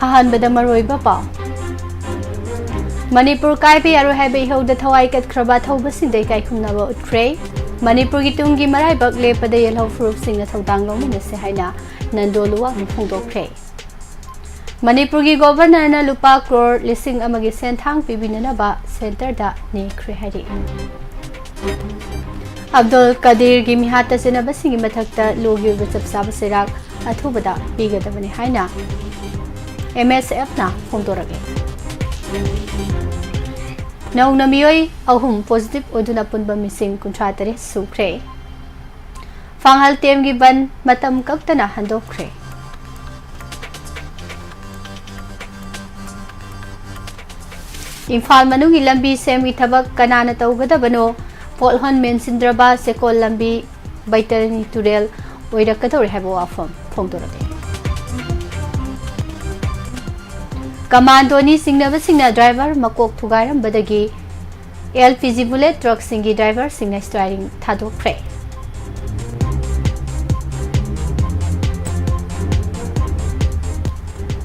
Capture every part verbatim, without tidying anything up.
ꯑꯍꯥꯟꯕꯗ ꯃꯔꯨꯑꯣꯏꯕ ꯄꯥꯎ꯫ ꯃꯅꯤꯄꯨꯔ ꯀꯥꯏꯕ ꯌꯥꯔꯣꯏ ꯍꯥꯏꯕ ꯏꯍꯧꯗ ꯊꯋꯥꯏ ꯀꯠꯈ꯭ꯔꯕ ꯑꯊꯧꯕꯁꯤꯡꯗ ꯏꯀꯥꯏꯈꯨꯝꯅꯕ ꯎꯠꯈ꯭ꯔꯦ꯫ ꯃꯅꯤꯄꯨꯔꯒꯤ ꯇꯨꯡꯒꯤ ꯃꯔꯥꯏꯕꯛ ꯂꯦꯞꯄꯗ ꯌꯦꯜꯍꯧ ꯐꯨꯔꯨꯞꯁꯤꯡꯅ ꯊꯧꯗꯥꯡ ꯂꯧꯃꯤꯟꯅꯁꯤ ꯍꯥꯏꯅ ꯅꯟꯗꯣ ꯂꯨꯋꯥꯡꯅ ꯐꯣꯡꯗꯣꯛꯈ꯭ꯔꯦ꯫ ꯃꯅꯤꯄꯨꯔꯒꯤ ꯒꯣꯚꯔꯅꯔꯅ ꯂꯨꯄꯥ ꯀ꯭ꯔꯣꯔ ꯂꯤꯁꯤꯡ ꯑꯃꯒꯤ ꯁꯦꯟꯊꯥꯡ ꯄꯤꯕꯤꯅꯅꯕ ꯁꯦꯟꯇꯔꯗ ꯅꯦꯛꯈ꯭ꯔꯦ ꯍꯥꯏꯔꯤ꯫ ꯑꯕꯗꯨꯜ ꯀꯗꯤꯔꯒꯤ ꯃꯤꯍꯥꯠꯇ ꯆꯦꯟꯅꯕꯁꯤꯡꯒꯤ ꯃꯊꯛꯇ ꯂꯣꯒꯤ ꯑꯣꯏꯕ ꯆꯞ ꯆꯥꯕ ꯆꯩꯔꯥꯛ ꯑꯊꯨꯕꯗ ꯄꯤꯒꯗꯕꯅꯤ ꯍꯥꯏꯅ ꯑꯦꯝ ꯑꯦꯁ ꯑꯦꯐꯅ ꯐꯣꯡꯗꯣꯔꯛꯂꯤ꯫ ꯅꯧꯅ ꯃꯤꯑꯣꯏ ꯑꯍꯨꯝ ꯄꯣꯖꯤꯇꯤꯚ ꯑꯣꯏꯗꯨꯅ ꯑꯄꯨꯟꯕ ꯃꯤꯁꯤꯡ ꯀꯨꯟꯊ꯭ꯔꯥ ꯇꯔꯦꯠ ꯁꯨꯈ꯭ꯔꯦ꯫ ꯐꯥꯡꯍꯜ ꯇꯦꯝꯒꯤ ꯕꯟ ꯃꯇꯝ ꯀꯛꯇꯅ ꯍꯟꯗꯣꯛꯈ꯭ꯔꯦ꯫ ꯏꯝꯐꯥꯜ ꯃꯅꯨꯡꯒꯤ ꯂꯝꯕꯤ ꯁꯦꯝꯒꯤ ꯊꯕꯛ ꯀꯅꯥꯅ ꯇꯧꯒꯗꯕꯅꯣ? ꯄꯣꯠꯍꯣꯟ ꯃꯦꯟꯁꯤꯟꯗ꯭ꯔꯕ ꯆꯦꯀꯣꯜ ꯂꯝꯕꯤ ꯕꯩꯇꯔꯅꯤ ꯇꯨꯔꯦꯜ ꯑꯣꯏꯔꯛꯀꯗꯧꯔꯦ ꯍꯥꯏꯕ ꯋꯥꯐꯝ ꯐꯣꯡꯗꯣꯔꯛꯂꯦ꯫ ꯀꯃꯥꯟꯗꯣꯅꯤ ꯆꯤꯡꯅꯕꯁꯤꯡꯅ ꯗ꯭ꯔꯥꯏꯚꯔ ꯃꯀꯣꯛ ꯊꯨꯒꯥꯏꯔꯝꯕꯗꯒꯤ ꯑꯦꯜ ꯄꯤ ꯖꯤ ꯕꯨꯂꯦꯠ ꯇ꯭ꯔꯛꯁꯤꯡꯒꯤ ꯗ꯭ꯔꯥꯏꯚꯔꯁꯤꯡꯅ ꯁ꯭ꯇꯥꯏꯔꯤꯡ ꯊꯥꯗꯣꯛꯈ꯭ꯔꯦ꯫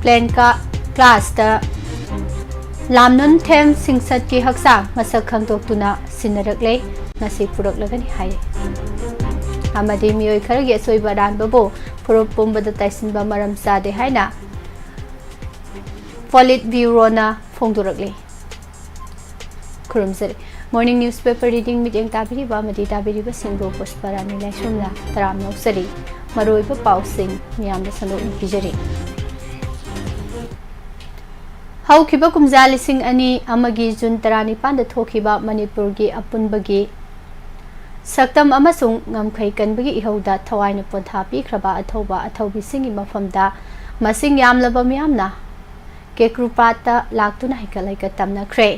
ꯄ꯭ꯂꯦꯟ ꯀꯥ-, ꯀ꯭ꯂꯥꯁꯇ ꯂꯥꯝꯅꯨꯟ ꯊꯦꯝ ꯁꯤꯡꯁꯠꯀꯤ ꯍꯛꯆꯥꯡ ꯃꯁꯛ ꯈꯪꯗꯣꯛꯇꯨꯅ ꯁꯤꯟꯅꯔꯛꯂꯦ꯫ ꯉꯁꯤ ꯄꯨꯔꯛꯂꯒꯅꯤ ꯍꯥꯏ꯫ ꯑꯃꯗꯤ ꯃꯤꯑꯣꯏ ꯈꯔꯒꯤ ꯑꯁꯣꯏꯕ ꯑꯔꯥꯟꯕꯕꯨ ꯐꯨꯔꯨꯞ ꯄꯨꯝꯕꯗ ꯇꯥꯏꯁꯤꯟꯕ ꯃꯔꯝ ꯆꯥꯗꯦ ꯍꯥꯏꯅ ꯄꯣꯂꯤꯠ ꯕ꯭ꯌꯨꯔꯣꯅ ꯐꯣꯡꯗꯣꯔꯛꯂꯤ꯫ ꯈꯨꯔꯨꯝꯖꯔꯤ꯫ Morning newspaper reading ꯃꯤꯠꯌꯦꯡ ꯇꯥꯕꯤꯔꯤꯕ ꯑꯃꯗꯤ ꯇꯥꯕꯤꯔꯤꯕꯁꯤꯡꯕꯨ ꯄꯨꯁꯄꯔꯥꯅꯤ ꯂꯥꯏꯁ꯭ꯔꯝꯅ ꯇꯔꯥꯝꯅ ꯑꯣꯛꯆꯔꯤ꯫ ꯃꯔꯨꯑꯣꯏꯕ ꯄꯥꯎꯁꯤꯡ ꯃꯤꯌꯥꯝꯗ ꯁꯟꯗꯣꯛꯅ ꯄꯤꯖꯔꯤ꯫ ꯍꯧꯈꯤꯕ ꯀꯨꯝꯖꯥ ꯂꯤꯁꯤꯡ ꯑꯅꯤ ꯑꯃꯒꯤ ꯖꯨꯟ ꯇꯔꯥꯅꯤꯄꯥꯟꯗ ꯊꯣꯛꯈꯤꯕ ꯃꯅꯤꯄꯨꯔꯒꯤ ꯑꯄꯨꯟꯕꯒꯤ ꯁꯛꯇꯝ ꯑꯃꯁꯨꯡ ꯉꯝꯈꯩ ꯀꯟꯕꯒꯤ ꯏꯍꯧꯗ ꯊꯋꯥꯏꯅ ꯄꯣꯟꯊꯥ ꯄꯤꯈ꯭ꯔꯕ ꯑꯊꯧꯕ ꯑꯊꯧꯕꯤꯁꯤꯡꯒꯤ ꯃꯐꯝꯗ ꯃꯁꯤꯡ ꯌꯥꯝꯂꯕ ꯃꯤꯌꯥꯝꯅ ꯀꯦꯀ꯭ꯔꯨꯄꯥꯠꯇ ꯂꯥꯛꯇꯨꯅ ꯍꯩꯀꯠ ꯂꯩꯀꯠ ꯇꯝꯅꯈ꯭ꯔꯦ꯫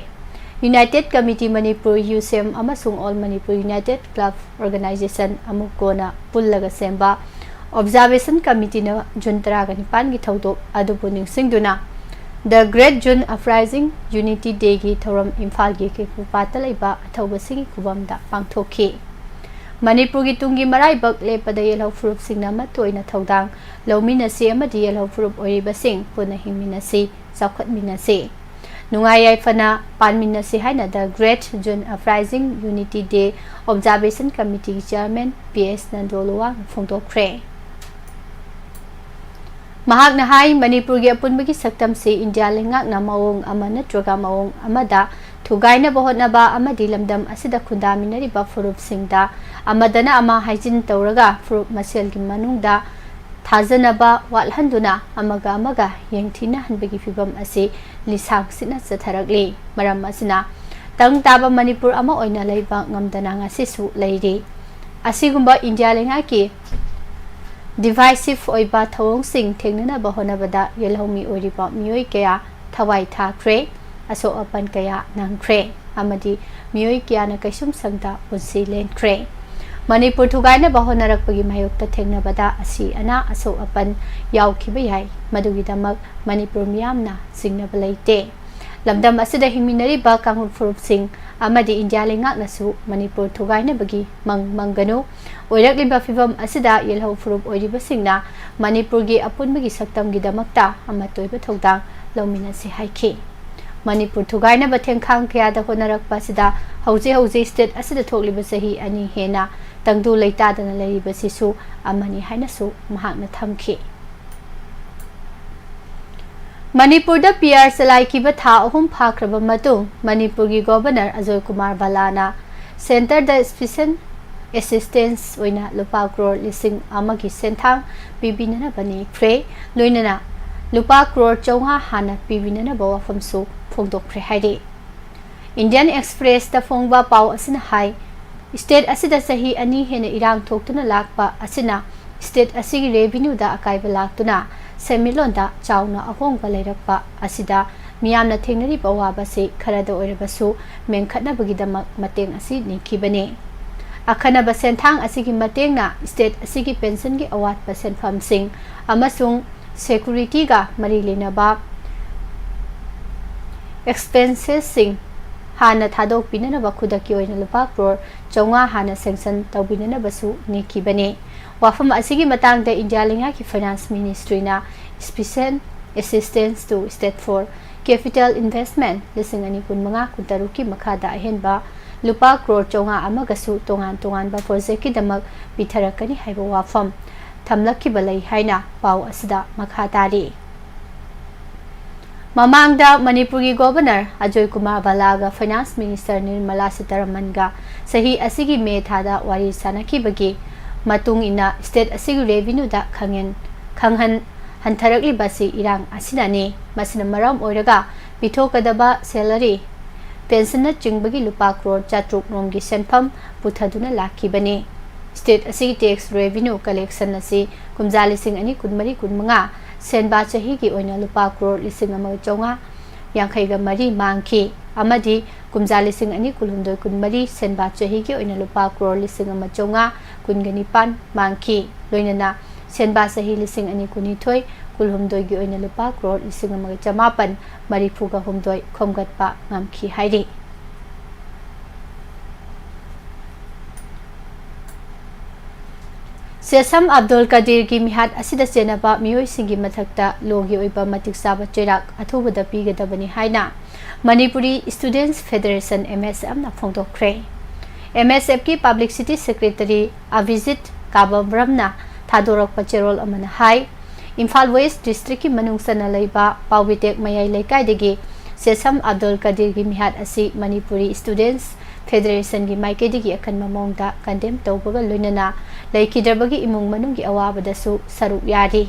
United Committee Manipur, ꯌꯨꯁꯦꯝ ꯑꯃꯁꯨꯡ All Manipur United Club Organization ꯑꯃꯨꯛ ꯀꯣꯟꯅ ꯄꯨꯜꯂꯒ ꯁꯦꯝꯕ Observation Committeeꯅ ꯖꯨꯟ ꯇꯔꯥꯒ ꯅꯤꯄꯥꯟꯒꯤ ꯊꯧꯗꯣꯛ ꯑꯗꯨꯕꯨ ꯅꯤꯡꯁꯤꯡꯗꯨꯅ The Great June Uprising Unity Dayꯒꯤ ꯊꯧꯔꯝ ꯏꯝꯐꯥꯜꯒꯤ ꯀꯦꯀ꯭ꯔꯨꯄꯥꯠꯇ ꯂꯩꯕ ꯑꯊꯧꯕꯁꯤꯡꯒꯤ ꯈꯨꯕꯝꯗ ꯄꯥꯡꯊꯣꯛꯈꯤ꯫ ꯃꯅꯤꯄꯨꯔꯒꯤ ꯇꯨꯡꯒꯤ ꯃꯔꯥꯏꯕꯛ ꯂꯦꯞꯄꯗ ꯌꯦꯜꯍꯧ ꯐꯨꯔꯨꯞꯁꯤꯡꯅ ꯑꯃꯠꯇ ꯑꯣꯏꯅ ꯊꯧꯗꯥꯡ ꯂꯧꯃꯤꯟꯅꯁꯤ ꯑꯃꯗꯤ ꯌꯦꯜꯍꯧ ꯐꯨꯔꯨꯞ ꯑꯣꯏꯔꯤꯕꯁꯤꯡ ꯄꯨꯟꯅ ꯍꯤꯡꯃꯤꯟꯅꯁꯤ, ꯆꯥꯎꯈꯠꯃꯤꯟꯅꯁꯤ꯫ ꯅꯨꯡꯉꯥꯏ ꯌꯥꯏꯐꯅ ꯄꯥꯟꯃꯤꯟꯅꯁꯤ ꯍꯥꯏꯅ The Great June Uprising Unity Day Observation Committee Chairman P S Nando ꯂꯨꯋꯥꯡꯅ ꯐꯣꯡꯗꯣꯛꯈ꯭ꯔꯦ꯫ ꯃꯍꯥꯛꯅ ꯍꯥꯏ, ꯃꯅꯤꯄꯨꯔꯒꯤ ꯑꯄꯨꯟꯕꯒꯤ ꯁꯛꯇꯝꯁꯤ ꯏꯟꯗꯤꯌꯥ ꯂꯩꯉꯥꯛꯅ ꯃꯑꯣꯡ ꯑꯃ ꯅꯠꯇ꯭ꯔꯒ ꯃꯑꯣꯡ ꯑꯃꯗ ꯊꯨꯒꯥꯏꯅꯕ ꯍꯣꯠꯅꯕ ꯑꯃꯗꯤ ꯂꯝꯗꯝ ꯑꯁꯤꯗ ꯈꯨꯟꯗꯥꯃꯤꯟꯅꯔꯤꯕ ꯐꯨꯔꯨꯞꯁꯤꯡꯗ ꯑꯃꯗꯅ ꯑꯃ ꯍꯥꯏꯖꯤꯟ ꯇꯧꯔꯒ ꯐꯨꯔꯨꯞ ꯃꯁꯦꯜꯒꯤ ꯃꯅꯨꯡꯗ ꯊꯥꯖꯅꯕ ꯋꯥꯠꯍꯟꯗꯨꯅ ꯑꯃꯒ ꯑꯃꯒ ꯌꯦꯡꯊꯤꯅꯍꯟꯕꯒꯤ ꯐꯤꯚꯝ ꯑꯁꯤ ꯂꯤꯁꯥꯡ ꯁꯤꯠꯅ ꯆꯠꯊꯔꯛꯂꯤ꯫ ꯃꯔꯝ ꯑꯁꯤꯅ ꯇꯪ ꯇꯥꯕ ꯃꯅꯤꯄꯨꯔ ꯑꯃ ꯑꯣꯏꯅ ꯂꯩꯕ ꯉꯝꯗꯅ ꯉꯁꯤꯁꯨ ꯂꯩꯔꯤ꯫ ꯑꯁꯤꯒꯨꯝꯕ ꯏꯟꯗꯤꯌꯥ ꯂꯩꯉꯥꯛꯀꯤ divisive ꯑꯣꯏꯕ ꯊꯧꯑꯣꯡꯁꯤꯡ ꯊꯦꯡꯅꯅꯕ ꯍꯣꯠꯅꯕꯗ ꯌꯦꯜꯍꯧꯃꯤ ꯑꯣꯏꯔꯤꯕ ꯃꯤꯑꯣꯏ ꯀꯌꯥ ꯊꯋꯥꯏ ꯊꯥꯈ꯭ꯔꯦ, ꯑꯁꯣꯛ ꯑꯄꯟ ꯀꯌꯥ ꯅꯪꯈ꯭ꯔꯦ ꯑꯃꯗꯤ ꯃꯤꯑꯣꯏ ꯀꯌꯥꯅ ꯀꯩꯁꯨꯝꯁꯪꯗ ꯄꯨꯟꯁꯤ ꯂꯦꯟꯈ꯭ꯔꯦ꯫ ꯃꯅꯤꯄꯨꯔ ꯊꯨꯒꯥꯏꯅꯕ ꯍꯣꯠꯅꯔꯛꯄꯒꯤ ꯃꯥꯌꯣꯛꯇ ꯊꯦꯡꯅꯕꯗ ꯑꯁꯤ ꯑꯅꯥ ꯑꯁꯣꯛ ꯑꯄꯟ ꯌꯥꯎꯈꯤꯕ ꯌꯥꯏ꯫ ꯃꯗꯨꯒꯤꯗꯃꯛ ꯃꯅꯤꯄꯨꯔ ꯃꯤꯌꯥꯝꯅ ꯆꯤꯡꯅꯕ ꯂꯩꯇꯦ꯫ ꯂꯝꯗꯝ ꯑꯁꯤꯗ ꯍꯤꯡꯃꯤꯟꯅꯔꯤꯕ ꯀꯥꯡꯂꯨꯞ ꯐꯨꯔꯨꯞꯁꯤꯡ ꯑꯃꯗꯤ ꯏꯟꯗꯤꯌꯥ ꯂꯩꯉꯥꯛꯅꯁꯨ ꯃꯅꯤꯄꯨꯔ ꯊꯨꯒꯥꯏꯅꯕꯒꯤ ꯃꯪ ꯃꯪꯒꯅꯨ꯫ ꯑꯣꯏꯔꯛꯂꯤꯕ ꯐꯤꯚꯝ ꯑꯁꯤꯗ ꯌꯦꯜꯍꯧ ꯐꯨꯔꯨꯞ ꯑꯣꯏꯔꯤꯕꯁꯤꯡꯅ ꯃꯅꯤꯄꯨꯔꯒꯤ ꯑꯄꯨꯟꯕꯒꯤ ꯁꯛꯇꯝꯒꯤꯗꯃꯛꯇ ꯑꯃꯠꯇ ꯑꯣꯏꯕ ꯊꯧꯗꯥꯡ ꯂꯧꯃꯤꯟꯅꯁꯤ ꯍꯥꯏꯈꯤ꯫ ꯃꯅꯤꯄꯨꯔ ꯊꯨꯒꯥꯏꯅꯕ ꯊꯦꯡꯈꯥꯡ ꯀꯌꯥꯗ ꯍꯣꯠꯅꯔꯛꯄ ꯑꯁꯤꯗ ꯍꯧꯖꯤꯛ ꯍꯧꯖꯤꯛ state ꯑꯁꯤꯗ ꯊꯣꯛꯂꯤꯕ ꯆꯍꯤ ꯑꯅꯤ ꯍꯦꯟꯅ ꯇꯪꯗꯨ ꯂꯩꯇꯥꯗꯅ ꯂꯩꯔꯤꯕꯁꯤꯁꯨ ꯑꯃꯅꯤ ꯍꯥꯏꯅꯁꯨ ꯃꯍꯥꯛꯅ ꯊꯝꯈꯤ꯫ ꯃꯅꯤꯄꯨꯔꯗ ꯄꯤ ꯑꯥꯔ ꯆꯂꯥꯏꯈꯤꯕ ꯊꯥ ꯑꯍꯨꯝ ꯐꯥꯈ꯭ꯔꯕ ꯃꯇꯨꯡ ꯃꯅꯤꯄꯨꯔꯒꯤ governor Ajoy Kumar ꯚꯜꯂꯥꯅ centreꯗ special assistance ꯑꯣꯏꯅ ꯂꯨꯄꯥ ꯀ꯭ꯔꯣꯔ ꯂꯤꯁꯤꯡ ꯑꯃꯒꯤ ꯁꯦꯟꯊꯥꯡ ꯄꯤꯕꯤꯅꯅꯕ ꯅꯦꯛꯈ꯭ꯔꯦ꯫ ꯂꯣꯏꯅꯅ ꯂꯨꯄꯥ ꯀ꯭ꯔꯣꯔ ꯆꯥꯝꯃꯉꯥ ꯍꯥꯟꯅ ꯄꯤꯕꯤꯅꯅꯕ ꯋꯥꯐꯝꯁꯨ ꯐꯣꯡꯗꯣꯛꯈ꯭ꯔꯦ ꯍꯥꯏꯔꯤ꯫ Indian Expressꯇ ꯐꯣꯡꯕ ꯄꯥꯎ ꯑꯁꯤꯅ ꯍꯥꯏ, state ꯑꯁꯤꯗ ꯆꯍꯤ ꯑꯅꯤ ꯍꯦꯟꯅ ꯏꯔꯥꯡ ꯊꯣꯛꯇꯨꯅ ꯂꯥꯛꯄ ꯑꯁꯤꯅ state ꯑꯁꯤꯒꯤ revenueꯗ ꯑꯀꯥꯏꯕ ꯂꯥꯛꯇꯨꯅ ꯁꯦꯟꯃꯤꯠꯂꯣꯟꯗ ꯆꯥꯎꯅ ꯑꯍꯣꯡꯕ ꯂꯩꯔꯛꯄ ꯑꯁꯤꯗ ꯃꯤꯌꯥꯝꯅ ꯊꯦꯡꯅꯔꯤꯕ ꯑꯋꯥꯕ ꯑꯁꯤ ꯈꯔꯗ ꯑꯣꯏꯔꯕꯁꯨ ꯃꯦꯟꯈꯠꯅꯕꯒꯤꯗꯃꯛ ꯃꯇꯦꯡ ꯑꯁꯤ ꯅꯤꯈꯤꯕꯅꯤ꯫ ꯑꯈꯟꯅꯕ ꯁꯦꯟꯊꯥꯡ ꯑꯁꯤꯒꯤ ꯃꯇꯦꯡꯅ state ꯑꯁꯤꯒꯤ pensionꯒꯤ ꯑꯋꯥꯠꯄ ꯁꯦꯟꯐꯝꯁꯤꯡ ꯑꯃꯁꯨꯡ securityꯒ ꯃꯔꯤ ꯂꯩꯅꯕ expenseꯁꯤꯡ ꯍꯥꯟꯅ ꯊꯥꯗꯣꯛꯄꯤꯅꯅꯕ ꯈꯨꯗꯛꯀꯤ ꯑꯣꯏꯅ ꯂꯨꯄꯥ ꯀ꯭ꯔꯣꯔ ꯆꯥꯝꯃꯉꯥ ꯍꯥꯟꯅ ꯁꯦꯡꯁꯟ ꯇꯧꯕꯤꯅꯅꯕꯁꯨ ꯅꯦꯛꯈꯤꯕꯅꯤ꯫ ꯋꯥꯐꯝ ꯑꯁꯤꯒꯤ ꯃꯇꯥꯡꯗ ꯏꯟꯗꯤꯌꯥ ꯂꯩꯉꯥꯛꯀꯤ finance ꯃꯤꯅꯤꯁꯇ꯭ꯔꯤꯅ Special Assistance to State for Capital Investment ꯂꯤꯁꯤꯡ ꯑꯅꯤ ꯀꯨꯟꯃꯉꯥ ꯀꯨꯟꯇꯔꯨꯛꯀꯤ ꯃꯈꯥꯗ ꯑꯍꯦꯟꯕ ꯂꯨꯄꯥ ꯀ꯭ꯔꯣꯔ ꯆꯥꯝꯃꯉꯥ ꯑꯃꯒꯁꯨ ꯇꯣꯉꯥꯟ ꯇꯣꯉꯥꯟꯕ ꯄ꯭ꯔꯣꯖꯦꯛꯀꯤꯗꯃꯛ ꯄꯤꯊꯔꯛꯀꯅꯤ ꯍꯥꯏꯕ ꯋꯥꯐꯝ ꯊꯝꯂꯛꯈꯤꯕ ꯂꯩ ꯍꯥꯏꯅ ꯄꯥꯎ ꯑꯁꯤꯗ ꯃꯈꯥ ꯇꯥꯔꯤ꯫ ꯃꯃꯥꯡꯗ ꯃꯅꯤꯄꯨꯔꯒꯤ governor Ajoy Kumar ꯚꯜꯂꯥꯒ finance minister Nirmala ꯁꯤꯇꯥꯔꯥꯃꯟꯒ ꯆꯍꯤ ꯑꯁꯤꯒꯤ ꯃꯦ ꯊꯥꯗ ꯋꯥꯔꯤ ꯁꯥꯅꯈꯤꯕꯒꯤ ꯃꯇꯨꯡ ꯏꯟꯅ ꯁ꯭ꯇꯦꯠ ꯑꯁꯤꯒꯤ ꯔꯦꯚꯤꯅ꯭ꯌꯨꯗ ꯈꯪꯍꯦꯟ-, ꯈꯪꯍꯟ-, ꯍꯟꯊꯔꯛꯂꯤꯕ ꯑꯁꯤ ꯏꯔꯥꯡ ꯑꯁꯤꯅꯅꯤ꯫ ꯃꯁꯤꯅ ꯃꯔꯝ ꯑꯣꯏꯔꯒ ꯄꯤꯊꯣꯛꯀꯗꯕ ꯁꯦꯂꯔꯤ, ꯄꯦꯟꯁꯟꯅꯆꯤꯡꯕꯒꯤ ꯂꯨꯄꯥ ꯀ꯭ꯔꯣꯔ ꯆꯥꯇ꯭ꯔꯨꯛ ꯔꯣꯝꯒꯤ ꯁꯦꯟꯐꯝ ꯄꯨꯊꯗꯨꯅ ꯂꯥꯛꯈꯤꯕꯅꯤ꯫ ꯁ꯭ꯇꯦꯠ ꯑꯁꯤꯒꯤ ꯇꯦꯛꯁ ꯔꯦꯚꯤꯅ꯭ꯌꯨ ꯀꯂꯦꯛꯁꯟ ꯑꯁꯤ ꯀꯨꯝꯖꯥ ꯂꯤꯁꯤꯡ ꯑꯅꯤ ꯀꯨꯟꯃꯔꯤ ꯀꯨꯟꯃꯉꯥ ꯁꯦꯟꯕꯥ ꯆꯍꯤꯒꯤ ꯑꯣꯏꯅ ꯂꯨꯄꯥ ꯀ꯭ꯔꯣꯔ ꯂꯤꯁꯤꯡ ꯑꯃꯒ ꯆꯥꯝꯃꯉꯥ ꯌꯥꯡꯈꯩꯒ ꯃꯔꯤ ꯃꯥꯡꯈꯤ ꯑꯃꯗꯤ ꯀꯨꯝꯖꯥ ꯂꯤꯁꯤꯡ ꯑꯅꯤ ꯀꯨꯟꯍꯨꯝꯗꯣꯏ ꯀꯨꯟꯃꯔꯤ ꯁꯦꯟꯕꯥ ꯆꯍꯤꯒꯤ ꯑꯣꯏꯅ ꯂꯨꯄꯥ ꯀ꯭ꯔꯣꯔ ꯂꯤꯁꯤꯡ ꯑꯃ ꯆꯥꯝꯃꯉꯥ ꯀꯨꯟꯒ ꯅꯤꯄꯥꯟ ꯃꯥꯡꯈꯤ꯫ ꯂꯣꯏꯅꯅ ꯁꯦꯟꯕꯥ ꯆꯍꯤ ꯂꯤꯁꯤꯡ ꯑꯅꯤ ꯀꯨꯟꯅꯤꯊꯣꯏ ꯀꯨꯟꯍꯨꯝꯗꯣꯏꯒꯤ ꯑꯣꯏꯅ ꯂꯨꯄꯥ ꯀ꯭ꯔꯣꯔ ꯂꯤꯁꯤꯡ ꯑꯃꯒ ꯆꯃꯥꯄꯟ ꯃꯔꯤꯐꯨꯒ ꯍꯨꯝꯗꯣꯏ ꯈꯣꯝꯒꯠꯄ ꯉꯝꯈꯤ ꯍꯥꯏꯔꯤ꯫ ꯁꯦꯁꯝ ꯑꯕꯗꯨꯜ ꯀꯗꯤꯔꯒꯤ ꯃꯤꯍꯥꯠ ꯑꯁꯤꯗ ꯆꯦꯟꯅꯕ ꯃꯤꯑꯣꯏꯁꯤꯡꯒꯤ ꯃꯊꯛꯇ ꯂꯣꯒꯤ ꯑꯣꯏꯕ ꯃꯇꯤꯛ ꯆꯥꯕ ꯆꯩꯔꯥꯛ ꯑꯊꯨꯕꯗ ꯄꯤꯒꯗꯕꯅꯤ ꯍꯥꯏꯅ ꯃꯅꯤꯄꯨꯔꯤ ꯁ꯭ꯇꯨꯗꯦꯟꯠꯁ ꯐꯦꯗꯔꯦꯁꯟ, ꯑꯦꯝ ꯑꯦꯁ ꯑꯦꯐꯅ ꯐꯣꯡꯗꯣꯛꯈ꯭ꯔꯦ꯫ ꯑꯦꯝ ꯑꯦꯁ ꯑꯦꯐꯀꯤ ꯄꯕ꯭ꯂꯤꯛꯁꯤꯇꯤ ꯁꯦꯀ꯭ꯔꯦꯇꯔꯤ ꯑꯚꯤꯖꯤꯠ ꯀꯥꯕꯝꯔꯝꯅ ꯊꯥꯗꯣꯔꯛꯄ ꯆꯦꯔꯣꯜ ꯑꯃꯅ ꯍꯥꯏ, ꯏꯝꯐꯥꯜ ꯋꯦꯁ꯭ꯠ ꯗꯤꯁꯇ꯭ꯔꯤꯛꯀꯤ ꯃꯅꯨꯡ ꯆꯟꯅ ꯂꯩꯕ ꯄꯥꯎꯕꯤꯇꯦꯛ ꯃꯌꯥꯏ ꯂꯩꯀꯥꯏꯗꯒꯤ ꯁꯦꯁꯝ ꯑꯕꯗꯨꯜ ꯀꯗꯤꯔꯒꯤ ꯃꯤꯍꯥꯠ ꯑꯁꯤ ꯃꯅꯤꯄꯨꯔꯤ ꯁ꯭ꯇꯨꯗꯦꯟꯠꯁ ꯐꯦꯗꯔꯦꯁꯟꯒꯤ ꯃꯥꯏꯀꯩꯗꯒꯤ ꯑꯀꯟꯕ ꯃꯑꯣꯡꯗ ꯀꯟꯗꯦꯝ ꯇꯧꯕꯒ ꯂꯣꯏꯅꯅ ꯂꯩꯈꯤꯗ꯭ꯔꯕꯒꯤ ꯏꯃꯨꯡ ꯃꯅꯨꯡꯒꯤ ꯑꯋꯥꯕꯗꯁꯨ ꯁꯔꯨꯛ ꯌꯥꯔꯤ꯫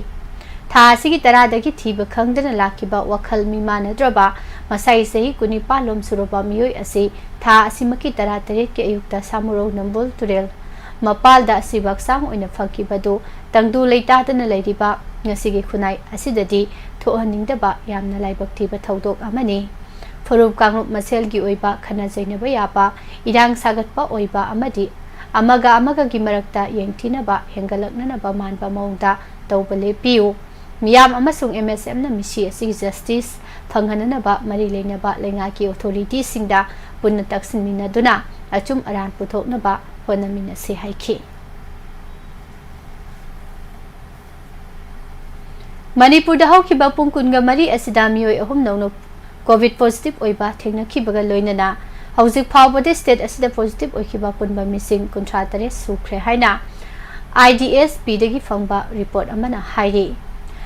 ꯊꯥ ꯑꯁꯤꯒꯤ ꯇꯔꯥꯗꯒꯤ ꯊꯤꯕ ꯈꯪꯗꯅ ꯂꯥꯛꯈꯤꯕ ꯋꯥꯈꯜ ꯃꯤꯃꯥꯟꯅꯗ꯭ꯔꯕ ꯃꯁꯥꯒꯤ ꯆꯍꯤ ꯀꯨꯟꯅꯤꯄꯥꯟ ꯂꯣꯝ ꯁꯨꯔꯕ ꯃꯤꯑꯣꯏ ꯑꯁꯤ ꯊꯥ ꯑꯁꯤꯃꯛꯀꯤ ꯇꯔꯥꯇꯔꯦꯠꯀꯤ ꯑꯌꯨꯛꯇ ꯁꯥꯃꯨꯔꯧ ꯅꯝꯕꯨꯜ ꯇꯨꯔꯦꯜ ꯃꯄꯥꯜꯗ ꯑꯁꯤꯕ ꯍꯛꯆꯥꯡ ꯑꯣꯏꯅ ꯐꯪꯈꯤꯕꯗꯨ ꯇꯪꯗꯨ ꯂꯩꯇꯥꯗꯅ ꯂꯩꯔꯤꯕ ꯉꯁꯤꯒꯤ ꯈꯨꯟꯅꯥꯏ ꯑꯁꯤꯗꯗꯤ ꯊꯣꯛꯍꯟꯅꯤꯡꯗꯕ ꯌꯥꯝꯅ ꯂꯥꯏꯕꯛ ꯊꯤꯕ ꯊꯧꯗꯣꯛ ꯑꯃꯅꯤ꯫ ꯐꯨꯔꯨꯞ ꯀꯥꯡꯂꯨꯞ ꯃꯁꯦꯜꯒꯤ ꯑꯣꯏꯕ ꯈꯠꯅ ꯆꯩꯅꯕ ꯌꯥꯕ, ꯏꯔꯥꯡ ꯁꯥꯒꯠꯄ ꯑꯣꯏꯕ ꯑꯃꯗꯤ ꯑꯃꯒ ꯑꯃꯒꯒꯤ ꯃꯔꯛꯇ ꯌꯦꯡꯊꯤꯅꯕ ꯍꯦꯟꯒꯠꯂꯛꯅꯅꯕ ꯃꯥꯟꯕ ꯃꯑꯣꯡꯗ ꯇꯧꯕ ꯂꯦꯞꯄꯤꯌꯨ꯫ ꯃꯤꯌꯥꯝ ꯑꯃꯁꯨꯡ M S F ꯅ ꯃꯤꯁꯤ ꯑꯁꯤꯒꯤ justice ꯐꯪꯍꯟꯅꯅꯕ ꯃꯔꯤ ꯂꯩꯅꯕ ꯂꯩꯉꯥꯛꯀꯤ authority ꯁꯤꯡꯗ ꯄꯨꯟꯅ ꯇꯛꯁꯤꯟꯃꯤꯟꯅꯗꯨꯅ ꯑꯆꯨꯝ ꯑꯔꯥꯟ ꯄꯨꯊꯣꯛꯅꯕ ꯍꯣꯠꯅꯃꯤꯟꯅꯁꯤ ꯍꯥꯏꯈꯤ꯫ ꯃꯅꯤꯄꯨꯔꯗ ꯍꯧꯈꯤꯕ ꯄꯨꯡ ꯀꯨꯟꯒ ꯃꯔꯤ ꯑꯁꯤꯗ ꯃꯤꯑꯣꯏ ꯑꯍꯨꯝ ꯅꯧꯅ COVID positive ꯑꯣꯏꯕ ꯊꯦꯡꯅꯈꯤꯕꯒ ꯂꯣꯏꯅꯅ ꯍꯧꯖꯤꯛ ꯐꯥꯎꯕꯗ state ꯑꯁꯤꯗ positive ꯑꯣꯏꯈꯤꯕ ꯑꯄꯨꯟꯕ ꯃꯤꯁꯤꯡ ꯀꯨꯟꯊ꯭ꯔꯥ ꯇꯔꯦꯠ ꯁꯨꯈ꯭ꯔꯦ ꯍꯥꯏꯅ I D S P ꯗꯒꯤ ꯐꯪꯕ report ꯑꯃꯅ ꯍꯥꯏꯔꯤ꯫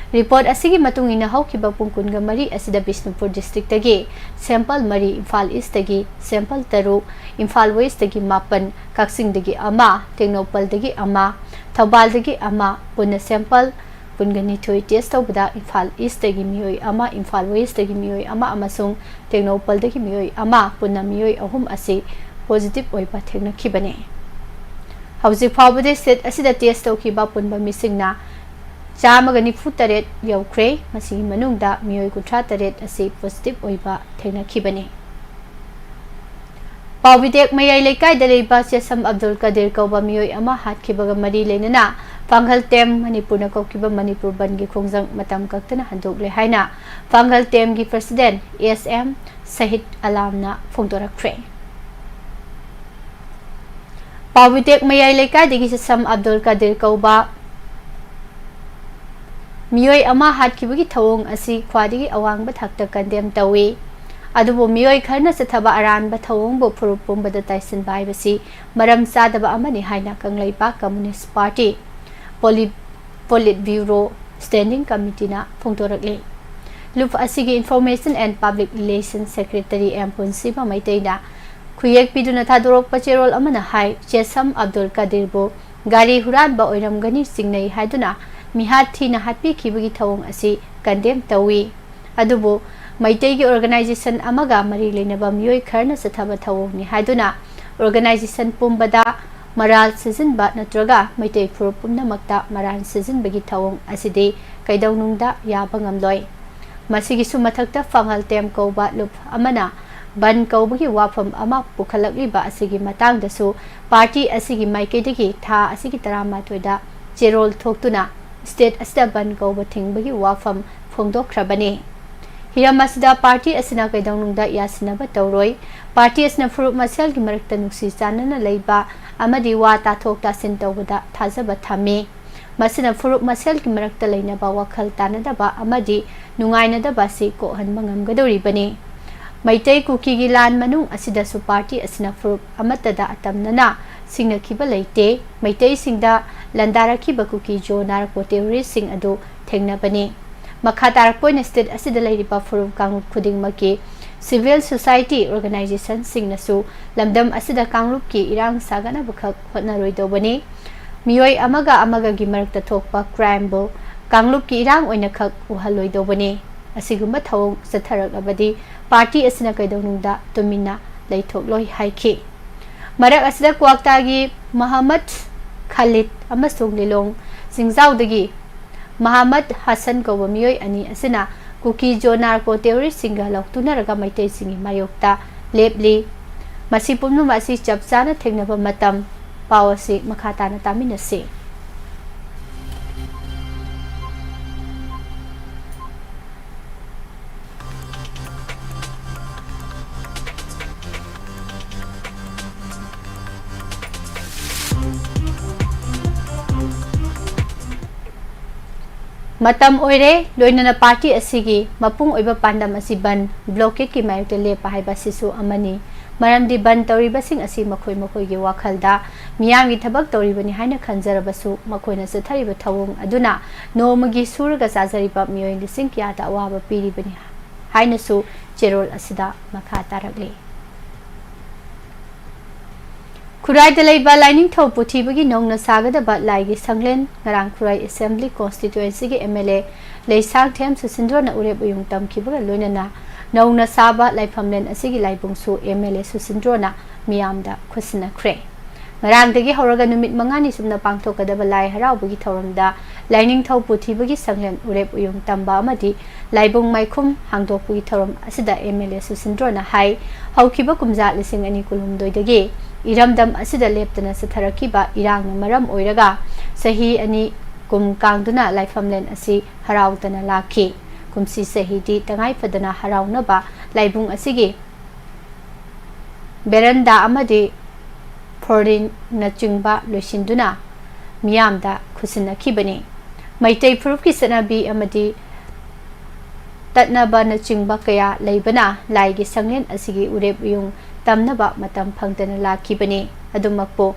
Report ꯑꯁꯤꯒꯤ ꯃꯇꯨꯡ ꯏꯟꯅ ꯍꯧꯈꯤꯕ ꯄꯨꯡ ꯀꯨꯟꯒ ꯃꯔꯤ ꯑꯁꯤꯗ ꯕꯤꯁꯅꯨꯄꯨꯔ district ꯇꯒꯤ sample ꯃꯔꯤ, ꯏꯝꯐꯥꯜ East ꯇꯒꯤ sample ꯇꯔꯨꯛ, ꯏꯝꯐꯥꯜ West ꯇꯒꯤ ꯃꯥꯄꯟ, ꯀꯛꯆꯤꯡꯗꯒꯤ ꯑꯃ, ꯇꯦꯡꯅꯧꯄꯜꯗꯒꯤ ꯑꯃ, ꯊꯧꯕꯥꯜꯗꯒꯤ ꯑꯃ, ꯄꯨꯟꯅ sample ꯀꯨꯟꯒ ꯅꯤꯊꯣꯏ test ꯇꯧꯕꯗ ꯏꯝꯐꯥꯜ East ꯇꯒꯤ ꯃꯤꯑꯣꯏ ꯑꯃ, ꯏꯝꯐꯥꯜ West ꯇꯒꯤ ꯃꯤꯑꯣꯏ ꯑꯃ ꯑꯃꯁꯨꯡ ꯇꯦꯡꯅꯧꯄꯜꯗꯒꯤ ꯃꯤꯑꯣꯏ ꯑꯃ, ꯄꯨꯟꯅ ꯃꯤꯑꯣꯏ ꯑꯍꯨꯝ ꯑꯁꯤ positive ꯑꯣꯏꯕ ꯊꯦꯡꯅꯈꯤꯕꯅꯤ꯫ ꯍꯧꯖꯤꯛ ꯐꯥꯎꯕꯗ state ꯑꯁꯤꯗ test ꯇꯧꯈꯤꯕ ꯑꯄꯨꯟꯕ ꯃꯤꯁꯤꯡꯅ ꯆꯥꯝꯃꯒ ꯅꯤꯐꯨ ꯇꯔꯦꯠ ꯌꯧꯈ꯭ꯔꯦ꯫ ꯃꯁꯤꯒꯤ ꯃꯅꯨꯡꯗ ꯃꯤꯑꯣꯏ ꯀꯨꯟꯊ꯭ꯔꯥ ꯇꯔꯦꯠ ꯑꯁꯤ positive ꯑꯣꯏꯕ ꯊꯦꯡꯅꯈꯤꯕꯅꯤ꯫ ꯄꯥꯎꯕꯤꯗꯦꯛ ꯃꯌꯥꯏ ꯂꯩꯀꯥꯏꯗ ꯂꯩꯕ ꯆꯦꯁꯝ ꯑꯕꯗꯨꯜ ꯀꯗꯤꯔ ꯀꯧꯕ ꯃꯤꯑꯣꯏ ꯑꯃ ꯍꯥꯠꯈꯤꯕꯒ ꯃꯔꯤ ꯂꯩꯅꯅ ꯄꯥꯡꯒꯜ ꯇꯦꯝ ꯃꯅꯤꯄꯨꯔꯅ ꯀꯧꯈꯤꯕ ꯃꯅꯤꯄꯨꯔ ꯕꯟꯒꯤ ꯈꯣꯡꯖꯪ ꯃꯇꯝ ꯀꯛꯇꯅ ꯍꯟꯗꯣꯛꯂꯦ ꯍꯥꯏꯅ ꯄꯥꯡꯒꯜ ꯇꯦꯝꯒꯤ president S M ꯁꯍꯤꯗ ꯑꯂꯥꯝꯅ ꯐꯣꯡꯗꯣꯔꯛꯈ꯭ꯔꯦ꯫ ꯄꯥꯎꯕꯤꯗꯦꯛ ꯃꯌꯥꯏ ꯂꯩꯀꯥꯏꯗꯒꯤ ꯆꯦꯁꯝ ꯑꯕꯗꯨꯜ ꯀꯗꯤꯔ ꯀꯧꯕ ꯃꯤꯑꯣꯏ ꯑꯃ ꯍꯥꯠꯈꯤꯕꯒꯤ ꯊꯧꯑꯣꯡ ꯑꯁꯤ ꯈ꯭ꯋꯥꯏꯗꯒꯤ ꯑꯋꯥꯡꯕ ꯊꯥꯛꯇ condemn ꯇꯧꯏ꯫ ꯑꯗꯨꯕꯨ ꯃꯤꯑꯣꯏ ꯈꯔꯅ ꯆꯠꯊꯕ ꯑꯔꯥꯟꯕ ꯊꯧꯑꯣꯡꯕꯨ ꯐꯨꯔꯨꯞ ꯄꯨꯝꯕꯗ ꯇꯥꯏꯁꯤꯟꯕ ꯍꯥꯏꯕꯁꯤ ꯃꯔꯝ ꯆꯥꯗꯕ ꯑꯃꯅꯤ ꯍꯥꯏꯅ Kangleipak Communist Party Polit-, Politburo Standing Committeeꯅ ꯐꯣꯡꯗꯣꯔꯛꯂꯤ꯫ ꯂꯨꯞ ꯑꯁꯤꯒꯤ Information and Public Relations Secretary M ꯄꯨꯟꯁꯤꯕ ꯃꯩꯇꯩꯅ ꯈꯨꯌꯦꯛ ꯄꯤꯗꯨꯅ ꯊꯥꯗꯣꯔꯛꯄ ꯆꯦꯔꯣꯜ ꯑꯃꯅ ꯍꯥꯏ, ꯆꯦꯁꯝ ꯑꯕꯗꯨꯜ ꯀꯗꯤꯔꯕꯨ ꯒꯥꯔꯤ ꯍꯨꯔꯥꯟꯕ ꯑꯣꯏꯔꯝꯒꯅꯤ ꯆꯤꯡꯅꯩ ꯍꯥꯏꯗꯨꯅ ꯃꯤꯍꯥꯠ ꯊꯤꯅ ꯍꯥꯠꯄꯤꯈꯤꯕꯒꯤ ꯊꯧꯑꯣꯡ ꯑꯁꯤ condemn ꯇꯧꯏ꯫ ꯑꯗꯨꯕꯨ ꯃꯩꯇꯩꯒꯤ organization ꯑꯃꯒ ꯃꯔꯤ ꯂꯩꯅꯕ ꯃꯤꯑꯣꯏ ꯈꯔꯅ ꯆꯠꯊꯕ ꯊꯧꯑꯣꯡꯅꯤ ꯍꯥꯏꯗꯨꯅ organization ꯄꯨꯝꯕꯗ ꯃꯔꯥꯜ ꯁꯤꯖꯤꯟꯕ ꯅꯠꯇ꯭ꯔꯒ ꯃꯩꯇꯩ ꯐꯨꯔꯨꯞ ꯄꯨꯝꯅꯃꯛꯇ ꯃꯔꯥꯜ ꯁꯤꯖꯤꯟꯕꯒꯤ ꯊꯧꯑꯣꯡ ꯑꯁꯤꯗꯤ ꯀꯩꯗꯧꯅꯨꯡꯗ ꯌꯥꯕ ꯉꯝꯂꯣꯏ꯫ ꯃꯁꯤꯒꯤꯁꯨ ꯃꯊꯛꯇ ꯐꯥꯡꯍꯜ ꯇꯦꯝ ꯀꯧꯕ ꯂꯨꯞ ꯑꯃꯅ ꯕꯟ ꯀꯧꯕꯒꯤ ꯋꯥꯐꯝ ꯑꯃ ꯄꯨꯈꯠꯂꯛꯂꯤꯕ ꯑꯁꯤꯒꯤ ꯃꯇꯥꯡꯗꯁꯨ party ꯑꯁꯤꯒꯤ ꯃꯥꯏꯀꯩꯗꯒꯤ ꯊꯥ ꯑꯁꯤꯒꯤ ꯇꯔꯥꯃꯥꯊꯣꯏꯗ ꯆꯦꯔꯣꯜ ꯊꯣꯛꯇꯨꯅ state ꯑꯁꯤꯗ ꯕꯟ ꯀꯧꯕ ꯊꯤꯡꯕꯒꯤ ꯋꯥꯐꯝ ꯐꯣꯡꯗꯣꯛꯈ꯭ꯔꯕꯅꯤ꯫ ꯍꯤꯔꯝ ꯑꯁꯤꯗ party ꯑꯁꯤꯅ ꯀꯩꯗꯧꯅꯨꯡꯗ ꯌꯥꯁꯤꯟꯅꯕ ꯇꯧꯔꯣꯏ꯫ Party ꯑꯁꯤꯅ ꯐꯨꯔꯨꯞ ꯃꯁꯦꯜꯒꯤ ꯃꯔꯛꯇ ꯅꯨꯡꯁꯤ ꯆꯥꯟꯅꯅ ꯂꯩꯕ ꯑꯃꯗꯤ ꯋꯥ ꯇꯥꯊꯣꯛ ꯇꯥꯁꯤꯟ ꯇꯧꯕꯗ ꯊꯥꯖꯕ ꯊꯝꯃꯤ꯫ ꯃꯁꯤꯅ ꯐꯨꯔꯨꯞ ꯃꯁꯦꯜꯒꯤ ꯃꯔꯛꯇ ꯂꯩꯅꯕ ꯋꯥꯈꯜ ꯇꯥꯅꯗꯕ ꯑꯃꯗꯤ ꯅꯨꯡꯉꯥꯏꯅꯗꯕ ꯑꯁꯤ ꯀꯣꯛꯍꯟꯕ ꯉꯝꯒꯗꯧꯔꯤꯕꯅꯤ꯫ ꯃꯩꯇꯩ ꯀꯨꯀꯤꯒꯤ ꯂꯥꯟ ꯃꯅꯨꯡ ꯑꯁꯤꯗꯁꯨ party ꯑꯁꯤꯅ ꯐꯨꯔꯨꯞ ꯑꯃꯠꯇꯗ ꯑꯇꯝꯅꯅ ꯁꯤꯡꯅꯈꯤꯕ ꯂꯩꯇꯦ꯫ ꯃꯩꯇꯩꯁꯤꯡꯗ ꯂꯥꯟꯗꯥꯔꯛꯈꯤꯕ ꯀꯨꯀꯤ ꯖꯣ ꯅꯥꯔꯀꯣ terroristꯁꯤꯡ ꯑꯗꯨ ꯊꯦꯡꯅꯕꯅꯤ꯫ ꯃꯈꯥ ꯇꯥꯔꯛꯄ ꯑꯣꯏꯅ state ꯑꯁꯤꯗ ꯂꯩꯔꯤꯕ ꯐꯨꯔꯨꯞ ꯀꯥꯡꯂꯨꯞ ꯈꯨꯗꯤꯡꯃꯛꯀꯤ civil society organizationꯁꯤꯡꯅꯁꯨ ꯂꯝꯗꯝ ꯑꯁꯤꯗ ꯀꯥꯡꯂꯨꯞꯀꯤ ꯏꯔꯥꯡ ꯁꯥꯒꯠꯅꯕꯈꯛ ꯍꯣꯠꯅꯔꯣꯏꯗꯧꯕꯅꯤ꯫ ꯃꯤꯑꯣꯏ ꯑꯃꯒ ꯑꯃꯒꯒꯤ ꯃꯔꯛꯇ ꯊꯣꯛꯄ crimeꯕꯨ ꯀꯥꯡꯂꯨꯞꯀꯤ ꯏꯔꯥꯡ ꯑꯣꯏꯅ ꯈꯛ ꯎꯍꯜꯂꯣꯏꯗꯧꯕꯅꯤ꯫ ꯑꯁꯤꯒꯨꯝꯕ ꯊꯧꯑꯣꯡ ꯆꯠꯊꯔꯛꯂꯕꯗꯤ party ꯑꯁꯤꯅ ꯀꯩꯗꯧꯅꯨꯡꯗ ꯇꯨꯃꯤꯟꯅ ꯂꯩꯊꯣꯛꯂꯣꯏ ꯍꯥꯏꯈꯤ꯫ ꯃꯔꯛ ꯑꯁꯤꯗ ꯀ꯭ꯋꯥꯛꯇꯥꯒꯤ ꯃꯍꯃꯗ ꯈꯥꯂꯤꯗ ꯑꯃꯁꯨꯡ ꯂꯤꯂꯣꯡ ꯆꯤꯡꯖꯥꯎꯗꯒꯤ ꯃꯍꯃꯗ ꯍꯁꯟ ꯀꯧꯕ ꯃꯤꯑꯣꯏ ꯑꯅꯤ ꯑꯁꯤꯅ ꯀꯨꯀꯤ ꯖꯣ ꯅꯥꯔꯀꯣ terroristꯁꯤꯡꯒ ꯂꯧꯇꯨꯅꯔꯒ ꯃꯩꯇꯩꯁꯤꯡꯒꯤ ꯃꯥꯌꯣꯛꯇ ꯂꯦꯞꯂꯤ꯫ ꯃꯁꯤ ꯄꯨꯝꯅꯃꯛ ꯑꯁꯤ ꯆꯞ ꯆꯥꯅ ꯊꯦꯡꯅꯕ ꯃꯇꯝ꯫ ꯄꯥꯎ ꯑꯁꯤ ꯃꯈꯥ ꯇꯥꯅ ꯇꯥꯃꯤꯟꯅꯁꯤ꯫ ꯃꯇꯝ ꯑꯣꯏꯔꯦ, ꯂꯣꯏꯅꯅ party ꯑꯁꯤꯒꯤ ꯃꯄꯨꯡ ꯑꯣꯏꯕ ꯄꯥꯟꯗꯝ ꯑꯁꯤ ꯕꯟ, blockadeꯀꯤ ꯃꯥꯌꯣꯛꯇ ꯂꯦꯞꯄ ꯍꯥꯏꯕ ꯑꯁꯤꯁꯨ ꯑꯃꯅꯤ꯫ ꯃꯔꯝꯗꯤ ꯕꯟ ꯇꯧꯔꯤꯕꯁꯤꯡ ꯑꯁꯤ ꯃꯈꯣꯏ ꯃꯈꯣꯏꯒꯤ ꯋꯥꯈꯜꯗ ꯃꯤꯌꯥꯝꯒꯤ ꯊꯕꯛ ꯇꯧꯔꯤꯕꯅꯤ ꯍꯥꯏꯅ ꯈꯟꯖꯔꯕꯁꯨ, ꯃꯈꯣꯏꯅ ꯆꯠꯊꯔꯤꯕ ꯊꯧꯑꯣꯡ ꯑꯗꯨꯅ ꯅꯣꯡꯃꯒꯤ ꯁꯨꯔꯒ ꯆꯥꯖꯔꯤꯕ ꯃꯤꯑꯣꯏ ꯂꯤꯁꯤꯡ ꯀꯌꯥꯗ ꯑꯋꯥꯕ ꯄꯤꯔꯤꯕꯅꯤ ꯍꯥꯏꯅꯁꯨ ꯆꯦꯔꯣꯜ ꯑꯁꯤꯗ ꯃꯈꯥ ꯇꯥꯔꯛꯂꯤ꯫ ꯈꯨꯔꯥꯏꯗ ꯂꯩꯕ ꯂꯥꯏꯅꯤꯡꯊꯧ ꯄꯨꯊꯤꯕꯒꯤ ꯅꯧꯅ ꯁꯥꯒꯗꯕ ꯂꯥꯏꯒꯤ ꯁꯪꯂꯦꯟ ꯉꯔꯥꯡ ꯈꯨꯔꯥꯏ Assembly Constituencyꯒꯤ MLA ꯂꯩꯁꯥꯡꯊꯦꯝ ꯁꯨꯁꯤꯟꯗ꯭ꯔꯣꯅ ꯎꯔꯦꯞ ꯎꯌꯨꯡ ꯇꯝꯈꯤꯕꯒ ꯂꯣꯏꯅꯅ ꯅꯧꯅ ꯁꯥꯕ ꯂꯥꯏꯐꯝꯂꯦꯟ ꯑꯁꯤꯒꯤ ꯂꯥꯏꯕꯨꯡꯁꯨ MLA ꯁꯨꯁꯤꯟꯗ꯭ꯔꯣꯅ ꯃꯤꯌꯥꯝꯗ ꯈꯨꯠꯁꯤꯟꯅꯈ꯭ꯔꯦ꯫ ꯉꯔꯥꯡꯗꯒꯤ ꯍꯧꯔꯒ ꯅꯨꯃꯤꯠ ꯃꯉꯥꯅꯤ ꯆꯨꯞꯅ ꯄꯥꯡꯊꯣꯛꯀꯗꯕ ꯂꯥꯏ ꯍꯔꯥꯎꯕꯒꯤ ꯊꯧꯔꯝꯗ ꯂꯥꯏꯅꯤꯡꯊꯧ ꯄꯨꯊꯤꯕꯒꯤ ꯁꯪꯂꯦꯟ ꯎꯔꯦꯞ ꯎꯌꯨꯡ ꯇꯝꯕ ꯑꯃꯗꯤ ꯂꯥꯏꯕꯨꯡ ꯃꯥꯏꯈꯨꯝ ꯍꯥꯡꯗꯣꯛꯄꯒꯤ ꯊꯧꯔꯝ ꯑꯁꯤꯗ MLA ꯁꯨꯁꯤꯟꯗ꯭ꯔꯣꯅ ꯍꯥꯏ, ꯍꯧꯈꯤꯕ ꯀꯨꯝꯖꯥ ꯂꯤꯁꯤꯡ ꯑꯅꯤ ꯀꯨꯟꯍꯨꯝꯗꯣꯏꯗꯒꯤ ꯏꯔꯝꯗꯝ ꯑꯁꯤꯗ ꯂꯦꯞꯇꯅ ꯆꯠꯊꯔꯛꯈꯤꯕ ꯏꯔꯥꯡꯅ ꯃꯔꯝ ꯑꯣꯏꯔꯒ ꯆꯍꯤ ꯑꯅꯤ ꯀꯨꯝ ꯀꯥꯡꯗꯨꯅ ꯂꯥꯏꯐꯝꯂꯦꯟ ꯑꯁꯤ ꯍꯔꯥꯎꯗꯅ ꯂꯥꯛꯈꯤ꯫ ꯀꯨꯝꯁꯤ ꯆꯍꯤꯗꯤ ꯇꯉꯥꯏ ꯐꯗꯅ ꯍꯔꯥꯎꯅꯕ ꯂꯥꯏꯕꯨꯡ ꯑꯁꯤꯒꯤ ꯕꯦꯔꯟꯗꯥ ꯑꯃꯗꯤ ꯐꯣꯔꯤꯟꯅꯆꯤꯡꯕ ꯂꯣꯏꯁꯤꯟꯗꯨꯅ ꯃꯤꯌꯥꯝꯗ ꯈꯨꯠꯁꯤꯟꯅꯈꯤꯕꯅꯤ꯫ ꯃꯩꯇꯩ ꯐꯨꯔꯨꯞꯀꯤ ꯆꯠꯅꯕꯤ ꯑꯃꯗꯤ ꯇꯠꯅꯕꯅꯆꯤꯡꯕ ꯀꯌꯥ ꯂꯩꯕꯅ ꯂꯥꯏꯒꯤ ꯁꯪꯂꯦꯟ ꯑꯁꯤꯒꯤ ꯎꯔꯦꯞ ꯎꯌꯨꯡ ꯇꯝꯅꯕ ꯃꯇꯝ ꯐꯪꯗꯅ ꯂꯥꯛꯈꯤꯕꯅꯤ꯫ ꯑꯗꯨꯃꯛꯄꯨ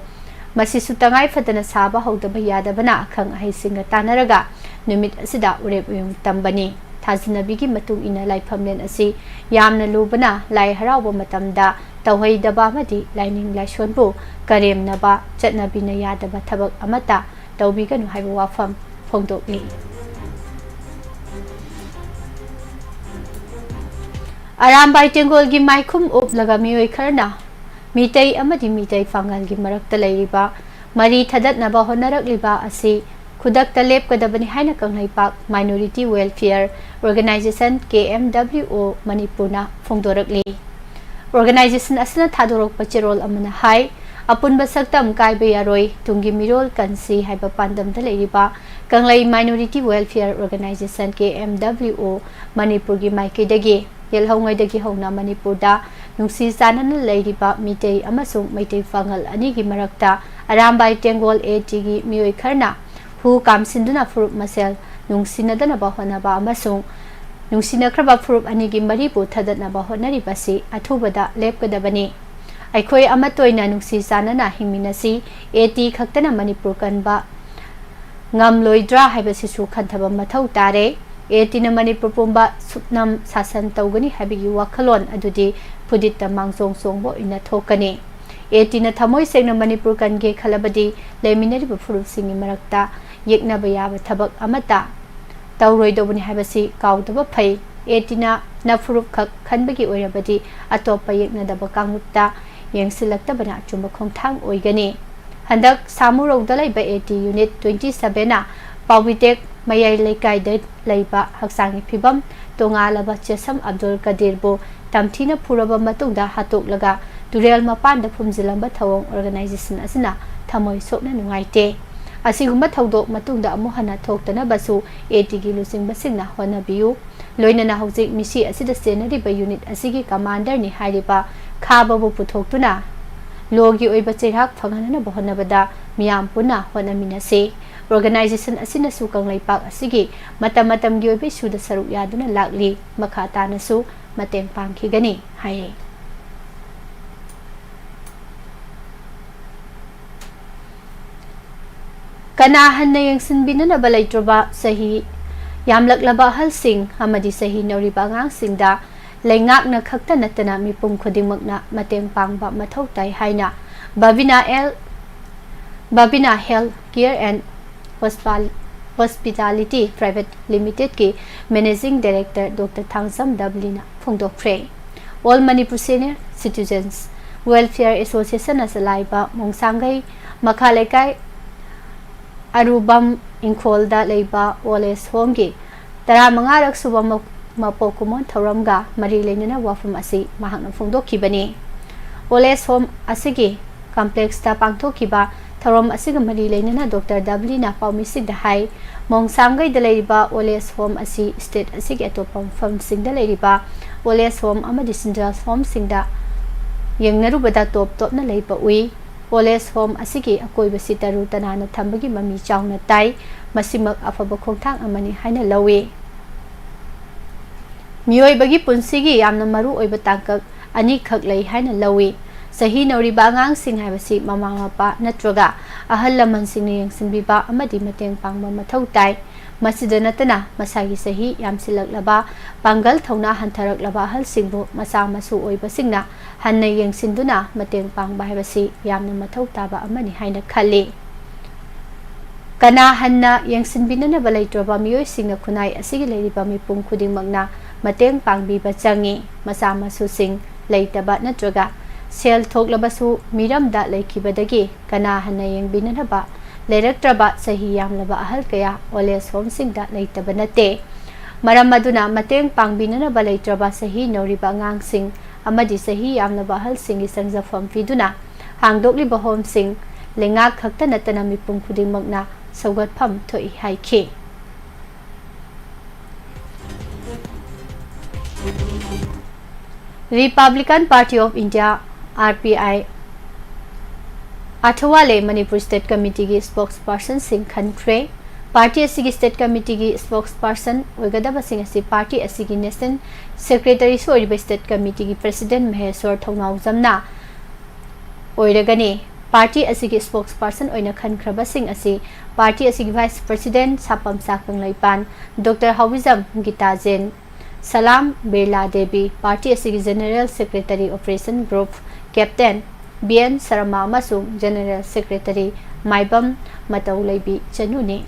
ꯃꯁꯤꯁꯨ ꯇꯉꯥꯏ ꯐꯗꯅ ꯁꯥꯕ ꯍꯧꯗꯕ ꯌꯥꯗꯕꯅ ꯑꯈꯪ ꯑꯍꯩꯁꯤꯡꯒ ꯇꯥꯟꯅꯔꯒ ꯅꯨꯃꯤꯠ ꯑꯁꯤꯗ ꯎꯔꯦꯞ ꯎꯌꯨꯡ ꯇꯝꯕꯅꯤ꯫ ꯊꯥꯖꯅꯕꯤꯒꯤ ꯃꯇꯨꯡ ꯏꯟꯅ ꯂꯥꯏꯐꯝꯂꯦꯟ ꯑꯁꯤ ꯌꯥꯝꯅ ꯂꯨꯕꯅ ꯂꯥꯏ ꯍꯔꯥꯎꯕ ꯃꯇꯝꯗ ꯇꯧꯍꯩꯗꯕ ꯑꯃꯗꯤ ꯂꯥꯏꯅꯤꯡ ꯂꯥꯏꯁꯣꯟꯕꯨ ꯀꯔꯦꯝꯅꯕ ꯆꯠꯅꯕꯤꯅ ꯌꯥꯗꯕ ꯊꯕꯛ ꯑꯃꯠꯇ ꯇꯧꯕꯤꯒꯅꯨ ꯍꯥꯏꯕ ꯋꯥꯐꯝ ꯐꯣꯡꯗꯣꯛꯂꯤ꯫ ꯑꯔꯥꯝꯕꯥꯏ ꯇꯦꯡꯒꯣꯜꯒꯤ ꯃꯥꯏꯈꯨꯝ ꯎꯞꯂꯒ ꯃꯤꯑꯣꯏ ꯈꯔꯅ ꯃꯤꯇꯩ ꯑꯃꯗꯤ ꯃꯤꯇꯩ ꯄꯥꯉꯜꯒꯤ ꯃꯔꯛꯇ ꯂꯩꯔꯤꯕ ꯃꯔꯤ ꯊꯗꯠꯅꯕ ꯍꯣꯠꯅꯔꯛꯂꯤꯕ ꯑꯁꯤ ꯈꯨꯗꯛꯇ ꯂꯦꯞꯀꯗꯕꯅꯤ ꯍꯥꯏꯅ Kangleipak Minority Welfare Organisation, K M W O, ꯃꯅꯤꯄꯨꯔꯅ ꯐꯣꯡꯗꯣꯔꯛꯂꯤ꯫ Organisation ꯑꯁꯤꯅ ꯊꯥꯗꯣꯔꯛꯄ ꯆꯦꯔꯣꯜ ꯑꯃꯅ ꯍꯥꯏ, ꯑꯄꯨꯟꯕ ꯁꯛꯇꯝ ꯀꯥꯏꯕ ꯌꯥꯔꯣꯏ, ꯇꯨꯡꯒꯤ ꯃꯤꯔꯣꯜ ꯀꯟꯁꯤ ꯍꯥꯏꯕ ꯄꯥꯟꯗꯝꯗ ꯂꯩꯔꯤꯕ ꯀꯪꯂꯩ Minority Welfare Organisation, K M W O, ꯃꯅꯤꯄꯨꯔꯒꯤ ꯃꯥꯏꯀꯩꯗꯒꯤ ꯌꯦꯜꯍꯧꯉꯩꯗꯒꯤ ꯍꯧꯅ ꯃꯅꯤꯄꯨꯔꯗ ꯅꯨꯡꯁꯤ ꯆꯥꯟꯅꯅ ꯂꯩꯔꯤꯕ ꯃꯤꯇꯩ ꯑꯃꯁꯨꯡ ꯃꯩꯇꯩ ꯄꯥꯉꯜ ꯑꯅꯤꯒꯤ ꯃꯔꯛꯇ ꯑꯔꯥꯝꯕꯥꯏ ꯇꯦꯡꯒꯣꯜ A T ꯒꯤ ꯃꯤꯑꯣꯏ ꯈꯔꯅ ꯍꯨ ꯀꯥꯝꯁꯤꯟꯗꯨꯅ ꯐꯨꯔꯨꯞ ꯃꯁꯦꯜ ꯅꯨꯡꯁꯤꯅꯗꯅꯕ ꯍꯣꯠꯅꯕ ꯑꯃꯁꯨꯡ ꯅꯨꯡꯁꯤꯅꯈ꯭ꯔꯕ ꯐꯨꯔꯨꯞ ꯑꯅꯤꯒꯤ ꯃꯔꯤꯕꯨ ꯊꯗꯠꯅꯕ ꯍꯣꯠꯅꯔꯤꯕꯁꯤ ꯑꯊꯨꯕꯗ ꯂꯦꯞꯀꯗꯕꯅꯤ꯫ ꯑꯩꯈꯣꯏ ꯑꯃꯠꯇ ꯑꯣꯏꯅ ꯅꯨꯡꯁꯤ ꯆꯥꯟꯅꯅ ꯍꯤꯡꯃꯤꯟꯅꯁꯤ꯫ A T ꯈꯛꯇꯅ ꯃꯅꯤꯄꯨꯔ ꯀꯟꯕ ꯉꯝꯂꯣꯏꯗ꯭ꯔꯥ ꯍꯥꯏꯕꯁꯤꯁꯨ ꯈꯟꯊꯕ ꯃꯊꯧ ꯇꯥꯔꯦ꯫ A T ꯅ ꯃꯅꯤꯄꯨꯔ ꯄꯨꯝꯕ ꯁꯨꯞꯅꯝ ꯁꯥꯁꯟ ꯇꯧꯒꯅꯤ ꯍꯥꯏꯕꯒꯤ ꯋꯥꯈꯜꯂꯣꯟ ꯑꯗꯨꯗꯤ ꯐꯨꯗꯤꯠꯇ ꯃꯥꯡꯖꯣꯡ ꯆꯣꯡꯕ ꯑꯣꯏꯅ ꯊꯣꯛꯀꯅꯤ꯫ A T ꯅ ꯊꯃꯣꯏ ꯁꯦꯡꯅ ꯃꯅꯤꯄꯨꯔ ꯀꯟꯒꯦ ꯈꯜꯂꯕꯗꯤ ꯂꯩꯃꯤꯟꯅꯔꯤꯕ ꯐꯨꯔꯨꯞꯁꯤꯡꯒꯤ ꯃꯔꯛꯇ ꯌꯦꯛꯅꯕ ꯌꯥꯕ ꯊꯕꯛ ꯑꯃꯠꯇ ꯇꯧꯔꯣꯏꯗꯧꯕꯅꯤ ꯍꯥꯏꯕꯁꯤ ꯀꯥꯎꯗꯕ ꯐꯩ꯫ A T ꯅ ꯅꯐꯨꯔꯨꯞ ꯈꯛ ꯈꯟꯕꯒꯤ ꯑꯣꯏꯔꯕꯗꯤ ꯑꯇꯣꯞꯄ ꯌꯦꯛꯅꯗꯕ ꯀꯥꯡꯂꯨꯞꯇ ꯌꯦꯡꯁꯤꯜꯂꯛꯇꯕꯅ ꯑꯆꯨꯝꯕ ꯈꯣꯡꯊꯥꯡ ꯑꯣꯏꯒꯅꯤ꯫ ꯍꯟꯗꯛ ꯁꯥꯃꯨꯔꯧꯗ ꯂꯩꯕ A T Unit twenty seven ꯅ ꯄꯥꯎꯕꯤꯇꯦꯛ ꯃꯌꯥꯏ ꯂꯩꯀꯥꯏꯗ ꯂꯩꯕ ꯍꯛꯆꯥꯡꯒꯤ ꯐꯤꯕꯝ ꯇꯣꯉꯥꯜꯂꯕ ꯆꯦꯁꯝ ꯑꯕꯗꯨꯜ ꯀꯗꯤꯔꯕꯨ ꯇꯝꯊꯤꯅ ꯐꯨꯔꯕ ꯃꯇꯨꯡꯗ ꯍꯥꯠꯇꯣꯛꯂꯒ ꯇꯨꯔꯦꯜ ꯃꯄꯥꯟꯗ ꯐꯨꯝꯖꯤꯜꯂꯝꯕ ꯊꯧꯑꯣꯡ organisation ꯑꯁꯤꯅ ꯊꯃꯣꯏ ꯁꯣꯛꯅ ꯅꯨꯡꯉꯥꯏꯇꯦ꯫ ꯑꯁꯤꯒꯨꯝꯕ ꯊꯧꯗꯣꯛ ꯃꯇꯨꯡꯗ ꯑꯃꯨꯛ ꯍꯟꯅ ꯊꯣꯛꯇꯅꯕꯁꯨ ꯑꯦ ꯇꯤꯒꯤ ꯂꯨꯆꯤꯡꯕꯁꯤꯡꯅ ꯍꯣꯠꯅꯕꯤꯌꯨ꯫ ꯂꯣꯏꯅꯅ ꯍꯧꯖꯤꯛ ꯃꯤꯁꯤ ꯑꯁꯤꯗ ꯆꯦꯟꯅꯔꯤꯕ ꯌꯨꯅꯤꯠ ꯑꯁꯤꯒꯤ ꯀꯃꯥꯟꯗꯔꯅꯤ ꯍꯥꯏꯔꯤꯕ ꯈꯥꯕꯕꯨ ꯄꯨꯊꯣꯛꯇꯨꯅ ꯂꯣꯒꯤ ꯑꯣꯏꯕ ꯆꯩꯔꯥꯛ ꯐꯪꯍꯟꯅꯕ ꯍꯣꯠꯅꯕꯗ ꯃꯤꯌꯥꯝ ꯄꯨꯟꯅ ꯍꯣꯠꯅꯃꯤꯟꯅꯁꯤ꯫ ꯑꯣꯔꯒꯅꯥꯏꯖꯦꯁꯟ ꯑꯁꯤꯅꯁꯨ ꯀꯪꯂꯩꯄꯥꯛ ꯑꯁꯤꯒꯤ ꯃꯇꯝ ꯃꯇꯝꯒꯤ ꯑꯣꯏꯕ ꯏꯁꯨꯗ ꯁꯔꯨꯛ ꯌꯥꯗꯨꯅ ꯂꯥꯛꯂꯤ꯫ ꯃꯈꯥ ꯇꯥꯅꯁꯨ ꯃꯇꯦꯡ ꯄꯥꯡꯈꯤꯒꯅꯤ ꯍꯥꯏꯔꯤ꯫ ꯀꯅꯥ ꯍꯟꯅ ꯌꯦꯡꯁꯤꯟꯕꯤꯅꯅꯕ ꯂꯩꯇ꯭ꯔꯕ ꯆꯍꯤ ꯌꯥꯝꯂꯛꯂꯕ ꯑꯍꯜꯁꯤꯡ ꯑꯃꯗꯤ ꯆꯍꯤ ꯅꯧꯔꯤꯕ ꯑꯉꯥꯡꯁꯤꯡꯗ ꯂꯩꯉꯥꯛꯅ ꯈꯛꯇ ꯅꯠꯇꯅ ꯃꯤꯄꯨꯝ ꯈꯨꯗꯤꯡꯃꯛꯅ ꯃꯇꯦꯡ ꯄꯥꯡꯕ ꯃꯊꯧ ꯇꯥꯏ ꯍꯥꯏꯅ Babina L, Babina health care and ꯍꯣꯁꯄꯥꯜ-, ꯍꯣꯁꯄꯤꯇꯥꯂꯤꯇꯤ ꯄ꯭ꯔꯥꯏꯚꯦꯠ ꯂꯤꯃꯤꯇꯦꯗꯀꯤ ꯃꯦꯅꯦꯖꯤꯡ ꯗꯥꯏꯔꯦꯛꯇꯔ ꯗꯣꯛꯇꯔ ꯊꯥꯡꯖꯝ ꯗꯕꯂꯤꯅ ꯐꯣꯡꯗꯣꯛꯈ꯭ꯔꯦ꯫ All Manipur senior citizens welfare ꯑꯦꯁꯣꯁꯤꯌꯦꯁꯟꯅ ꯆꯂꯥꯏꯕ ꯃꯣꯡꯁꯥꯡꯒꯩ ꯃꯈꯥ ꯂꯩꯀꯥꯏ ꯑꯔꯨꯕꯝ ꯏꯪꯈꯣꯜꯗ ꯂꯩꯕ ꯑꯣꯜ ꯑꯦꯖ ꯍꯣꯝꯒꯤ ꯇꯔꯥꯃꯉꯥꯔꯛ ꯁꯨꯕ ꯃ-, ꯃꯄꯣꯛ ꯀꯨꯝꯑꯣꯟ ꯊꯧꯔꯝꯒ ꯃꯔꯤ ꯂꯩꯅꯅ ꯋꯥꯐꯝ ꯑꯁꯤ ꯃꯍꯥꯛꯅ ꯐꯣꯡꯗꯣꯛꯈꯤꯕꯅꯤ꯫ ꯑꯣꯜ ꯑꯦꯖ ꯍꯣꯝ ꯑꯁꯤꯒꯤ ꯀꯝꯄ꯭ꯂꯦꯛꯁꯇ ꯄꯥꯡꯊꯣꯛꯈꯤꯕ ꯊꯧꯔꯝ ꯑꯁꯤꯒ ꯃꯔꯤ ꯂꯩꯅꯅ ꯗꯣꯛꯇꯔ ꯗꯕꯂꯤꯅ ꯄꯥꯎꯃꯤꯁꯤꯡꯗ ꯍꯥꯏ, ꯃꯣꯡꯁꯥꯡꯒꯩꯗ ꯂꯩꯔꯤꯕ ꯑꯣꯜ ꯑꯦꯖ ꯍꯣꯝ ꯑꯁꯤ ꯁ꯭ꯇꯦꯠ ꯑꯁꯤꯒꯤ ꯑꯇꯣꯞꯄ ꯃꯐꯝꯁꯤꯡꯗ ꯂꯩꯔꯤꯕ ꯑꯣꯜ ꯑꯦꯖ ꯍꯣꯝ ꯑꯃꯗꯤ ꯆꯤꯜꯗ꯭ꯔꯦꯟꯁ ꯍꯣꯝꯁꯤꯡꯗ ꯌꯦꯡꯅꯔꯨꯕꯗ ꯇꯣꯞ ꯇꯣꯞꯅ ꯂꯩꯕ ꯎꯏ꯫ ꯑꯣꯜ ꯑꯦꯖ ꯍꯣꯝ ꯑꯁꯤꯒꯤ ꯑꯀꯣꯏꯕꯁꯤ ꯇꯔꯨ ꯇꯅꯥꯟꯅ ꯊꯝꯕꯒꯤ ꯃꯃꯤ ꯆꯥꯎꯅ ꯇꯥꯏ꯫ ꯃꯁꯤꯃꯛ ꯑꯐꯕ ꯈꯣꯡꯊꯥꯡ ꯑꯃꯅꯤ ꯍꯥꯏꯅ ꯂꯧꯏ꯫ ꯃꯤꯑꯣꯏꯕꯒꯤ ꯄꯨꯟꯁꯤꯒꯤ ꯌꯥꯝꯅ ꯃꯔꯨ ꯑꯣꯏꯕ ꯇꯥꯡꯀꯛ ꯑꯅꯤꯈꯛ ꯂꯩ ꯍꯥꯏꯅ ꯂꯧꯏ꯫ ꯆꯍꯤ ꯅꯧꯔꯤꯕ ꯑꯉꯥꯡꯁꯤꯡ ꯍꯥꯏꯕꯁꯤ ꯃꯃꯥ ꯃꯄꯥ ꯅꯠꯇ꯭ꯔꯒ ꯑꯍꯜ ꯂꯃꯟꯁꯤꯡꯅ ꯌꯦꯡꯁꯤꯟꯕꯤꯕ ꯑꯃꯗꯤ ꯃꯇꯦꯡ ꯄꯥꯡꯕ ꯃꯊꯧ ꯇꯥꯏ꯫ ꯃꯁꯤꯗ ꯅꯠꯇꯅ ꯃꯁꯥꯒꯤ ꯆꯍꯤ ꯌꯥꯝꯁꯤꯜꯂꯛꯂꯕ, ꯄꯥꯡꯒꯜ ꯊꯧꯅꯥ ꯍꯟꯊꯔꯛꯂꯕ ꯑꯍꯜꯁꯤꯡꯕꯨ ꯃꯆꯥ ꯃꯁꯨ ꯑꯣꯏꯕꯁꯤꯡꯅ ꯍꯟꯅ ꯌꯦꯡꯁꯤꯟꯗꯨꯅ ꯃꯇꯦꯡ ꯄꯥꯡꯕ ꯍꯥꯏꯕꯁꯤ ꯌꯥꯝꯅ ꯃꯊꯧ ꯇꯥꯕ ꯑꯃꯅꯤ ꯍꯥꯏꯅ ꯈꯜꯂꯤ꯫ ꯀꯅꯥ ꯍꯟꯅ ꯌꯦꯡꯁꯤꯟꯕꯤꯅꯅꯕ ꯂꯩꯇ꯭ꯔꯕ ꯃꯤꯑꯣꯏꯁꯤꯡꯅ ꯈꯨꯟꯅꯥꯏ ꯑꯁꯤꯒꯤ ꯂꯩꯔꯤꯕ ꯃꯤꯄꯨꯝ ꯈꯨꯗꯤꯡꯃꯛꯅ ꯃꯇꯦꯡ ꯄꯥꯡꯕꯤꯕ ꯆꯪꯏ꯫ ꯃꯆꯥ ꯃꯁꯨꯁꯤꯡ ꯂꯩꯇꯕ ꯅꯠꯇ꯭ꯔꯒ ꯁꯦꯜ ꯊꯣꯛꯂꯕꯁꯨ ꯃꯤꯔꯝꯗ ꯂꯩꯈꯤꯕꯗꯒꯤ ꯀꯅꯥ ꯍꯟꯅ ꯌꯦꯡꯕꯤꯅꯅꯕ ꯂꯩꯔꯛꯇ꯭ꯔꯕ ꯆꯍꯤ ꯌꯥꯝꯂꯕ ꯑꯍꯜ ꯀꯌꯥ ꯑꯣꯜ ꯑꯦꯖ ꯍꯣꯝꯁꯤꯡꯗ ꯂꯩꯇꯕ ꯅꯠꯇꯦ꯫ ꯃꯔꯝ ꯑꯗꯨꯅ ꯃꯇꯦꯡ ꯄꯥꯡꯕꯤꯅꯅꯕ ꯂꯩꯇ꯭ꯔꯕ ꯆꯍꯤ ꯅꯧꯔꯤꯕ ꯑꯉꯥꯡꯁꯤꯡ ꯑꯃꯗꯤ ꯆꯍꯤ ꯌꯥꯝꯂꯕ ꯑꯍꯜꯁꯤꯡꯒꯤ ꯆꯪꯖꯐꯝ ꯄꯤꯗꯨꯅ ꯍꯥꯡꯗꯣꯛꯂꯤꯕ ꯍꯣꯝꯁꯤꯡ ꯂꯩꯉꯥꯛ ꯈꯛꯇ ꯅꯠꯇꯅ ꯃꯤꯄꯨꯝ ꯈꯨꯗꯤꯡꯃꯛꯅ ꯁꯧꯒꯠꯐꯝ ꯊꯣꯛꯏ ꯍꯥꯏꯈꯤ꯫ Republican Party of India, R P I, ꯑꯊꯋꯥꯂꯦ Manipur State Committeeꯒꯤ spokespersonꯁꯤꯡ ꯈꯟꯈ꯭ꯔꯦ꯫ Party ꯑꯁꯤꯒꯤ State Committeeꯒꯤ spokesperson ꯑꯣꯏꯒꯗꯕꯁꯤꯡ ꯑꯁꯤ party ꯑꯁꯤꯒꯤ National Secretaryꯁꯨ ꯑꯣꯏꯔꯤꯕ State Committeeꯒꯤ President ꯃꯍꯦꯁ꯭ꯋꯔ ꯊꯧꯅꯥꯎꯖꯝꯅ ꯑꯣꯏꯔꯒꯅꯤ꯫ Party ꯑꯁꯤꯒꯤ spokesperson ꯑꯣꯏꯅ ꯈꯟꯈ꯭ꯔꯕꯁꯤꯡ ꯑꯁꯤ party ꯑꯁꯤꯒꯤ Vice President Sapamcha Kangleipan, Doctor Haobijam Gitajen, Salam Birla Devi, party ꯑꯁꯤꯒꯤ General Secretary Operation Group Captain B N Sharma ꯑꯃꯁꯨꯡ General Secretary ꯃꯥꯏꯕꯝ ꯃꯇꯧꯂꯩꯕꯤ ꯆꯅꯨꯅꯤ꯫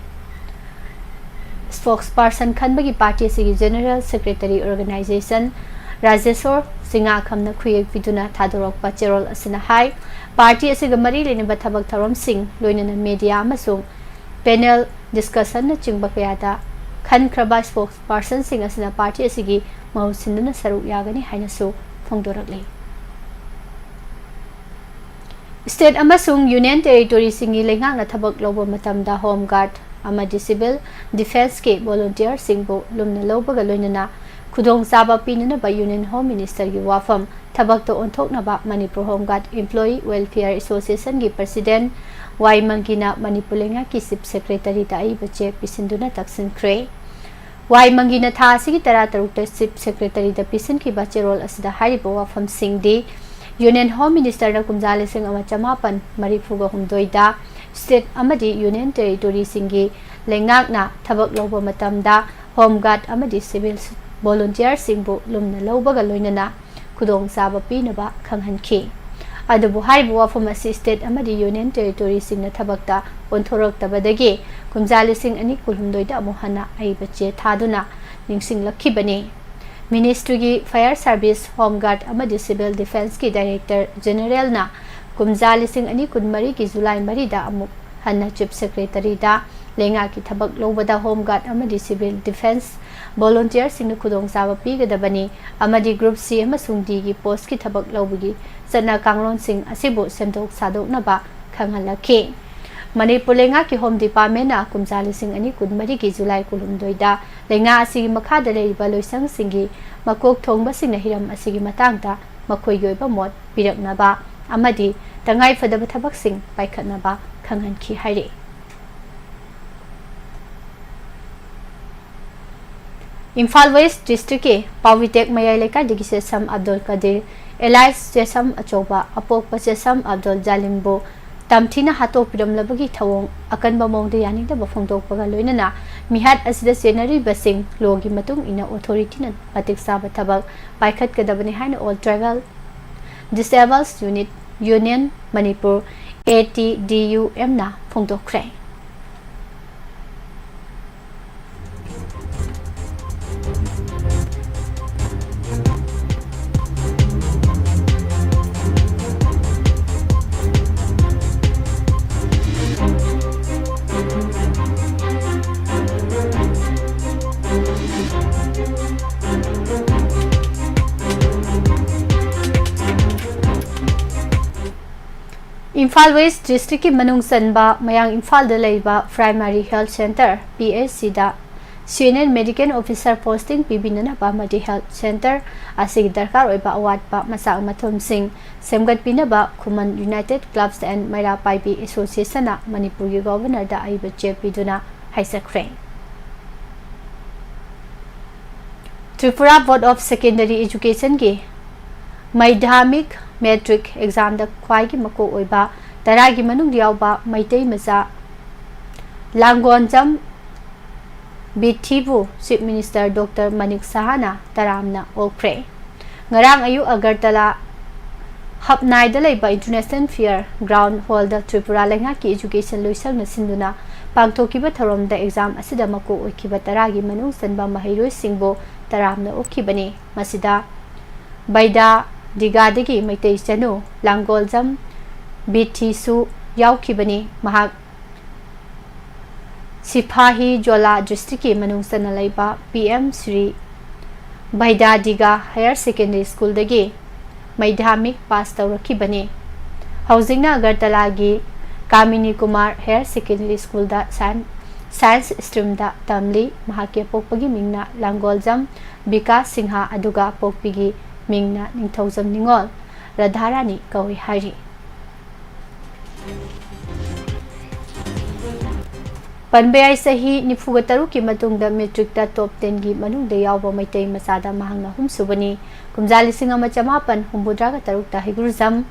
Spokesperson ꯈꯟꯕꯒꯤ party ꯑꯁꯤꯒꯤ General Secretary Organization ꯔꯥꯖꯦꯁꯣꯔ ꯆꯤꯉꯥꯈꯝꯅ ꯈꯨꯌꯦꯛ ꯄꯤꯗꯨꯅ ꯊꯥꯗꯣꯔꯛꯄ ꯆꯦꯔꯣꯜ ꯑꯁꯤꯅ ꯍꯥꯏ, party ꯑꯁꯤꯒ ꯃꯔꯤ ꯂꯩꯅꯕ ꯊꯕꯛ ꯊꯧꯔꯝꯁꯤꯡ, ꯂꯣꯏꯅꯅ media ꯑꯃꯁꯨꯡ panel discussionꯅꯆꯤꯡꯕ ꯀꯌꯥꯗ ꯈꯟꯈ꯭ꯔꯕ spokespersonꯁꯤꯡ ꯑꯁꯤꯅ party ꯑꯁꯤꯒꯤ ꯃꯍꯨꯠ ꯁꯤꯟꯗꯨꯅ ꯁꯔꯨꯛ ꯌꯥꯒꯅꯤ ꯍꯥꯏꯅꯁꯨ ꯐꯣꯡꯗꯣꯔꯛꯂꯤ꯫ State ꯑꯃꯁꯨꯡ Union Territoryꯁꯤꯡꯒꯤ ꯂꯩꯉꯥꯛꯅ ꯊꯕꯛ ꯂꯧꯕ ꯃꯇꯝꯗ Home Guard ꯑꯃꯗꯤ Civil Defenceꯀꯤ volunteerꯁꯤꯡꯕꯨ ꯂꯨꯝꯅ ꯂꯧꯕꯒ ꯂꯣꯏꯅꯅ ꯈꯨꯗꯣꯡꯆꯥꯕ ꯄꯤꯅꯅꯕ Union Home Ministerꯒꯤ ꯋꯥꯐꯝ ꯊꯕꯛꯇ ꯑꯣꯟꯊꯣꯛꯅꯕ Manipur Home Guard Employee Welfare Associationꯒꯤ President ꯋꯥꯏ ꯃꯪꯒꯤꯅ ꯃꯅꯤꯄꯨꯔ ꯂꯩꯉꯥꯛꯀꯤ Chief Secretaryꯗ ꯑꯏꯕ ꯆꯦ ꯄꯤꯁꯤꯟꯗꯨꯅ ꯇꯛꯁꯤꯟꯈ꯭ꯔꯦ꯫ ꯋꯥꯏ ꯃꯪꯒꯤꯅ ꯊꯥ ꯑꯁꯤꯒꯤ ꯇꯔꯥꯇꯔꯨꯛꯇ Chief Secretaryꯗ ꯄꯤꯁꯤꯟꯈꯤꯕ ꯆꯦꯔꯣꯜ ꯑꯁꯤꯗ ꯍꯥꯏꯔꯤꯕ ꯋꯥꯐꯝꯁꯤꯡꯗꯤ, Union Home Ministerꯅ ꯀꯨꯝꯖꯥ ꯂꯤꯁꯤꯡ ꯑꯃ ꯆꯃꯥꯄꯟ ꯃꯔꯤꯐꯨꯒ ꯍꯨꯝꯗꯣꯏꯗ State ꯑꯃꯗꯤ Union Territoryꯁꯤꯡꯒꯤ ꯂꯩꯉꯥꯛꯅ ꯊꯕꯛ ꯂꯧꯕ ꯃꯇꯝꯗ Home Guard ꯑꯃꯗꯤ Civil Volunteerꯁꯤꯡꯕꯨ ꯂꯨꯝꯅ ꯂꯧꯕꯒ ꯂꯣꯏꯅꯅ ꯈꯨꯗꯣꯡꯆꯥꯕ ꯄꯤꯅꯕ ꯈꯪꯍꯟꯈꯤ꯫ ꯑꯗꯨꯕꯨ ꯍꯥꯏꯔꯤꯕ ꯋꯥꯐꯝ ꯑꯁꯤ State ꯑꯃꯗꯤ Union Territoryꯁꯤꯡꯅ ꯊꯕꯛꯇ ꯑꯣꯟꯊꯣꯔꯛꯇꯕꯗꯒꯤ ꯀꯨꯝꯖꯥ ꯂꯤꯁꯤꯡ ꯑꯅꯤ ꯀꯨꯟꯍꯨꯝꯗꯣꯏꯗ ꯑꯃꯨꯛ ꯍꯟꯅ ꯑꯏꯕ ꯆꯦ ꯊꯥꯗꯨꯅ ꯅꯤꯡꯁꯤꯡꯂꯛꯈꯤꯕꯅꯤ꯫ Ministryꯒꯤ Fire Service, Home Guard ꯑꯃꯗꯤ Civil Defenceꯀꯤ Director Generalꯅ ꯀꯨꯝꯖꯥ ꯂꯤꯁꯤꯡ ꯑꯅꯤ ꯀꯨꯟꯃꯔꯤꯒꯤ July ꯃꯔꯤꯗ ꯑꯃꯨꯛ ꯍꯟꯅ Chief Secretaryꯗ ꯂꯩꯉꯥꯛꯀꯤ ꯊꯕꯛ ꯂꯧꯕꯗ Home Guard ꯑꯃꯗꯤ Civil Defence volunteerꯁꯤꯡꯅ ꯈꯨꯗꯣꯡꯆꯥꯕ ꯄꯤꯒꯗꯕꯅꯤ ꯑꯃꯗꯤ Group C ꯑꯃꯁꯨꯡ Dꯒꯤ postꯀꯤ ꯊꯕꯛ ꯂꯧꯕꯒꯤ ꯆꯠꯅ ꯀꯥꯡꯂꯣꯟꯁꯤꯡ ꯑꯁꯤꯕꯨ ꯁꯦꯝꯗꯣꯛ ꯁꯥꯗꯣꯛꯅꯕ ꯈꯪꯍꯜꯂꯛꯈꯤ꯫ ꯃꯅꯤꯄꯨꯔ ꯂꯩꯉꯥꯛꯀꯤ ꯍꯣꯝ ꯗꯤꯄꯥꯔꯠꯃꯦꯟꯅ ꯀꯨꯝꯖꯥ ꯂꯤꯁꯤꯡ ꯑꯅꯤ ꯀꯨꯟꯃꯔꯤꯒꯤ ꯖꯨꯂꯥꯏ ꯀꯨꯟꯍꯨꯝꯗꯣꯏꯗ ꯂꯩꯉꯥꯛ ꯑꯁꯤꯒꯤ ꯃꯈꯥꯗ ꯂꯩꯔꯤꯕ ꯂꯣꯏꯁꯪꯁꯤꯡꯒꯤ ꯃꯀꯣꯛ ꯊꯣꯡꯕꯁꯤꯡꯅ ꯍꯤꯔꯝ ꯑꯁꯤꯒꯤ ꯃꯇꯥꯡꯗ ꯃꯈꯣꯏꯒꯤ ꯑꯣꯏꯕ ꯃꯣꯠ ꯄꯤꯔꯛꯅꯕ ꯑꯃꯗꯤ ꯇꯉꯥꯏꯐꯗꯕ ꯊꯕꯛꯁꯤꯡ ꯄꯥꯏꯈꯠꯅꯕ ꯈꯪꯍꯟꯈꯤ ꯍꯥꯏꯔꯤ꯫ ꯏꯝꯐꯥꯜ ꯋꯦꯁ꯭ꯠ ꯗꯤꯁꯇ꯭ꯔꯤꯛꯀꯤ ꯄꯥꯎꯋꯤꯇꯦꯛ ꯃꯌꯥꯏ ꯂꯩꯀꯥꯏꯗꯒꯤ ꯆꯦꯁꯝ ꯑꯕꯗꯨꯜ ꯀꯗꯤꯔ, ꯑꯦꯂꯥꯏꯁ ꯆꯦꯁꯝ ꯑꯆꯧꯕ, ꯑꯄꯣꯛꯄ ꯆꯦꯁꯝ ꯑꯕꯗꯨꯜ ꯖꯂꯤꯝꯕꯨ ꯇꯝꯊꯤꯅ ꯍꯥꯠꯇꯣꯛꯄꯤꯔꯝꯂꯕꯒꯤ ꯊꯧꯑꯣꯡ ꯑꯀꯟꯕ ꯃꯑꯣꯡꯗ ꯌꯥꯅꯤꯡꯗꯕ ꯐꯣꯡꯗꯣꯛꯄꯒ ꯂꯣꯏꯅꯅ ꯃꯤꯍꯥꯠ ꯑꯁꯤꯗ ꯆꯦꯟꯅꯔꯤꯕꯁꯤꯡ ꯂꯣꯒꯤ ꯃꯇꯨꯡ ꯏꯟꯅ ꯑꯣꯊꯣꯔꯤꯇꯤꯅ ꯃꯇꯤꯛ ꯆꯥꯕ ꯊꯕꯛ ꯄꯥꯏꯈꯠꯀꯗꯕꯅꯤ ꯍꯥꯏꯅ all tribal disables unit, union Manipur, A T D U ꯑꯦꯝꯅ ꯐꯣꯡꯗꯣꯛꯈ꯭ꯔꯦ꯫ ꯏꯝꯐꯥꯜ ꯋꯦꯁ꯭ꯠ ꯗꯤꯁꯇ꯭ꯔꯤꯛꯀꯤ ꯃꯅꯨꯡ ꯆꯟꯕ ꯃꯌꯥꯡ ꯏꯝꯐꯥꯜꯗ ꯂꯩꯕ primary health centre, P H ꯁꯤꯗ ꯁꯤꯅꯤꯌꯔ ꯃꯦꯗꯤꯀꯦꯜ ꯑꯣꯐꯤꯁꯔ ꯄꯣꯁꯇꯤꯡ ꯄꯤꯕꯤꯅꯅꯕ ꯑꯃꯗꯤ ꯍꯦꯜꯊ ꯁꯦꯟꯇꯔ ꯑꯁꯤꯒꯤ ꯗꯔꯀꯥꯔ ꯑꯣꯏꯕ ꯑꯋꯥꯠꯄ ꯃꯆꯥꯛ ꯃꯊꯨꯝꯁꯤꯡ ꯁꯦꯝꯒꯠꯄꯤꯅꯕ ꯈꯨꯃꯟ ꯌꯨꯅꯥꯏꯇꯦꯗ ꯀ꯭ꯂꯕꯁ ꯑꯦꯟ ꯃꯩꯔꯥ ꯄꯥꯏꯕꯤ ꯑꯦꯁꯣꯁꯤꯌꯦꯁꯟꯅ ꯃꯅꯤꯄꯨꯔꯒꯤ ꯒꯣꯚꯔꯅꯔꯗ ꯑꯏꯕ ꯆꯦ ꯄꯤꯗꯨꯅ ꯍꯥꯏꯖꯈ꯭ꯔꯦ꯫ ꯇ꯭ꯔꯤꯄꯨꯔꯥ ꯕꯣꯔꯗ ꯑꯣꯐ ꯁꯦꯀꯦꯟꯗꯔꯤ ꯑꯦꯖꯨꯀꯦꯁꯟꯒꯤ ꯃꯩꯙꯥꯃꯤꯛ ꯃꯦꯇ꯭ꯔꯤꯛ ꯑꯦꯛꯖꯥꯝꯗ ꯈ꯭ꯋꯥꯏꯒꯤ ꯃꯀꯣꯛ ꯑꯣꯏꯕ ꯇꯔꯥꯒꯤ ꯃꯅꯨꯡꯗ ꯌꯥꯎꯕ ꯃꯩꯇꯩ ꯃꯆꯥ ꯂꯥꯡꯒꯣꯟꯖꯝ ꯕꯤꯊꯤꯕꯨ ꯆꯤꯐ ꯃꯤꯅꯤꯁꯇꯔ ꯗꯣꯛꯇꯔ ꯃꯅꯤꯛ ꯁꯍꯥꯅ ꯇꯔꯥꯝꯅ ꯑꯣꯛꯈ꯭ꯔꯦ꯫ ꯉꯔꯥꯡ ꯑꯌꯨꯛ ꯑꯒꯔꯇꯂꯥ ꯍꯞꯅꯥꯏꯗ ꯂꯩꯕ ꯏꯟꯇꯔꯅꯦꯁꯅꯦꯜ ꯐꯤꯌꯔ ꯒ꯭ꯔꯥꯎꯟ ꯍꯣꯜꯗ ꯇ꯭ꯔꯤꯄꯨꯔꯥ ꯂꯩꯉꯥꯛꯀꯤ ꯑꯦꯖꯨꯀꯦꯁꯟ ꯂꯣꯏꯁꯪꯅ ꯁꯤꯟꯗꯨꯅ ꯄꯥꯡꯊꯣꯛꯈꯤꯕ ꯊꯧꯔꯝꯗ ꯑꯦꯛꯖꯥꯝ ꯑꯁꯤꯗ ꯃꯀꯣꯛ ꯑꯣꯏꯈꯤꯕ ꯇꯔꯥꯒꯤ ꯃꯅꯨꯡ ꯆꯟꯕ ꯃꯍꯩꯔꯣꯏꯁꯤꯡꯕꯨ ꯇꯔꯥꯝꯅ ꯑꯣꯛꯈꯤꯕꯅꯤ꯫ ꯃꯁꯤꯗ ꯕꯩꯗꯥ ꯗꯤꯒꯥꯗꯒꯤ ꯃꯩꯇꯩ ꯆꯅꯨ ꯂꯥꯡꯒꯣꯜꯖꯝ ꯕꯤꯊꯤꯁꯨ ꯌꯥꯎꯈꯤꯕꯅꯤ꯫ ꯃꯍꯥꯛ ꯁꯤꯐꯥꯍꯤ ꯖꯣꯂꯥ ꯗꯤꯁꯇ꯭ꯔꯤꯛꯀꯤ ꯃꯅꯨꯡ ꯆꯟꯅ ꯂꯩꯕ ꯄꯤ ꯑꯦꯝ ꯁ꯭ꯔꯤ ꯚꯩꯗꯥꯗꯤꯒꯥ ꯍꯥꯌꯔ ꯁꯦꯀꯦꯟꯗꯔꯤ ꯁ꯭ꯀꯨꯜꯗꯒꯤ ꯃꯩꯙꯥꯃꯤꯛ ꯄꯥꯁ ꯇꯧꯔꯛꯈꯤꯕꯅꯤ꯫ ꯍꯧꯖꯤꯛꯅ ꯑꯒꯔꯇꯂꯥꯒꯤ ꯀꯥꯃꯤꯅꯤ ꯀꯨꯃꯥꯔ ꯍꯥꯌꯔ ꯁꯦꯀꯦꯟꯗꯔꯤ ꯁ꯭ꯀꯨꯜꯗ ꯁꯥꯏꯟ-, ꯁꯥꯏꯟꯁ ꯁ꯭ꯇ꯭ꯔꯤꯝꯗ ꯇꯝꯂꯤ꯫ ꯃꯍꯥꯛꯀꯤ ꯑꯄꯣꯛꯄꯒꯤ ꯃꯤꯡꯅ ꯂꯥꯡꯒꯣꯜꯖꯝ ꯕꯤꯀꯥꯁ ꯁꯤꯡꯍ, ꯑꯗꯨꯒ ꯑꯄꯣꯛꯄꯤꯒꯤ ꯃꯤꯡꯅ ꯅꯤꯡꯊꯧꯖꯝ ꯅꯤꯉꯣꯜ ꯔꯥꯙꯥꯔꯥꯅꯤ ꯀꯧꯏ ꯍꯥꯏꯔꯤ꯫ ꯄꯟꯕ ꯌꯥꯏ, ꯆꯍꯤ ꯅꯤꯐꯨꯒ ꯇꯔꯨꯛꯀꯤ ꯃꯇꯨꯡꯗ ꯃꯦꯇ꯭ꯔꯤꯛꯇ ꯇꯣꯞ ꯇꯦꯟꯒꯤ ꯃꯅꯨꯡꯗ ꯌꯥꯎꯕ ꯃꯩꯇꯩ ꯃꯆꯥꯗ ꯃꯍꯥꯛꯅ ꯑꯍꯨꯝꯁꯨꯕꯅꯤ꯫ ꯀꯨꯝꯖꯥ ꯂꯤꯁꯤꯡ ꯑꯃ ꯆꯃꯥꯄꯟ ꯍꯨꯝꯐꯨꯇꯔꯥꯒ ꯇꯔꯨꯛꯇ ꯍꯩꯒ꯭ꯔꯨꯖꯝ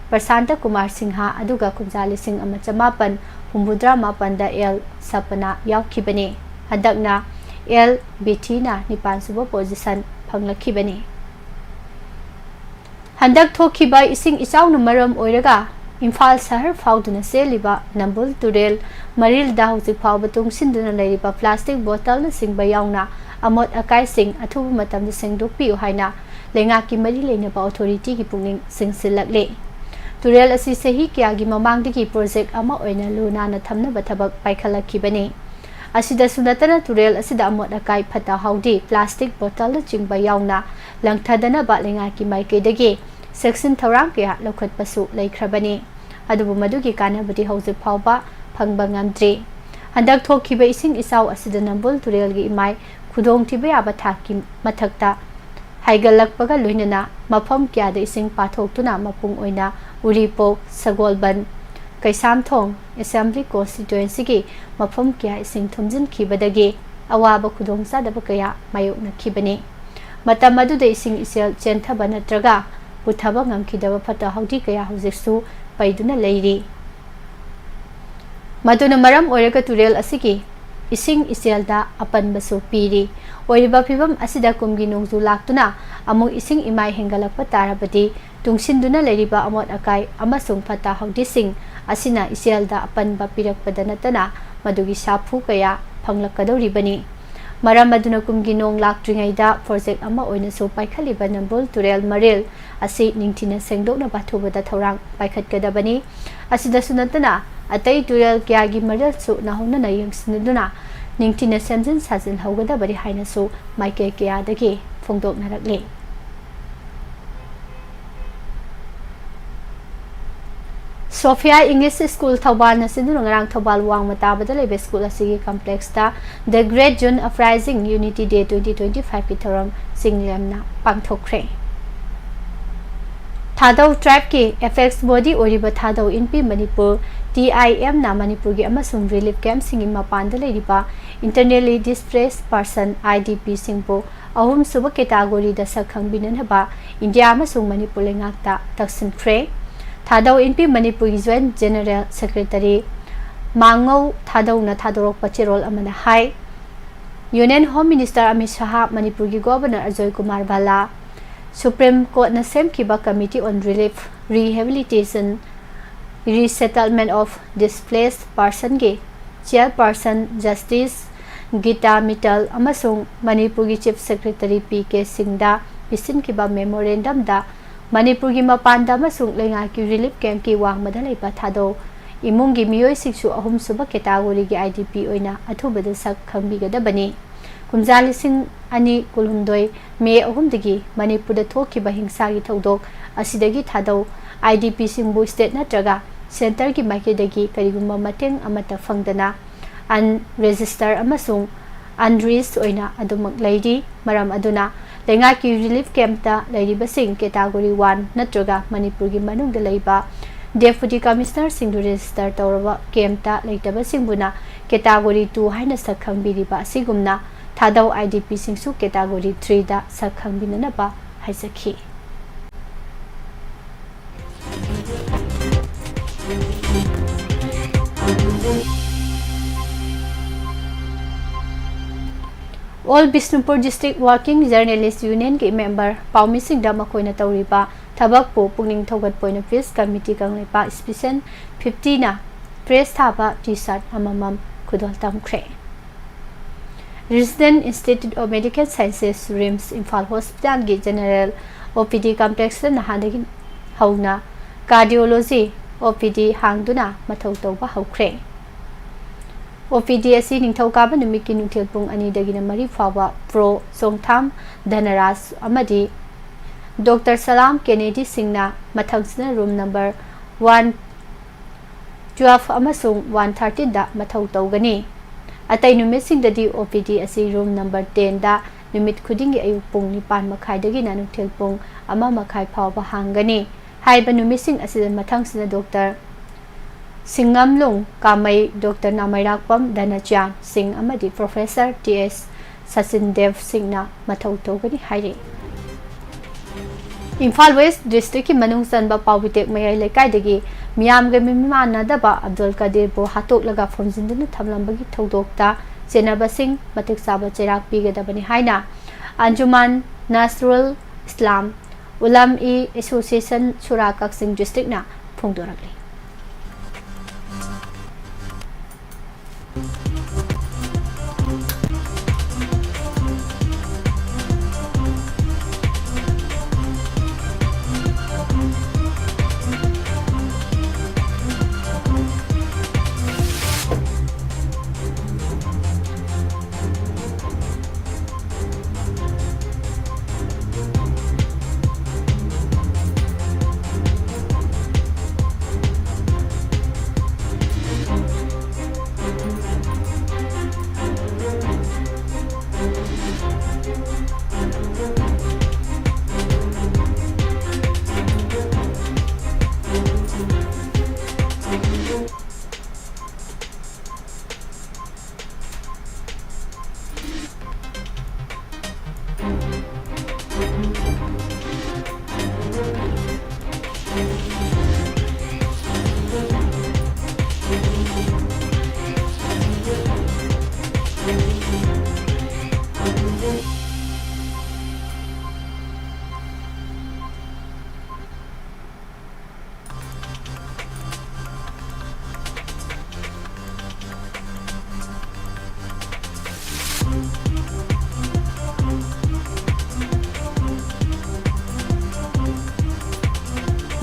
ꯄ꯭ꯔꯁꯥꯟꯇ ꯀꯨꯃꯥꯔ ꯁꯤꯡꯍ, ꯑꯗꯨꯒ ꯀꯨꯝꯖꯥ ꯂꯤꯁꯤꯡ ꯑꯃ ꯆꯃꯥꯄꯟ ꯍꯨꯝꯐꯨꯇꯔꯥ ꯃꯥꯄꯟꯗ ꯑꯦꯜ ꯁꯄꯅꯥ ꯌꯥꯎꯈꯤꯕꯅꯤ꯫ ꯍꯟꯗꯛꯅ ꯑꯦꯜ ꯕꯤꯊꯤꯅ ꯅꯤꯄꯥꯟꯁꯨꯕ ꯄꯣꯖꯤꯁꯟ ꯐꯪꯂꯛꯈꯤꯕꯅꯤ꯫ ꯍꯟꯗꯛ ꯊꯣꯛꯈꯤꯕ ꯏꯁꯤꯡ ꯏꯆꯥꯎꯅ ꯃꯔꯝ ꯑꯣꯏꯔꯒ ꯏꯝꯐꯥꯜ ꯁꯍꯔ ꯐꯥꯎꯗꯨꯅ ꯆꯦꯜꯂꯤꯕ ꯅꯝꯕꯨꯜ ꯇꯨꯔꯦꯜ ꯃꯔꯤꯜꯗ ꯍꯧꯖꯤꯛ ꯐꯥꯎꯕ ꯇꯨꯡꯁꯤꯟꯗꯨꯅ ꯂꯩꯔꯤꯕ ꯄ꯭ꯂꯥꯁꯇꯤꯛ ꯕꯣꯇꯜꯅꯆꯤꯡꯕ ꯌꯥꯎꯅ ꯑꯃꯣꯠ ꯑꯀꯥꯏꯁꯤꯡ ꯑꯊꯨꯕ ꯃꯇꯝꯗ ꯁꯦꯡꯗꯣꯛꯄꯤꯌꯨ ꯍꯥꯏꯅ ꯂꯩꯉꯥꯛꯀꯤ ꯃꯔꯤ ꯂꯩꯅꯕ ꯑꯣꯊꯣꯔꯤꯇꯤꯒꯤ ꯄꯨꯛꯅꯤꯡ ꯆꯤꯡꯁꯤꯜꯂꯛꯂꯤ꯫ ꯇꯨꯔꯦꯜ ꯑꯁꯤ ꯆꯍꯤ ꯀꯌꯥꯒꯤ ꯃꯃꯥꯡꯗꯒꯤ ꯄ꯭ꯔꯣꯖꯦꯛ ꯑꯃ ꯑꯣꯏꯅ ꯂꯨ ꯅꯥꯟꯅ ꯊꯝꯅꯕ ꯊꯕꯛ ꯄꯥꯏꯈꯠꯂꯛꯈꯤꯕꯅꯤ꯫ ꯑꯁꯤꯗꯁꯨ ꯅꯠꯇꯅ ꯇꯨꯔꯦꯜ ꯑꯁꯤꯗ ꯑꯃꯣꯠ ꯑꯀꯥꯏ, ꯐꯠꯇ ꯍꯥꯎꯗꯤ, ꯄ꯭ꯂꯥꯁꯇꯤꯛ ꯕꯣꯇꯜꯅꯆꯤꯡꯕ ꯌꯥꯎꯅ ꯂꯪꯊꯗꯅꯕ ꯂꯩꯉꯥꯛꯀꯤ ꯃꯥꯏꯀꯩꯗꯒꯤ ꯆꯦꯛꯁꯤꯟ ꯊꯧꯔꯥꯡ ꯀꯌꯥ ꯂꯧꯈꯠꯄꯁꯨ ꯂꯩꯈ꯭ꯔꯕꯅꯤ꯫ ꯑꯗꯨꯕꯨ ꯃꯗꯨꯒꯤ ꯀꯥꯟꯅꯕꯗꯤ ꯍꯧꯖꯤꯛ ꯐꯥꯎꯕ ꯐꯪꯕ ꯉꯝꯗ꯭ꯔꯤ꯫ ꯍꯟꯗꯛ ꯊꯣꯛꯈꯤꯕ ꯏꯁꯤꯡ ꯏꯆꯥꯎ ꯑꯁꯤꯗ ꯅꯝꯕꯨꯜ ꯇꯨꯔꯦꯜꯒꯤ ꯏꯃꯥꯏ ꯈꯨꯗꯣꯡꯊꯤꯕ ꯌꯥꯕ ꯊꯥꯛꯀꯤ ꯃꯊꯛꯇ ꯍꯥꯏꯒꯠꯂꯛꯄꯒ ꯂꯣꯏꯅꯅ ꯃꯐꯝ ꯀꯌꯥꯗ ꯏꯁꯤꯡ ꯄꯥꯊꯣꯛꯇꯨꯅ ꯃꯄꯨꯡ ꯑꯣꯏꯅ ꯎꯔꯤꯄꯣꯛ, ꯁꯒꯣꯜꯕꯟ, ꯀꯩꯁꯥꯝꯊꯣꯡ ꯑꯦꯁꯦꯝꯕ꯭ꯂꯤ ꯀꯣꯟꯁꯇꯤꯇ꯭ꯋꯦꯟꯁꯤꯒꯤ ꯃꯐꯝ ꯀꯌꯥ ꯏꯁꯤꯡ ꯊꯨꯝꯖꯤꯟꯈꯤꯕꯗꯒꯤ ꯑꯋꯥꯕ ꯈꯨꯗꯣꯡꯆꯥꯗꯕ ꯀꯌꯥ ꯃꯥꯌꯣꯛꯅꯈꯤꯕꯅꯤ꯫ ꯃꯇꯝ ꯑꯗꯨꯗ ꯏꯁꯤꯡ ꯏꯆꯦꯜ ꯆꯦꯟꯊꯕ ꯅꯠꯇ꯭ꯔꯒ ꯄꯨꯊꯕ ꯉꯝꯈꯤꯗꯕ ꯐꯠꯇ ꯍꯥꯎꯗꯤ ꯀꯌꯥ ꯍꯧꯖꯤꯛꯁꯨ ꯄꯩꯗꯨꯅ ꯂꯩꯔꯤ꯫ ꯃꯗꯨꯅ ꯃꯔꯝ ꯑꯣꯏꯔꯒ ꯇꯨꯔꯦꯜ ꯑꯁꯤꯒꯤ ꯏꯁꯤꯡ ꯏꯆꯦꯜꯗ ꯑꯄꯟꯕꯁꯨ ꯄꯤꯔꯤ꯫ ꯑꯣꯏꯔꯤꯕ ꯐꯤꯚꯝ ꯑꯁꯤꯗ ꯀꯨꯝꯒꯤ ꯅꯣꯡꯖꯨ ꯂꯥꯛꯇꯨꯅ ꯑꯃꯨꯛ ꯏꯁꯤꯡ ꯏꯃꯥꯏ ꯍꯦꯟꯒꯠꯂꯛꯄ ꯇꯥꯔꯕꯗꯤ ꯇꯨꯡꯁꯤꯟꯗꯨꯅ ꯂꯩꯔꯤꯕ ꯑꯃꯣꯠ ꯑꯀꯥꯏ ꯑꯃꯁꯨꯡ ꯐꯠꯇ ꯍꯥꯎꯗꯤꯁꯤꯡ ꯑꯁꯤꯅ ꯏꯆꯦꯜꯗ ꯑꯄꯟꯕ ꯄꯤꯔꯛꯄꯗ ꯅꯠꯇꯅ ꯃꯗꯨꯒꯤ ꯁꯥꯐꯨ ꯀꯌꯥ ꯐꯪꯂꯛꯀꯗꯧꯔꯤꯕꯅꯤ꯫ ꯃꯔꯝ ꯑꯗꯨꯅ ꯀꯨꯝꯒꯤ ꯅꯣꯡ ꯂꯥꯛꯇ꯭ꯔꯤꯉꯩꯗ ꯄ꯭ꯔꯣꯖꯦꯛ ꯑꯃ ꯑꯣꯏꯅꯁꯨ ꯄꯥꯏꯈꯠꯂꯤꯕ ꯅꯝꯕꯨꯜ ꯇꯨꯔꯦꯜ ꯃꯔꯤꯜ ꯑꯁꯤ ꯅꯤꯡꯊꯤꯅ ꯁꯦꯡꯗꯣꯛꯅꯕ ꯑꯊꯨꯕꯗ ꯊꯧꯔꯥꯡ ꯄꯥꯏꯈꯠꯀꯗꯕꯅꯤ꯫ ꯑꯁꯤꯗꯁꯨ ꯅꯠꯇꯅ ꯑꯇꯩ ꯇꯨꯔꯦꯜ ꯀꯌꯥꯒꯤ ꯃꯔꯤꯜꯁꯨ ꯅꯧꯍꯧꯅꯅ ꯌꯦꯡꯁꯤꯟꯗꯨꯅ ꯅꯤꯡꯊꯤꯅ ꯁꯦꯝꯖꯤꯟ ꯁꯥꯖꯤꯟꯍꯧꯒꯗꯕꯅꯤ ꯍꯥꯏꯅꯁꯨ ꯃꯥꯏꯀꯩ ꯀꯌꯥꯗꯒꯤ ꯐꯣꯡꯗꯣꯛꯅꯔꯛꯂꯤ꯫ Sophia English School ꯊꯧꯕꯥꯜꯅ ꯁꯤꯟꯗꯨꯅ ꯉꯔꯥꯡ ꯊꯧꯕꯥꯜ ꯋꯥꯡꯃ ꯇꯥꯕꯗ ꯂꯩꯕ ꯁ꯭ꯀꯨꯜ ꯑꯁꯤꯒꯤ ꯀꯝꯄ꯭ꯂꯦꯛꯁꯇ The Great June Uprising Unity Day twenty twenty-five ꯀꯤ ꯊꯧꯔꯝ ꯆꯤꯡꯂꯦꯝꯅ ꯄꯥꯡꯊꯣꯛꯈ꯭ꯔꯦ꯫ ꯊꯥꯗꯧ tribe ꯀꯤ apex body ꯑꯣꯏꯔꯤꯕ ꯊꯥꯗꯧ ꯏꯟꯄꯤ ꯃꯅꯤꯄꯨꯔ, T I M ꯅ ꯃꯅꯤꯄꯨꯔꯒꯤ ꯑꯃꯁꯨꯡ relief camp ꯁꯤꯡꯒꯤ ꯃꯄꯥꯟꯗ ꯂꯩꯔꯤꯕ internally displaced person, I D P ꯁꯤꯡꯕꯨ ꯑꯍꯨꯝꯁꯨꯕ category ꯗ ꯁꯛ ꯈꯪꯕꯤꯅꯅꯕ ꯏꯟꯗꯤꯌꯥ ꯑꯃꯁꯨꯡ ꯃꯅꯤꯄꯨꯔ ꯂꯩꯉꯥꯛꯇ ꯇꯛꯁꯤꯟꯈ꯭ꯔꯦ꯫ ꯊꯥꯗꯧ ꯏꯟꯄꯤ ꯃꯅꯤꯄꯨꯔꯒꯤ Joint General Secretary ꯃꯥꯡꯉꯧ ꯊꯥꯗꯧꯅ ꯊꯥꯗꯣꯔꯛꯄ ꯆꯦꯔꯣꯜ ꯑꯃꯅ ꯍꯥꯏ, Union Home Minister ꯑꯃꯤꯠ ꯁꯍꯥ, ꯃꯅꯤꯄꯨꯔꯒꯤ Governor Ajoy Kumar ꯚꯜꯂꯥ, Supreme Court ꯅ ꯁꯦꯝꯈꯤꯕ Committee on Relief, Rehabilitation, Resettlement of Displaced Person ꯒꯤ Chairperson Justice ꯒꯤꯇꯥ ꯃꯤꯇꯜ ꯑꯃꯁꯨꯡ ꯃꯅꯤꯄꯨꯔꯒꯤ Chief Secretary P K ꯁꯤꯡꯗ ꯄꯤꯁꯤꯟꯈꯤꯕ memorandum ꯗ ꯃꯅꯤꯄꯨꯔꯒꯤ ꯃꯄꯥꯟꯗ ꯑꯃꯁꯨꯡ ꯂꯩꯉꯥꯛꯀꯤ relief camp ꯀꯤ ꯋꯥꯡꯃꯗ ꯂꯩꯕ ꯊꯥꯗꯧ ꯏꯃꯨꯡꯒꯤ ꯃꯤꯑꯣꯏꯁꯤꯡꯁꯨ ꯑꯍꯨꯝꯁꯨꯕ category ꯒꯤ I D P ꯑꯣꯏꯅ ꯑꯊꯨꯕꯗ ꯁꯛ ꯈꯪꯕꯤꯒꯗꯕꯅꯤ꯫ ꯀꯨꯝꯖꯥ ꯂꯤꯁꯤꯡ ꯑꯅꯤ ꯀꯨꯟꯍꯨꯝꯗꯣꯏ May ꯑꯍꯨꯝꯗꯒꯤ ꯃꯅꯤꯄꯨꯔꯗ ꯊꯣꯛꯈꯤꯕ ꯍꯤꯡꯁꯥꯒꯤ ꯊꯧꯗꯣꯛ ꯑꯁꯤꯗꯒꯤ ꯊꯥꯗꯧ I D P ꯁꯤꯡꯕꯨ state ꯅꯠꯇ꯭ꯔꯒ centre ꯒꯤ ꯃꯥꯏꯀꯩꯗꯒꯤ ꯀꯔꯤꯒꯨꯝꯕ ꯃꯇꯦꯡ ꯑꯃꯠꯇ ꯐꯪꯗꯅ unregistered ꯑꯃꯁꯨꯡ unreached ꯑꯣꯏꯅ ꯑꯗꯨꯃꯛ ꯂꯩꯔꯤ꯫ ꯃꯔꯝ ꯑꯗꯨꯅ ꯂꯩꯉꯥꯛꯀꯤ relief camp ꯇ ꯂꯩꯔꯤꯕꯁꯤꯡ category one ꯅꯠꯇ꯭ꯔꯒ ꯃꯅꯤꯄꯨꯔꯒꯤ ꯃꯅꯨꯡꯗ ꯂꯩꯕ Deputy Commissioner ꯁꯤꯡꯗꯨ register ꯇꯧꯔꯕ camp ꯇ ꯂꯩꯇꯕꯁꯤꯡꯕꯨꯅ category two ꯍꯥꯏꯅ ꯁꯛ ꯈꯪꯕꯤꯔꯤꯕ ꯑꯁꯤꯒꯨꯝꯅ ꯊꯥꯗꯧ I D P ꯁꯤꯡꯁꯨ category three ꯗ ꯁꯛ ꯈꯪꯕꯤꯅꯅꯕ ꯍꯥꯏꯖꯈꯤ꯫ All Bishnupur District Working Journalist Union ꯒꯤ member ꯄꯥꯎꯃꯤꯁꯤꯡꯗ ꯃꯈꯣꯏꯅ ꯇꯧꯔꯤꯕ ꯊꯕꯛꯄꯨ ꯄꯨꯛꯅꯤꯡ ꯊꯧꯒꯠꯄ ꯑꯣꯏꯅ Peace Committee Kangleipak Special fifty ꯅ press ꯊꯥꯕ T-shirt ꯑꯃꯃꯝ ꯈꯨꯗꯣꯜ ꯇꯝꯈ꯭ꯔꯦ꯫ Resident Institute of Medical Sciences, RIMS, Imphal Hospital ꯒꯤ General O P D Complex ꯇ ꯅꯍꯥꯟꯗꯒꯤ ꯍꯧꯅ Cardiology O P D ꯍꯥꯡꯗꯨꯅ ꯃꯊꯧ ꯇꯧꯕ ꯍꯧꯈ꯭ꯔꯦ꯫ O P D ꯑꯁꯤ ꯅꯤꯡꯊꯧꯀꯥꯕ ꯅꯨꯃꯤꯠꯀꯤ ꯅꯨꯡꯊꯤꯜ ꯄꯨꯡ ꯑꯅꯤꯗꯒꯤꯅ ꯃꯔꯤ ꯐꯥꯎꯕ Pro ꯆꯣꯡꯊꯥꯝ ꯙꯅꯔꯥꯖ ꯑꯃꯗꯤ Doctor ꯁꯂꯥꯝ ꯀꯦꯅꯦꯗꯤ ꯁꯤꯡꯅ ꯃꯊꯪꯁꯤꯅ room number one twelve ꯑꯃꯁꯨꯡ one thirteen ꯗ ꯃꯊꯧ ꯇꯧꯒꯅꯤ꯫ ꯑꯇꯩ ꯅꯨꯃꯤꯠꯁꯤꯡꯗꯗꯤ O P D ꯑꯁꯤ room number ten ꯗ ꯅꯨꯃꯤꯠ ꯈꯨꯗꯤꯡꯒꯤ ꯑꯌꯨꯛ ꯄꯨꯡ ꯅꯤꯄꯥꯟ ꯃꯈꯥꯏꯗꯒꯤꯅ ꯅꯨꯡꯊꯤꯜ ꯄꯨꯡ ꯑꯃ ꯃꯈꯥꯏ ꯐꯥꯎꯕ ꯍꯥꯡꯒꯅꯤ꯫ ꯍꯥꯏꯔꯤꯕ ꯅꯨꯃꯤꯠꯁꯤꯡ ꯑꯁꯤꯗ ꯃꯊꯪꯁꯤꯅ Doctor ꯁꯤꯡꯉꯝꯂꯨꯡ ꯀꯥꯃꯩ, Doctor ꯅꯥꯃꯩꯔꯥꯛꯄꯝ ꯙꯅꯆ꯭ꯌꯥꯟ ꯁꯤꯡ ꯑꯃꯗꯤ Professor T S ꯁꯆꯤꯟ ꯗꯦꯕ ꯁꯤꯡꯅ ꯃꯊꯧ ꯇꯧꯒꯅꯤ ꯍꯥꯏꯔꯤ꯫ ꯏꯝꯐꯥꯜ West District ꯀꯤ ꯃꯅꯨꯡ ꯆꯟꯕ ꯄꯥꯎꯕꯤꯇꯦꯛ ꯃꯌꯥꯏ ꯂꯩꯀꯥꯏꯗꯒꯤ ꯃꯤꯌꯥꯝꯒ ꯃꯤꯃꯥꯟꯅꯗꯕ ꯑꯕꯗꯨꯜ ꯀꯗꯤꯔꯕꯨ ꯍꯥꯠꯇꯣꯛꯂꯒ ꯐꯨꯝꯖꯤꯟꯗꯨꯅ ꯊꯝꯂꯝꯕꯒꯤ ꯊꯧꯗꯣꯛꯇ ꯆꯦꯟꯅꯕꯁꯤꯡ ꯃꯇꯤꯛ ꯆꯥꯕ ꯆꯩꯔꯥꯛ ꯄꯤꯒꯗꯕꯅꯤ ꯍꯥꯏꯅ ꯑꯟꯖꯨꯃꯥꯟ ꯅꯁꯔꯨꯜ ꯏꯁꯂꯥꯝ ꯎꯂꯝ ꯏ ꯑꯦꯁꯣꯁꯤꯌꯦꯁꯟ ꯁꯨꯔꯥ ꯀꯛꯆꯤꯡ District ꯅ ꯐꯣꯡꯗꯣꯔꯛꯂꯤ꯫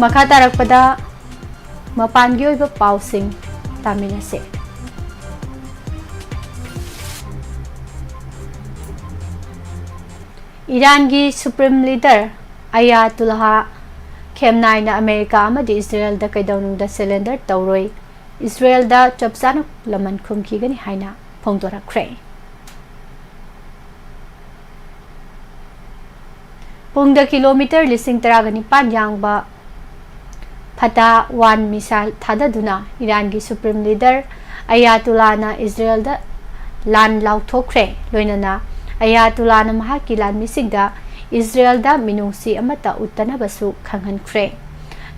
ꯃꯈꯥ ꯇꯥꯔꯛꯄꯗ ꯃꯄꯥꯟꯒꯤ ꯑꯣꯏꯕ ꯄꯥꯎꯁꯤꯡ ꯇꯥꯃꯤꯟꯅꯁꯦ꯫ ꯏꯔꯥꯟꯒꯤ Supreme Leader ꯑꯌꯥꯇꯨꯜꯂꯥꯍ ꯈꯦꯝꯅꯥꯏꯅ ꯑꯃꯦꯔꯤꯀꯥ ꯑꯃꯗꯤ ꯏꯖꯔꯦꯜꯗ ꯀꯩꯗꯧꯅꯨꯡꯗ surrender ꯇꯧꯔꯣꯏ꯫ ꯏꯁꯔꯦꯜꯗ ꯆꯞ ꯆꯥꯅ ꯂꯃꯟ ꯈꯨꯝꯈꯤꯒꯅꯤ ꯍꯥꯏꯅ ꯐꯣꯡꯗꯣꯔꯛꯈ꯭ꯔꯦ꯫ ꯄꯨꯡꯗ ꯀꯤꯂꯣꯃꯤꯇꯔ ꯂꯤꯁꯤꯡ ꯇꯔꯥꯒ ꯅꯤꯄꯥꯟ ꯌꯥꯡꯕ ꯐꯇꯥ ꯋꯥꯟ ꯃꯤꯁꯥꯏꯜ ꯊꯥꯗꯗꯨꯅ ꯏꯔꯥꯟꯒꯤ ꯁꯨꯄ꯭ꯔꯤꯝ ꯂꯤꯗꯔ ꯑꯌꯥꯇꯨꯂꯥꯅ ꯏꯁꯔꯦꯜꯗ ꯂꯥꯟ ꯂꯥꯎꯊꯣꯛꯈ꯭ꯔꯦ꯫ ꯂꯣꯏꯅꯅ ꯑꯌꯥꯇꯨꯂꯥꯅ ꯃꯍꯥꯛꯀꯤ ꯂꯥꯟꯃꯤꯁꯤꯡꯗ ꯏꯁꯔꯦꯜꯗ ꯃꯤꯅꯨꯡꯁꯤ ꯑꯃꯠꯇ ꯎꯠꯇꯅꯕꯁꯨ ꯈꯪꯍꯟꯈ꯭ꯔꯦ꯫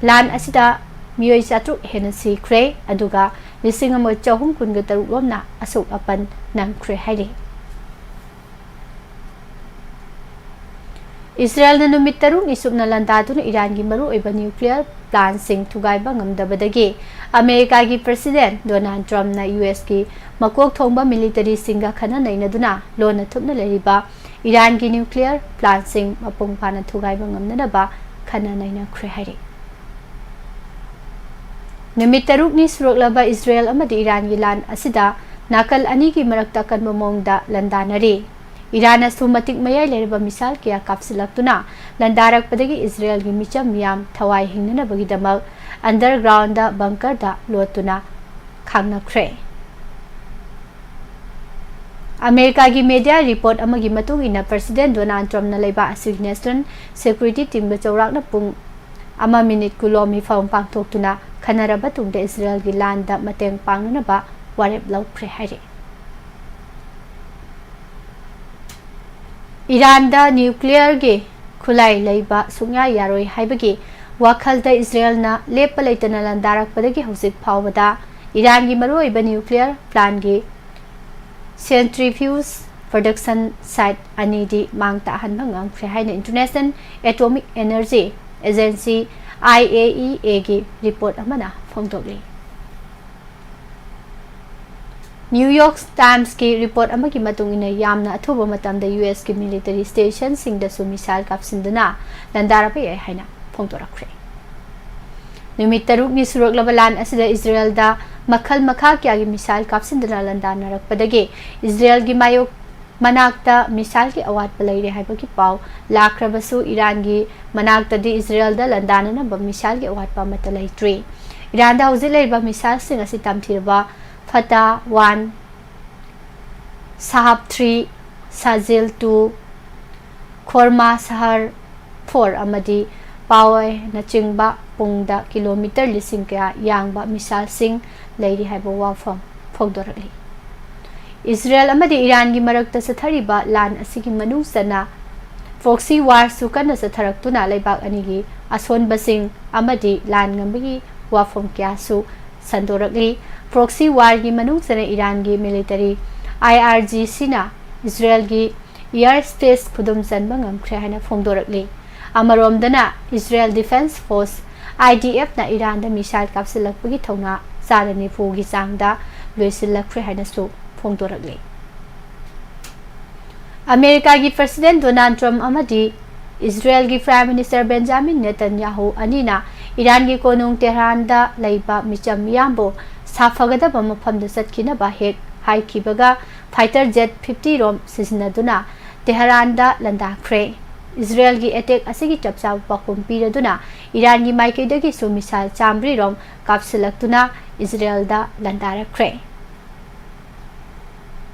ꯂꯥꯟ ꯑꯁꯤꯗ ꯃꯤꯑꯣꯏ ꯆꯥꯇ꯭ꯔꯨꯛ ꯍꯦꯟꯅ ꯁꯤꯈ꯭ꯔꯦ, ꯑꯗꯨꯒ ꯂꯤꯁꯤꯡ ꯑꯃ ꯆꯍꯨꯝ ꯀꯨꯟꯒ ꯇꯔꯨꯛ ꯔꯣꯝꯅ ꯑꯁꯣꯛ ꯑꯄꯟ ꯅꯪꯈ꯭ꯔꯦ ꯍꯥꯏꯔꯤ꯫ ꯏꯁꯔꯦꯜꯅ ꯅꯨꯃꯤꯠ ꯇꯔꯨꯛꯅꯤ ꯆꯨꯞꯅ ꯂꯥꯟꯗꯥꯗꯨꯅ ꯏꯔꯥꯟꯒꯤ ꯃꯔꯨꯑꯣꯏꯕ ꯅ꯭ꯌꯨꯀ꯭ꯂꯤꯌꯔ ꯄ꯭ꯂꯥꯟꯁꯤꯡ ꯊꯨꯒꯥꯏꯕ ꯉꯝꯗꯕꯗꯒꯤ ꯑꯃꯦꯔꯤꯀꯥꯒꯤ ꯄ꯭ꯔꯁꯤꯗꯦꯟꯠ ꯗꯣꯅꯥꯜꯗ ꯇ꯭ꯔꯝꯞꯅ ꯌꯨ ꯑꯦꯁꯀꯤ ꯃꯀꯣꯛ ꯊꯣꯡꯕ ꯃꯤꯂꯤꯇꯔꯤꯁꯤꯡꯒ ꯈꯟꯅ ꯅꯩꯅꯗꯨꯅ ꯂꯣꯟꯅ ꯊꯨꯞꯅ ꯂꯩꯔꯤꯕ ꯏꯔꯥꯟꯒꯤ ꯅ꯭ꯌꯨꯀ꯭ꯂꯤꯌꯔ ꯄ꯭ꯂꯥꯟꯁꯤꯡ ꯃꯄꯨꯡ ꯐꯥꯅ ꯊꯨꯒꯥꯏꯕ ꯉꯝꯅꯅꯕ ꯈꯟꯅ ꯅꯩꯅꯈ꯭ꯔꯦ ꯍꯥꯏꯔꯤ꯫ ꯅꯨꯃꯤꯠ ꯇꯔꯨꯛꯅꯤ ꯁꯨꯔꯛꯂꯕ ꯏꯁꯔꯦꯜ ꯑꯃꯗꯤ ꯏꯔꯥꯟꯒꯤ ꯂꯥꯟ ꯑꯁꯤꯗ ꯅꯥꯀꯜ ꯑꯅꯤꯒꯤ ꯃꯔꯛꯇ ꯑꯀꯟꯕ ꯃꯑꯣꯡꯗ ꯂꯥꯟꯗꯥꯅꯔꯤ꯫ ꯏꯔꯥꯟꯅꯁꯨ ꯃꯇꯤꯛ ꯃꯌꯥꯏ ꯂꯩꯔꯕ ꯃꯤꯁꯥꯏꯜ ꯀꯌꯥ ꯀꯥꯞꯁꯤꯜꯂꯛꯇꯨꯅ ꯂꯥꯟꯗꯥꯔꯛꯄꯗꯒꯤ ꯏꯁꯔꯦꯜꯒꯤ ꯃꯤꯆꯝ ꯃꯤꯌꯥꯝ ꯊꯋꯥꯏ ꯍꯤꯡꯅꯅꯕꯒꯤꯗꯃꯛ ꯑꯟꯗꯔꯒ꯭ꯔꯥꯎꯟꯗ ꯕꯪꯀꯔꯗ ꯂꯣꯠꯇꯨꯅ ꯈꯥꯡꯅꯈ꯭ꯔꯦ꯫ ꯑꯃꯦꯔꯤꯀꯥꯒꯤ ꯃꯦꯗꯤꯌꯥ ꯔꯤꯄꯣꯔꯠ ꯑꯃꯒꯤ ꯃꯇꯨꯡ ꯏꯟꯅ, ꯄ꯭ꯔꯁꯤꯗꯦꯟꯠ ꯗꯣꯅꯥꯜꯗ ꯇ꯭ꯔꯝꯞꯅ ꯂꯩꯕꯥꯛ ꯑꯁꯤꯒꯤ ꯅꯦꯁꯅꯦꯜ ꯁꯦꯀ꯭ꯌꯨꯔꯤꯇꯤ ꯇꯤꯝꯒ ꯆꯥꯎꯔꯥꯛꯅ ꯄꯨꯡ ꯑꯃ ꯃꯤꯅꯤꯠ ꯀꯨꯟꯂꯣꯝ ꯃꯤꯐꯝ ꯄꯥꯡꯊꯣꯛꯇꯨꯅ ꯈꯟꯅꯔꯕ ꯇꯨꯡꯗ ꯏꯁꯔꯦꯜꯒꯤ ꯂꯥꯟꯗ ꯃꯇꯦꯡ ꯄꯥꯡꯅꯅꯕ ꯋꯥꯔꯦꯞ ꯂꯧꯈ꯭ꯔꯦ ꯍꯥꯏꯔꯤ꯫ ꯏꯔꯥꯟꯗ ꯅ꯭ꯌꯨꯀ꯭ꯂꯤꯌꯔꯒꯤ ꯈꯨꯠꯂꯥꯏ ꯂꯩꯕ ꯁꯨꯡꯌꯥ ꯌꯥꯔꯣꯏ ꯍꯥꯏꯕꯒꯤ ꯋꯥꯈꯜꯗ ꯏꯁꯔꯦꯜꯅ ꯂꯦꯞꯄ ꯂꯩꯇꯅ ꯂꯥꯟꯗꯥꯔꯛꯄꯗꯒꯤ ꯍꯧꯖꯤꯛ ꯐꯥꯎꯕꯗ ꯏꯔꯥꯟꯒꯤ ꯃꯔꯨꯑꯣꯏꯕ ꯅ꯭ꯌꯨꯀ꯭ꯂꯤꯌꯔ ꯄ꯭ꯂꯥꯟꯒꯤ ꯁꯦꯟꯇ꯭ꯔꯤꯐ꯭ꯌꯨꯖ ꯄ꯭ꯔꯗꯛꯁꯟ ꯁꯥꯏꯠ ꯑꯅꯤꯗꯤ ꯃꯥꯡ ꯇꯥꯛꯍꯟꯕ ꯉꯝꯈ꯭ꯔꯦ ꯍꯥꯏꯅ international atomic energy agency, I A E ꯑꯦꯒꯤ ꯔꯤꯄꯣꯔꯠ ꯑꯃꯅ ꯐꯣꯡꯗꯣꯛꯂꯤ꯫ ꯅ꯭ꯌꯨ ꯌꯣꯔꯛ ꯇꯥꯏꯝꯁꯀꯤ ꯔꯤꯄꯣꯔꯠ ꯑꯃꯒꯤ ꯃꯇꯨꯡ ꯏꯟꯅ, ꯌꯥꯝꯅ ꯑꯊꯨꯕ ꯃꯇꯝꯗ ꯌꯨ ꯑꯦꯁꯀꯤ ꯃꯤꯂꯤꯇꯔꯤ ꯁ꯭ꯇꯦꯁꯟꯁꯤꯡꯗꯁꯨ ꯃꯤꯁꯥꯏꯜ ꯀꯥꯞꯁꯤꯟꯗꯨꯅ ꯂꯥꯟꯗꯥꯔꯛꯄ ꯌꯥꯏ ꯍꯥꯏꯅ ꯐꯣꯡꯗꯣꯔꯛꯈ꯭ꯔꯦ꯫ ꯅꯨꯃꯤꯠ ꯇꯔꯨꯛꯅꯤ ꯁꯨꯔꯛꯂꯕ ꯂꯥꯟ ꯑꯁꯤꯗ ꯏꯁꯔꯦꯜꯗ ꯃꯈꯜ ꯃꯈꯥ ꯀꯌꯥꯒꯤ ꯃꯤꯁꯥꯏꯜ ꯀꯥꯞꯁꯤꯟꯗꯨꯅ ꯂꯥꯟꯗꯥꯅꯔꯛꯄꯗꯒꯤ ꯏꯁꯔꯦꯜꯒꯤ ꯃꯥꯌꯣꯛ ꯃꯅꯥꯛꯇ ꯃꯤꯁꯥꯏꯜꯒꯤ ꯑꯋꯥꯠꯄ ꯂꯩꯔꯦ ꯍꯥꯏꯕꯒꯤ ꯄꯥꯎ ꯂꯥꯛꯈ꯭ꯔꯕꯁꯨ, ꯏꯔꯥꯟꯒꯤ ꯃꯅꯥꯛꯇꯗꯤ ꯏꯁꯔꯦꯜꯗ ꯂꯥꯟꯗꯥꯅꯅꯕ ꯃꯤꯁꯥꯏꯜꯒꯤ ꯑꯋꯥꯠꯄ ꯑꯃꯠꯇ ꯂꯩꯇ꯭ꯔꯤ꯫ ꯏꯔꯥꯟꯗ ꯍꯧꯖꯤꯛ ꯂꯩꯔꯤꯕ ꯃꯤꯁꯥꯏꯜꯁꯤꯡ ꯑꯁꯤ ꯇꯝꯊꯤꯔꯕ ꯐꯇꯥ ꯋꯥꯟ, ꯁꯥꯍꯥꯕ ꯊ꯭ꯔꯤ, ꯁꯥꯖꯤꯜ ꯇꯨ, ꯈꯣꯔꯃꯥ ꯁꯍꯔ ꯐꯣꯔ ꯑꯃꯗꯤ ꯄꯥꯋꯦꯅꯆꯤꯡꯕ ꯄꯨꯡꯗ ꯀꯤꯂꯣꯃꯤꯇꯔ ꯂꯤꯁꯤꯡ ꯀꯌꯥ ꯌꯥꯡꯕ ꯃꯤꯁꯥꯏꯜꯁꯤꯡ ꯂꯩꯔꯤ ꯍꯥꯏꯕ ꯋꯥꯐꯝ ꯐꯣꯡꯗꯣꯔꯛꯂꯤ꯫ ꯏꯖꯔꯦꯜ ꯑꯃꯗꯤ ꯏꯔꯥꯟꯒꯤ ꯃꯔꯛꯇ ꯆꯠꯊꯔꯤꯕ ꯂꯥꯟ ꯑꯁꯤꯒꯤ ꯃꯅꯨꯡ ꯆꯟꯅ ꯄ꯭ꯔꯣꯛꯁꯤ ꯋꯥꯔꯁꯨ ꯀꯟꯅ ꯆꯠꯊꯔꯛꯇꯨꯅ ꯂꯩꯕꯥꯛ ꯑꯅꯤꯒꯤ ꯑꯁꯣꯟꯕꯁꯤꯡ ꯑꯃꯗꯤ ꯂꯥꯟ ꯉꯝꯕꯒꯤ ꯋꯥꯐꯝ ꯀꯌꯥꯁꯨ ꯁꯟꯗꯣꯔꯛꯂꯤ꯫ ꯄ꯭ꯔꯣꯛꯁꯤ ꯋꯥꯔꯒꯤ ꯃꯅꯨꯡ ꯆꯟꯅ ꯏꯔꯥꯟꯒꯤ ꯃꯤꯂꯤꯇꯔꯤ ꯑꯥꯏ ꯑꯥꯔ ꯖꯤ ꯁꯤꯅ ꯏꯖꯔꯦꯜꯒꯤ ꯏꯌꯥꯔ ꯁ꯭ꯄꯦꯁ ꯈꯨꯗꯨꯝ ꯆꯟꯕ ꯉꯝꯈ꯭ꯔꯦ ꯍꯥꯏꯅ ꯐꯣꯡꯗꯣꯔꯛꯂꯤ꯫ ꯑꯃꯔꯣꯝꯗꯅ Israel defence force, I D ꯑꯦꯐꯅ ꯏꯔꯥꯟꯗ ꯃꯤꯁꯥꯏꯜ ꯀꯥꯞꯁꯤꯜꯂꯛꯄꯒꯤ ꯊꯧꯅꯥ ꯆꯥꯗ ꯅꯤꯐꯨꯒꯤ ꯆꯥꯡꯗ ꯂꯣꯏꯁꯤꯜꯂꯛꯈ꯭ꯔꯦ ꯍꯥꯏꯅꯁꯨ ꯐꯣꯡꯗꯣꯔꯛꯂꯤ꯫ ꯑꯃꯦꯔꯤꯀꯥꯒꯤ ꯄ꯭ꯔꯁꯤꯗꯦꯟ ꯗꯣꯅꯥꯜꯗ ꯇ꯭ꯔꯝꯞ ꯑꯃꯗꯤ ꯏꯖꯔꯦꯜꯒꯤ ꯄ꯭ꯔꯥꯏꯝ ꯃꯤꯅꯤꯁꯇꯔ ꯕꯦꯟꯖꯥꯃꯤꯟ ꯅꯦꯇꯟꯌꯥꯍꯨ ꯑꯅꯤꯅ ꯏꯔꯥꯟꯒꯤ ꯀꯣꯅꯨꯡ ꯇꯦꯍꯔꯥꯟꯗ ꯂꯩꯕ ꯃꯤꯆꯝ ꯃꯤꯌꯥꯝꯕꯨ ꯁꯥꯐꯒꯗꯕ ꯃꯐꯝꯗ ꯆꯠꯈꯤꯅꯕ ꯍꯦꯛ ꯍꯥꯏꯈꯤꯕꯒ ꯐꯥꯏꯇꯔ ꯖꯦꯠ ꯐꯤꯐꯇꯤ ꯔꯣꯝ ꯁꯤꯖꯤꯟꯅꯗꯨꯅ ꯇꯦꯍꯔꯥꯟꯗ ꯂꯥꯟꯗꯥꯈ꯭ꯔꯦ꯫ ꯏꯖꯔꯦꯜꯒꯤ ꯑꯦꯇꯦꯛ ꯑꯁꯤꯒꯤ ꯆꯞ ꯆꯥꯕ ꯄꯥꯎꯈꯨꯝ ꯄꯤꯔꯗꯨꯅ ꯏꯔꯥꯟꯒꯤ ꯃꯥꯏꯀꯩꯗꯒꯤꯁꯨ ꯃꯤꯁꯥꯏꯜ ꯆꯥꯝꯃꯔꯤ ꯔꯣꯝ ꯀꯥꯞꯁꯤꯜꯂꯛꯇꯨꯅ ꯏꯖꯔꯦꯜꯗ ꯂꯥꯟꯗꯥꯔꯛꯈ꯭ꯔꯦ꯫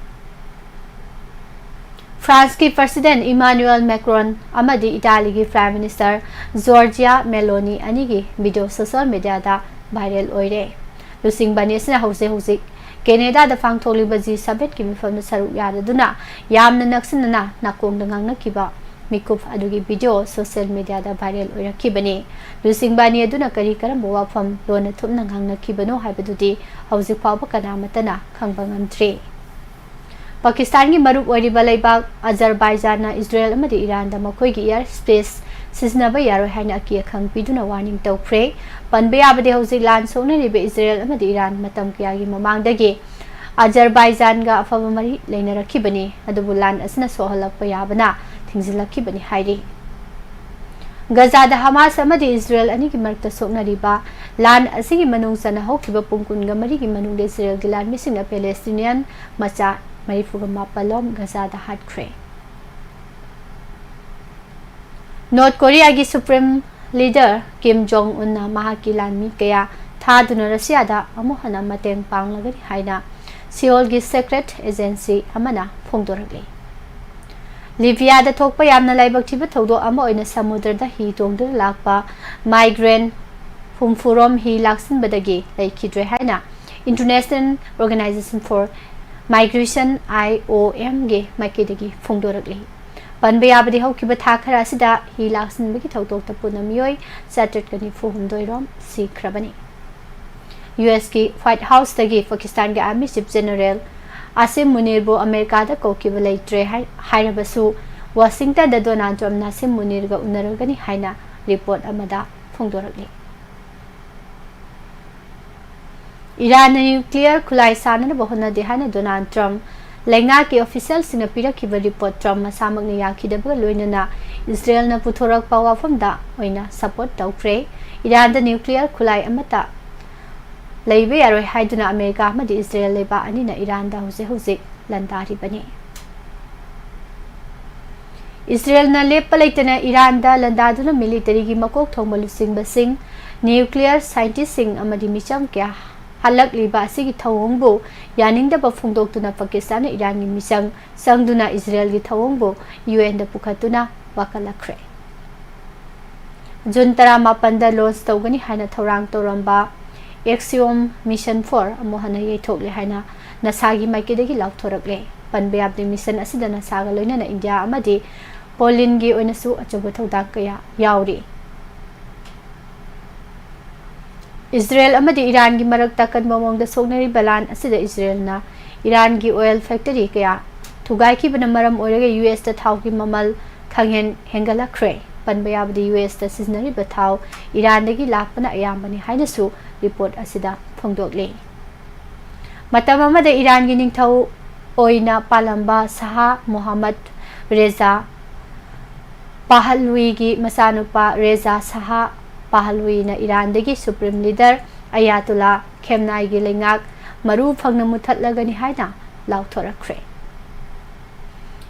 ꯐ꯭ꯔꯥꯟꯁꯀꯤ ꯄ꯭ꯔꯁꯤꯗꯦꯟ ꯏꯃꯥꯅꯨꯑꯦꯜ ꯃꯦꯀ꯭ꯔꯣꯟ ꯑꯃꯗꯤ ꯏꯇꯥꯂꯤꯒꯤ ꯄ꯭ꯔꯥꯏꯝ ꯃꯤꯅꯤꯁꯇꯔ ꯖꯣꯔꯖꯤꯌꯥ ꯃꯦꯂꯣꯅꯤ ꯑꯅꯤꯒꯤ ꯚꯤꯗꯤꯑꯣ ꯁꯣꯁꯤꯌꯦꯜ ꯃꯤꯗꯤꯌꯥꯗ ꯚꯥꯏꯔꯦꯜ ꯑꯣꯏꯔꯦ꯫ ꯂꯨꯆꯤꯡꯕ ꯑꯅꯤ ꯑꯁꯤꯅ ꯍꯧꯖꯤꯛ ꯍꯧꯖꯤꯛ ꯀꯦꯅꯦꯗꯥꯗ ꯄꯥꯡꯊꯣꯛꯂꯤꯕ ꯖꯤ ꯁꯚꯦꯟꯒꯤ ꯃꯤꯐꯝꯗ ꯁꯔꯨꯛ ꯌꯥꯗꯨꯅ ꯌꯥꯝꯅ ꯅꯛꯁꯤꯟꯅꯅ ꯅꯥꯀꯣꯡꯗ ꯉꯥꯡꯅꯈꯤꯕ ꯃꯤꯀꯨꯞ ꯑꯗꯨꯒꯤ ꯚꯤꯗꯤꯑꯣ ꯁꯣꯁꯤꯌꯦꯜ ꯃꯤꯗꯤꯌꯥꯗ ꯚꯥꯏꯔꯦꯜ ꯑꯣꯏꯔꯛꯈꯤꯕꯅꯤ꯫ ꯂꯨꯆꯤꯡꯕ ꯑꯅꯤ ꯑꯗꯨꯅ ꯀꯔꯤ ꯀꯔꯝꯕ ꯋꯥꯐꯝ ꯂꯣꯟꯅ ꯊꯨꯞꯅ ꯉꯥꯡꯅꯈꯤꯕꯅꯣ ꯍꯥꯏꯕꯗꯨꯗꯤ ꯍꯧꯖꯤꯛ ꯐꯥꯎꯕ ꯀꯅꯥꯃꯠꯇꯅ ꯈꯪꯕ ꯉꯝꯗ꯭ꯔꯤ꯫ ꯄꯥꯀꯤꯁꯇꯥꯟꯒꯤ ꯃꯔꯨꯞ ꯑꯣꯏꯔꯤꯕ ꯂꯩꯕꯥꯛ ꯑꯖꯔꯕꯥꯏꯖꯥꯟꯅ ꯏꯖꯔꯦꯜ ꯑꯃꯗꯤ ꯏꯔꯥꯟꯗ ꯃꯈꯣꯏꯒꯤ ꯏꯌꯥꯔ ꯁ꯭ꯄꯦꯁ ꯁꯤꯖꯤꯟꯅꯕ ꯌꯥꯔꯣꯏ ꯍꯥꯏꯅ ꯑꯀꯤ ꯑꯈꯪ ꯄꯤꯗꯨꯅ ꯋꯥꯔꯅꯤꯡ ꯇꯧꯈ꯭ꯔꯦ꯫ ꯄꯟꯕ ꯌꯥꯕꯗꯤ ꯍꯧꯖꯤꯛ ꯂꯥꯟ ꯁꯣꯛꯅꯔꯤꯕ ꯏꯖꯔꯦꯜ ꯑꯃꯗꯤ ꯏꯔꯥꯟ ꯃꯇꯝ ꯀꯌꯥꯒꯤ ꯃꯃꯥꯡꯗꯒꯤ ꯑꯖꯔꯕꯥꯏꯖꯥꯟꯒ ꯑꯐꯕ ꯃꯔꯤ ꯂꯩꯅꯔꯛꯈꯤꯕꯅꯤ, ꯑꯗꯨꯕꯨ ꯂꯥꯟ ꯑꯁꯤꯅ ꯁꯣꯛꯍꯜꯂꯛꯄ ꯌꯥꯕꯅ ꯊꯤꯡꯖꯤꯜꯂꯛꯈꯤꯕꯅꯤ ꯍꯥꯏꯔꯤ꯫ ꯒꯖꯥꯗ ꯍꯃꯥꯁ ꯑꯃꯗꯤ ꯏꯖꯔꯦꯜ ꯑꯅꯤꯒꯤ ꯃꯔꯛꯇ ꯁꯣꯛꯅꯔꯤꯕ ꯂꯥꯟ ꯑꯁꯤꯒꯤ ꯃꯅꯨꯡ ꯆꯟꯅ ꯍꯧꯈꯤꯕ ꯄꯨꯡ ꯀꯨꯟꯒ ꯃꯔꯤꯒꯤ ꯃꯅꯨꯡꯗ ꯏꯖꯔꯦꯜꯒꯤ ꯂꯥꯟꯃꯤꯁꯤꯡꯅ ꯄꯦꯂꯦꯁꯇꯤꯅꯤꯌꯟ ꯃꯆꯥ ꯃꯔꯤꯐꯨꯒ ꯃꯥꯄꯜ ꯂꯣꯝ ꯒꯖꯥꯗ ꯍꯥꯠꯈ꯭ꯔꯦ꯫ ꯅꯣꯔꯠ ꯀꯣꯔꯤꯌꯥꯒꯤ ꯁꯨꯄ꯭ꯔꯤꯝ ꯂꯤꯗꯔ ꯀꯤꯝ ꯖꯣꯡ ꯎꯟꯅ ꯃꯍꯥꯛꯀꯤ ꯂꯥꯟꯃꯤ ꯀꯌꯥ ꯊ-, ꯊꯥꯗꯨꯅ ꯔꯁꯤꯌꯥꯗ ꯑꯃꯨꯛ ꯍꯟꯅ ꯃꯇꯦꯡ ꯄꯥꯡꯂꯒꯅꯤ ꯍꯥꯏꯅ ꯁꯤꯑꯣꯜꯒꯤ ꯁꯦꯀ꯭ꯔꯦꯠ ꯑꯦꯖꯦꯟꯁꯤ ꯑꯃꯅ ꯐꯣꯡꯗꯣꯔꯛꯂꯤ꯫ ꯂꯤꯕꯤꯌꯥꯗ ꯊꯣꯛꯄ ꯌꯥꯝꯅ ꯂꯥꯏꯕꯛ ꯊꯤꯕ ꯊꯧꯗꯣꯛ ꯑꯃ ꯑꯣꯏꯅ ꯁꯃꯨꯗ꯭ꯔꯗ ꯍꯤ ꯇꯣꯡꯗꯨꯅ ꯂꯥꯛꯄ ꯃꯥꯏꯒ꯭ꯔꯦꯟ ꯍꯨꯝꯐꯨꯔꯣꯝ ꯍꯤ ꯂꯥꯛꯁꯤꯟꯕꯗꯒꯤ ꯂꯩꯈꯤꯗ꯭ꯔꯦ ꯍꯥꯏꯅ International Organization for Migration, I O M ꯒꯤ ꯃꯥꯏꯀꯩꯗꯒꯤ ꯐꯣꯡꯗꯣꯔꯛꯂꯤ꯫ ꯄꯟꯕ ꯌꯥꯕꯗꯤ ꯍꯧꯈꯤꯕ ꯊꯥ ꯈꯔ ꯑꯁꯤꯗ ꯍꯤ ꯂꯥꯛꯁꯤꯟꯕꯒꯤ ꯊꯧꯗꯣꯛꯇ ꯄꯨꯟꯅ ꯃꯤꯑꯣꯏ ꯆꯥꯇ꯭ꯔꯦꯠꯀ ꯅꯤꯐꯨ ꯍꯨꯝꯗꯣꯏ ꯔꯣꯝ ꯁꯤꯈ꯭ꯔꯕꯅꯤ꯫ ꯌꯨ ꯑꯦꯁꯀꯤ ꯋꯥꯏꯠ ꯍꯥꯎꯁꯇꯒꯤ ꯄꯥꯀꯤꯁꯇꯥꯟꯒꯤ ꯑꯥꯔꯃꯤ ꯆꯤꯐ ꯖꯦꯅꯔꯦꯜ ꯑꯥꯁꯤꯝ ꯃꯨꯅꯤꯔꯕꯨ ꯑꯃꯦꯔꯤꯀꯥꯗ ꯀꯧꯈꯤꯕ ꯂꯩꯇ꯭ꯔꯦ ꯍꯥꯏ-, ꯍꯥꯏꯔꯕꯁꯨ, ꯋꯥꯁꯤꯡꯇꯟꯗ ꯗꯣꯅꯥꯜꯗ ꯇ꯭ꯔꯝꯞꯅ ꯑꯥꯁꯤꯝ ꯃꯨꯅꯤꯔꯒ ꯎꯅꯔꯒꯅꯤ ꯍꯥꯏꯅ ꯔꯤꯄꯣꯔꯠ ꯑꯃꯗ ꯐꯣꯡꯗꯣꯔꯛꯂꯤ꯫ ꯏꯔꯥꯟꯅ ꯅ꯭ꯌꯨꯀ꯭ꯂꯤꯌꯔ ꯈꯨꯠꯂꯥꯏ ꯁꯥꯅꯅꯕ ꯍꯣꯠꯅꯗꯦ ꯍꯥꯏꯅ ꯗꯣꯅꯥꯜꯗ ꯇ꯭ꯔꯝꯞ ꯂꯩꯉꯥꯛꯀꯤ ꯑꯣꯐꯤꯁꯤꯌꯦꯜꯁꯤꯡꯅ ꯄꯤꯔꯛꯈꯤꯕ ꯔꯤꯄꯣꯔꯠ ꯇ꯭ꯔꯝꯞ ꯃꯁꯥꯃꯛꯅ ꯌꯥꯈꯤꯗꯕꯒ ꯂꯣꯏꯅꯅ ꯏꯁꯔꯦꯜꯅ ꯄꯨꯊꯣꯔꯛꯄ ꯋꯥꯐꯝꯗ ꯑꯣꯏꯅ ꯁꯄꯣꯔꯠ ꯇꯧꯈ꯭ꯔꯦ꯫ ꯏꯔꯥꯟꯗ ꯅ꯭ꯌꯨꯀ꯭ꯂꯤꯌꯔ ꯈꯨꯠꯂꯥꯏ ꯑꯃꯠꯇ ꯂꯩꯕ ꯌꯥꯔꯣꯏ ꯍꯥꯏꯗꯨꯅ ꯑꯃꯦꯔꯤꯀꯥ ꯑꯃꯗꯤ ꯏꯁꯔꯦꯜ ꯂꯩꯕꯥꯛ ꯑꯅꯤꯅ ꯏꯔꯥꯟꯗ ꯍꯧꯖꯤꯛ ꯍꯧꯖꯤꯛ ꯂꯥꯟꯗꯥꯔꯤꯕꯅꯤ꯫ ꯏꯁꯔꯦꯜꯅ ꯂꯦꯞꯄ ꯂꯩꯇꯅ ꯏꯔꯥꯟꯗ ꯂꯥꯟꯗꯥꯗꯨꯅ ꯃꯤꯂꯤꯇꯔꯤꯒꯤ ꯃꯀꯣꯛ ꯊꯣꯡꯕ ꯂꯨꯆꯤꯡꯕꯁꯤꯡ, ꯅ꯭ꯌꯨꯀ꯭ꯂꯤꯌꯔ ꯁꯥꯏꯟꯇꯤꯁꯁꯤꯡ ꯑꯃꯗꯤ ꯃꯤꯆꯝ ꯀꯌꯥ ꯍꯜꯂꯛꯂꯤꯕ ꯑꯁꯤꯒꯤ ꯊꯧꯑꯣꯡꯕꯨ ꯌꯥꯅꯤꯡꯗꯕ ꯐꯣꯡꯗꯣꯛꯇꯨꯅ ꯄꯥꯀꯤꯁꯇꯥꯟꯅ ꯏꯔꯥꯟꯒꯤ ꯃꯤꯆꯪ ꯆꯪꯗꯨꯅ ꯏꯁꯔꯦꯜꯒꯤ ꯊꯧꯑꯣꯡꯕꯨ ꯌꯨ ꯑꯦꯟꯗ ꯄꯨꯈꯠꯇꯨꯅ ꯋꯥꯀꯠꯂꯛꯈ꯭ꯔꯦ꯫ ꯖꯨꯟ ꯇꯔꯥꯃꯥꯄꯟꯗ ꯂꯣꯟꯆ ꯇꯧꯒꯅꯤ ꯍꯥꯏꯅ ꯊꯧꯔꯥꯡ ꯇꯧꯔꯝꯕ ꯑꯦꯛꯁꯤꯌꯣꯝ ꯃꯤꯁꯟ ꯐꯣꯔ ꯑꯃꯨꯛ ꯍꯟꯅ ꯌꯩꯊꯣꯛꯂꯦ ꯍꯥꯏꯅ ꯅꯥꯁꯥꯒꯤ ꯃꯥꯏꯀꯩꯗꯒꯤ ꯂꯥꯎꯊꯣꯔꯛꯂꯦ꯫ ꯄꯟꯕ ꯌꯥꯕꯗꯤ ꯃꯤꯁꯟ ꯑꯁꯤꯗ ꯅꯥꯁꯥꯒ ꯂꯣꯏꯅꯅ ꯏꯟꯗꯤꯌꯥ ꯑꯃꯗꯤ ꯄꯣꯂꯤꯟꯒꯤ ꯑꯣꯏꯅꯁꯨ ꯑꯆꯧꯕ ꯊꯧꯗꯥꯡ ꯀꯌꯥ ꯌꯥꯎꯔꯤ꯫ ꯏꯁꯔꯦꯜ ꯑꯃꯗꯤ ꯏꯔꯥꯟꯒꯤ ꯃꯔꯛꯇ ꯑꯀꯟꯕ ꯃꯑꯣꯡꯗ ꯁꯣꯛꯅꯔꯤꯕ ꯂꯥꯟ ꯑꯁꯤꯗ ꯏꯁꯔꯦꯜꯅ ꯏꯔꯥꯟꯒꯤ ꯑꯣꯏꯜ ꯐꯦꯛꯇꯔꯤ ꯀꯌꯥ ꯊꯨꯒꯥꯏꯈꯤꯕꯅ ꯃꯔꯝ ꯑꯣꯏꯔꯒ ꯌꯨ ꯑꯦꯁꯇ ꯊꯥꯎꯒꯤ ꯃꯃꯜ ꯈꯪꯍꯦꯟ ꯍꯦꯟꯒꯠꯂꯛꯈ꯭ꯔꯦ꯫ ꯄꯟꯕ ꯌꯥꯕꯗꯤ ꯌꯨ ꯑꯦꯁꯇ ꯁꯤꯖꯤꯟꯅꯔꯤꯕ ꯊꯥꯎ ꯏꯔꯥꯟꯗꯒꯤ ꯂꯥꯛꯄꯅ ꯑꯌꯥꯝꯕꯅꯤ ꯍꯥꯏꯅꯁꯨ ꯔꯤꯄꯣꯔꯠ ꯑꯁꯤꯗ ꯐꯣꯡꯗꯣꯛꯂꯤ꯫ ꯃꯇꯝ ꯑꯃꯗ ꯏꯔꯥꯟꯒꯤ ꯅꯤꯡꯊꯧ ꯑꯣꯏꯅ ꯄꯥꯜꯂꯝꯕ ꯁꯍꯥ ꯃꯨꯍꯝꯃꯗ ꯔꯦꯖꯥ ꯄꯥꯍꯜꯋꯤꯒꯤ ꯃꯆꯥꯅꯨꯄꯥ ꯔꯦꯖꯥ ꯁꯍꯥ ꯄꯥꯍꯜꯋꯤꯅ ꯏꯔꯥꯟꯗꯒꯤ ꯁꯨꯄ꯭ꯔꯤꯝ ꯂꯤꯗꯔ ꯑꯌꯥꯇꯨꯂꯥ ꯈꯦꯝꯅꯥꯏꯒꯤ ꯂꯩꯉꯥꯛ ꯃꯔꯨ ꯐꯪꯅ ꯃꯨꯊꯠꯂꯒꯅꯤ ꯍꯥꯏꯅ ꯂꯥꯎꯊꯣꯔꯛꯈ꯭ꯔꯦ꯫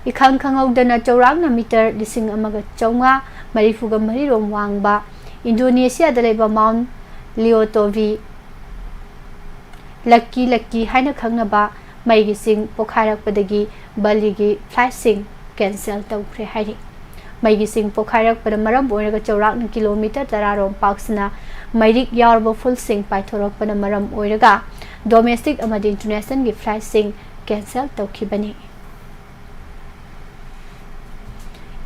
ꯏꯈꯪ ꯈꯪꯍꯧꯗꯅ ꯆꯧꯔꯥꯛꯅ ꯃꯤꯇꯔ ꯂꯤꯁꯤꯡ ꯑꯃꯒ ꯆꯥꯝꯃꯉꯥ ꯃꯔꯤꯐꯨꯒ ꯃꯔꯤ ꯔꯣꯝ ꯋꯥꯡꯕ ꯏꯟꯗꯣꯅꯦꯁꯤꯌꯥꯗ ꯂꯩꯕ ꯃꯥꯎꯟ ꯂꯤꯑꯣꯇꯣꯚꯤ ꯂꯛꯀꯤ ꯂꯛꯀꯤ ꯍꯥꯏꯅ ꯈꯪꯅꯕ ꯃꯩꯒꯤ ꯁꯤꯡ ꯄꯣꯈꯥꯏꯔꯛꯄꯗꯒꯤ ꯕꯜꯂꯤꯒꯤ ꯐ꯭ꯂꯥꯏꯠꯁꯤꯡ ꯀꯦꯟꯁꯦꯜ ꯇꯧꯈ꯭ꯔꯦ ꯍꯥꯏꯔꯤ꯫ ꯃꯩꯒꯤ ꯁꯤꯡ ꯄꯣꯈꯥꯏꯔꯛꯄꯅ ꯃꯔꯝ ꯑꯣꯏꯔꯒ ꯆꯥꯎꯔꯥꯛꯅ ꯀꯤꯂꯣꯃꯤꯇꯔ ꯇꯔꯥ ꯔꯣꯝ ꯄꯥꯛꯁꯤꯟꯅ ꯃꯩꯔꯤꯛ ꯌꯥꯎꯔꯕ ꯐꯨꯜꯁꯤꯡ ꯄꯥꯏꯊꯣꯔꯛꯄꯅ ꯃꯔꯝ ꯑꯣꯏꯔꯒ ꯗꯣꯃꯦꯁꯇꯤꯛ ꯑꯃꯗꯤ ꯏꯟꯇꯔꯅꯦꯁꯅꯦꯜꯒꯤ ꯐ꯭ꯂꯥꯏꯠꯁꯤꯡ ꯀꯦꯟꯁꯦꯜ ꯇꯧꯈꯤꯕꯅꯤ꯫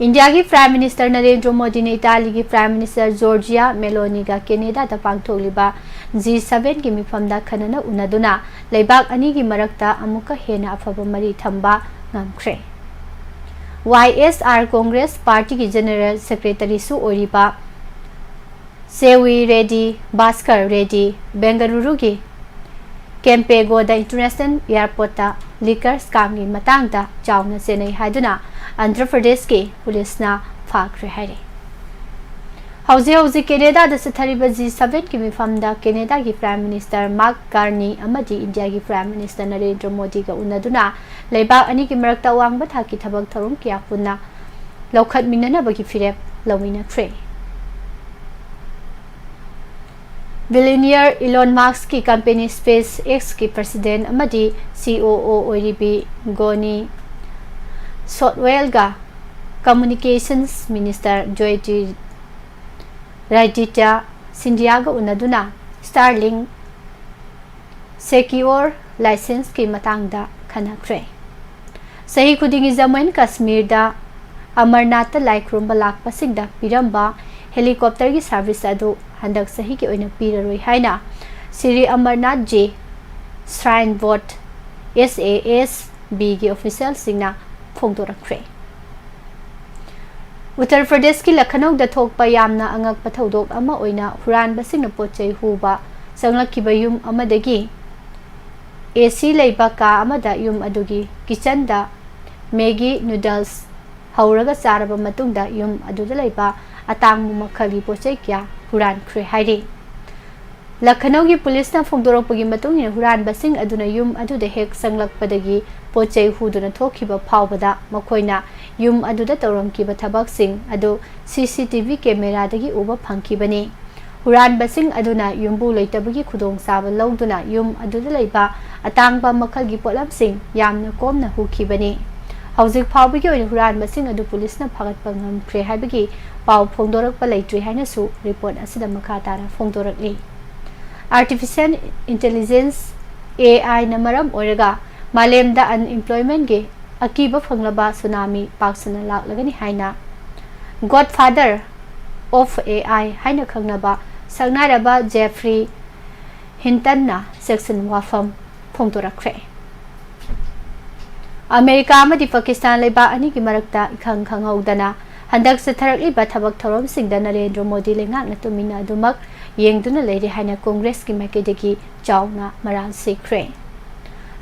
ꯏꯟꯗꯤꯌꯥꯒꯤ ꯄ꯭ꯔꯥꯏꯝ ꯃꯤꯅꯤꯁꯇꯔ ꯅꯔꯦꯟꯗ꯭ꯔ ꯃꯣꯗꯤꯅ ꯏꯇꯥꯂꯤꯒꯤ ꯄ꯭ꯔꯥꯏꯝ ꯃꯤꯅꯤꯁꯇꯔ ꯖꯣꯔꯖꯤꯌꯥ ꯃꯦꯂꯣꯅꯤꯒ ꯀꯦꯅꯦꯗꯥꯗ ꯄꯥꯡꯊꯣꯛꯂꯤꯕ ꯖꯤ ꯁꯚꯦꯟꯒꯤ ꯃꯤꯐꯝꯗ ꯈꯟꯅꯅ ꯎꯅꯗꯨꯅ ꯂꯩꯕꯥꯛ ꯑꯅꯤꯒꯤ ꯃꯔꯛꯇ ꯑꯃꯨꯛꯀ ꯍꯦꯟꯅ ꯑꯐꯕ ꯃꯔꯤ ꯊꯝꯕ ꯉꯝꯈ꯭ꯔꯦ꯫ ꯋꯥꯏ ꯑꯦꯁ ꯑꯥꯔ ꯀꯣꯡꯒ꯭ꯔꯦꯁ ꯄꯥꯔꯇꯤꯒꯤ ꯖꯦꯅꯔꯦꯜ ꯁꯦꯀ꯭ꯔꯦꯇꯔꯤꯁꯨ ꯑꯣꯏꯔꯤꯕ ꯁꯦꯋꯤ ꯔꯦꯗꯤ ꯚꯥꯁꯀꯔ ꯔꯦꯗꯤ ꯕꯦꯡꯒꯂꯨꯔꯨꯒꯤ ꯀꯦꯝꯄꯦꯒꯣꯗ ꯏꯟꯇꯔꯅꯦꯁꯅꯦꯜ ꯑꯦꯌꯔꯄꯣꯔꯠꯇ ꯂꯤꯀꯔ ꯁ꯭ꯀꯥꯝꯒꯤ ꯃꯇꯥꯡꯗ ꯆꯥꯎꯅ ꯆꯦꯟꯅꯩ ꯍꯥꯏꯗꯨꯅ ꯑꯟꯙ꯭ꯔ ꯄ꯭ꯔꯗꯦꯁꯀꯤ ꯄꯨꯂꯤꯁꯅ ꯐꯥꯈ꯭ꯔꯦ ꯍꯥꯏꯔꯤ꯫ ꯍꯧꯖꯤꯛ ꯍꯧꯖꯤꯛ ꯀꯦꯅꯦꯗꯥꯗ ꯆꯠꯊꯔꯤꯕ ꯖꯤ ꯁꯚꯦꯟꯒꯤ ꯃꯤꯐꯝꯗ ꯀꯦꯅꯦꯗꯥꯒꯤ ꯄ꯭ꯔꯥꯏꯝ ꯃꯤꯅꯤꯁꯇꯔ ꯃꯥꯔꯛ ꯀꯥꯔꯅꯤ ꯑꯃꯗꯤ ꯏꯟꯗꯤꯌꯥꯒꯤ ꯄ꯭ꯔꯥꯏꯝ ꯃꯤꯅꯤꯁꯇꯔ ꯅꯔꯦꯟꯗ꯭ꯔ ꯃꯣꯗꯤꯒ ꯎꯅꯗꯨꯅ ꯂꯩꯕꯥꯛ ꯑꯅꯤꯒꯤ ꯃꯔꯛꯇ ꯑꯋꯥꯡꯕ ꯊꯥꯛꯀꯤ ꯊꯕꯛ ꯊꯧꯔꯝ ꯀꯌꯥ ꯄꯨꯟꯅ ꯂꯧꯈꯠꯃꯤꯟꯅꯅꯕꯒꯤ ꯐꯤꯔꯦꯞ ꯂꯧꯃꯤꯟꯅꯈ꯭ꯔꯦ꯫ ꯕꯤꯂꯤꯅꯤꯌꯔ ꯏꯂꯣꯟ ꯃꯥꯁꯛꯀꯤ ꯀꯝꯄꯦꯅꯤ ꯁ꯭ꯄꯦꯁ ꯑꯦꯛꯁꯀꯤ ꯄ꯭ꯔꯁꯤꯗꯦꯟ ꯑꯃꯗꯤ ꯁꯤ ꯑꯣ ꯑꯣ ꯑꯣꯏꯔꯤꯕꯤ ꯒꯣꯅꯤ ꯁꯣꯠꯋꯦꯜꯒ ꯀꯝꯃꯨꯅꯤꯀꯦꯁꯟꯁ ꯃꯤꯅꯤꯁꯇꯔ ꯖꯣꯏꯇꯤ ꯔꯥꯗꯤꯇ꯭ꯌ ꯁꯤꯟꯙꯤꯌꯥꯒ ꯎꯅꯗꯨꯅ ꯁ꯭ꯇꯥꯔꯂꯤꯡ ꯁꯦꯀ꯭ꯌꯨꯑꯣꯔ ꯂꯥꯏꯁꯦꯟꯁꯀꯤ ꯃꯇꯥꯡꯗ ꯈꯟꯅꯈ꯭ꯔꯦ꯫ ꯆꯍꯤ ꯈꯨꯗꯤꯡꯒꯤ ꯖꯝꯃꯨ ꯑꯦꯟ ꯀꯥꯁꯃꯤꯔꯗ ꯑꯃꯔꯅꯥꯊꯇ ꯂꯥꯏ ꯈꯨꯔꯨꯝꯕ ꯂꯥꯛꯄꯁꯤꯡꯗ ꯄꯤꯔꯝꯕ ꯍꯦꯂꯤꯀꯣꯞꯇꯔꯒꯤ ꯁꯥꯔꯚꯤꯁ ꯑꯗꯨ ꯍꯟꯗꯛ ꯆꯍꯤꯒꯤ ꯑꯣꯏꯅ ꯄꯤꯔꯔꯣꯏ ꯍꯥꯏꯅ Shri Amarnath ji shrine board, S A S ꯕꯤꯒꯤ ꯑꯣꯐꯤꯁꯤꯌꯦꯜꯁꯤꯡꯅ ꯐꯣꯡꯗꯣꯔꯛꯈ꯭ꯔꯦ꯫ ꯎꯠꯇꯔ ꯄ꯭ꯔꯗꯦꯁꯀꯤ ꯂꯈꯅꯧꯗ ꯊꯣꯛꯄ ꯌꯥꯝꯅ ꯑꯉꯛꯄ ꯊꯧꯗꯣꯛ ꯑꯃ ꯑꯣꯏꯅ ꯍꯨꯔꯥꯟꯕꯁꯤꯡꯅ ꯄꯣꯠ ꯆꯩ ꯍꯨꯕ ꯆꯪꯂꯛꯈꯤꯕ ꯌꯨꯝ ꯑꯃꯗꯒꯤ ꯑꯦ ꯁꯤ ꯂꯩꯕ ꯀꯥ ꯑꯃꯗ ꯌꯨꯝ ꯑꯗꯨꯒꯤ ꯀꯤꯆꯟꯗ ꯃꯦꯒꯤ ꯅꯨꯗꯜꯁ ꯍꯧꯔꯒ ꯆꯥꯔꯕ ꯃꯇꯨꯡꯗ ꯌꯨꯝ ꯑꯗꯨꯗ ꯂꯩꯕ ꯑꯇꯥꯡꯕ ꯃꯈꯜꯒꯤ ꯄꯣꯠ ꯆꯩ ꯀꯌꯥ ꯍꯨꯔꯥꯟꯈ꯭ꯔꯦ ꯍꯥꯏꯔꯤ꯫ ꯂꯈꯅꯧꯒꯤ ꯄꯨꯂꯤꯁꯅ ꯐꯣꯡꯗꯣꯔꯛꯄꯒꯤ ꯃꯇꯨꯡ ꯏꯟꯅ ꯍꯨꯔꯥꯟꯕꯁꯤꯡ ꯑꯗꯨꯅ ꯌꯨꯝ ꯑꯗꯨꯗ ꯍꯦꯛ ꯆꯪꯂꯛꯄꯗꯒꯤ ꯄꯣꯠ ꯆꯩ ꯍꯨꯗꯨꯅ ꯊꯣꯛꯈꯤꯕ ꯐꯥꯎꯕꯗ ꯃꯈꯣꯏꯅ ꯌꯨꯝ ꯑꯗꯨꯗ ꯇꯧꯔꯝꯈꯤꯕ ꯊꯕꯛꯁꯤꯡ ꯑꯗꯨ ꯁꯤ ꯁꯤ ꯇꯤ ꯚꯤ ꯀꯦꯃꯦꯔꯥꯗꯒꯤ ꯎꯕ ꯐꯪꯈꯤꯕꯅꯤ꯫ ꯍꯨꯔꯥꯟꯕꯁꯤꯡ ꯑꯗꯨꯅ ꯌꯨꯝꯕꯨ ꯂꯩꯇꯕꯒꯤ ꯈꯨꯗꯣꯡꯆꯥꯕ ꯂꯧꯗꯨꯅ ꯌꯨꯝ ꯑꯗꯨꯗ ꯂꯩꯕ ꯑꯇꯥꯡꯕ ꯃꯈꯜꯒꯤ ꯄꯣꯠꯂꯝꯁꯤꯡ ꯌꯥꯝꯅ ꯀꯣꯝꯅ ꯍꯨꯈꯤꯕꯅꯤ꯫ ꯍꯧꯖꯤꯛ ꯐꯥꯎꯕꯒꯤ ꯑꯣꯏꯅ ꯍꯨꯔꯥꯟꯕꯁꯤꯡ ꯑꯗꯨ ꯄꯨꯂꯤꯁꯅ ꯐꯥꯒꯠꯄ ꯉꯝꯈ꯭ꯔꯦ ꯍꯥꯏꯕꯒꯤ ꯄꯥꯎ ꯐꯣꯡꯗꯣꯔꯛꯄ ꯂꯩꯇ꯭ꯔꯤ ꯍꯥꯏꯅꯁꯨ ꯔꯤꯄꯣꯔꯠ ꯑꯁꯤꯗ ꯃꯈꯥ ꯇꯥꯅ ꯐꯣꯡꯗꯣꯔꯛꯂꯤ꯫ Artificial Intelligence, A I ꯅ ꯃꯔꯝ ꯑꯣꯏꯔꯒ ꯃꯥꯂꯦꯝꯗ unemployment ꯀꯤ ꯑꯀꯤꯕ ꯐꯪꯂꯕ ꯁꯨꯅꯥꯃꯤ ꯄꯥꯛꯁꯟꯅ ꯂꯥꯛꯂꯒꯅꯤ ꯍꯥꯏꯅ Godfather of A I ꯍꯥꯏꯅ ꯈꯪꯅꯕ ꯁꯛꯅꯥꯏꯔꯕ Geoffrey Hinton ꯅ ꯆꯦꯛꯁꯤꯟ ꯋꯥꯐꯝ ꯐꯣꯡꯗꯣꯔꯛꯈ꯭ꯔꯦ꯫ ꯑꯃꯦꯔꯤꯀꯥ ꯑꯃꯗꯤ ꯄꯥꯀꯤꯁꯇꯥꯟ ꯂꯩꯕꯥꯛ ꯑꯅꯤꯒꯤ ꯃꯔꯛꯇ ꯏꯈꯪ ꯈꯪꯍꯧꯗꯅ ꯍꯟꯗꯛ ꯆꯠꯊꯔꯛꯂꯤꯕ ꯊꯕꯛ ꯊꯧꯔꯝꯁꯤꯡꯗ ꯅꯔꯦꯟꯗ꯭ꯔ ꯃꯣꯗꯤ ꯂꯩꯉꯥꯛꯅ ꯇꯨꯃꯤꯟꯅ ꯑꯗꯨꯃꯛ ꯌꯦꯡꯗꯨꯅ ꯂꯩꯔꯦ ꯍꯥꯏꯅ ꯀꯣꯡꯒ꯭ꯔꯦꯁꯀꯤ ꯃꯥꯏꯀꯩꯗꯒꯤ ꯆꯥꯎꯅ ꯃꯔꯥꯜ ꯁꯤꯈ꯭ꯔꯦ꯫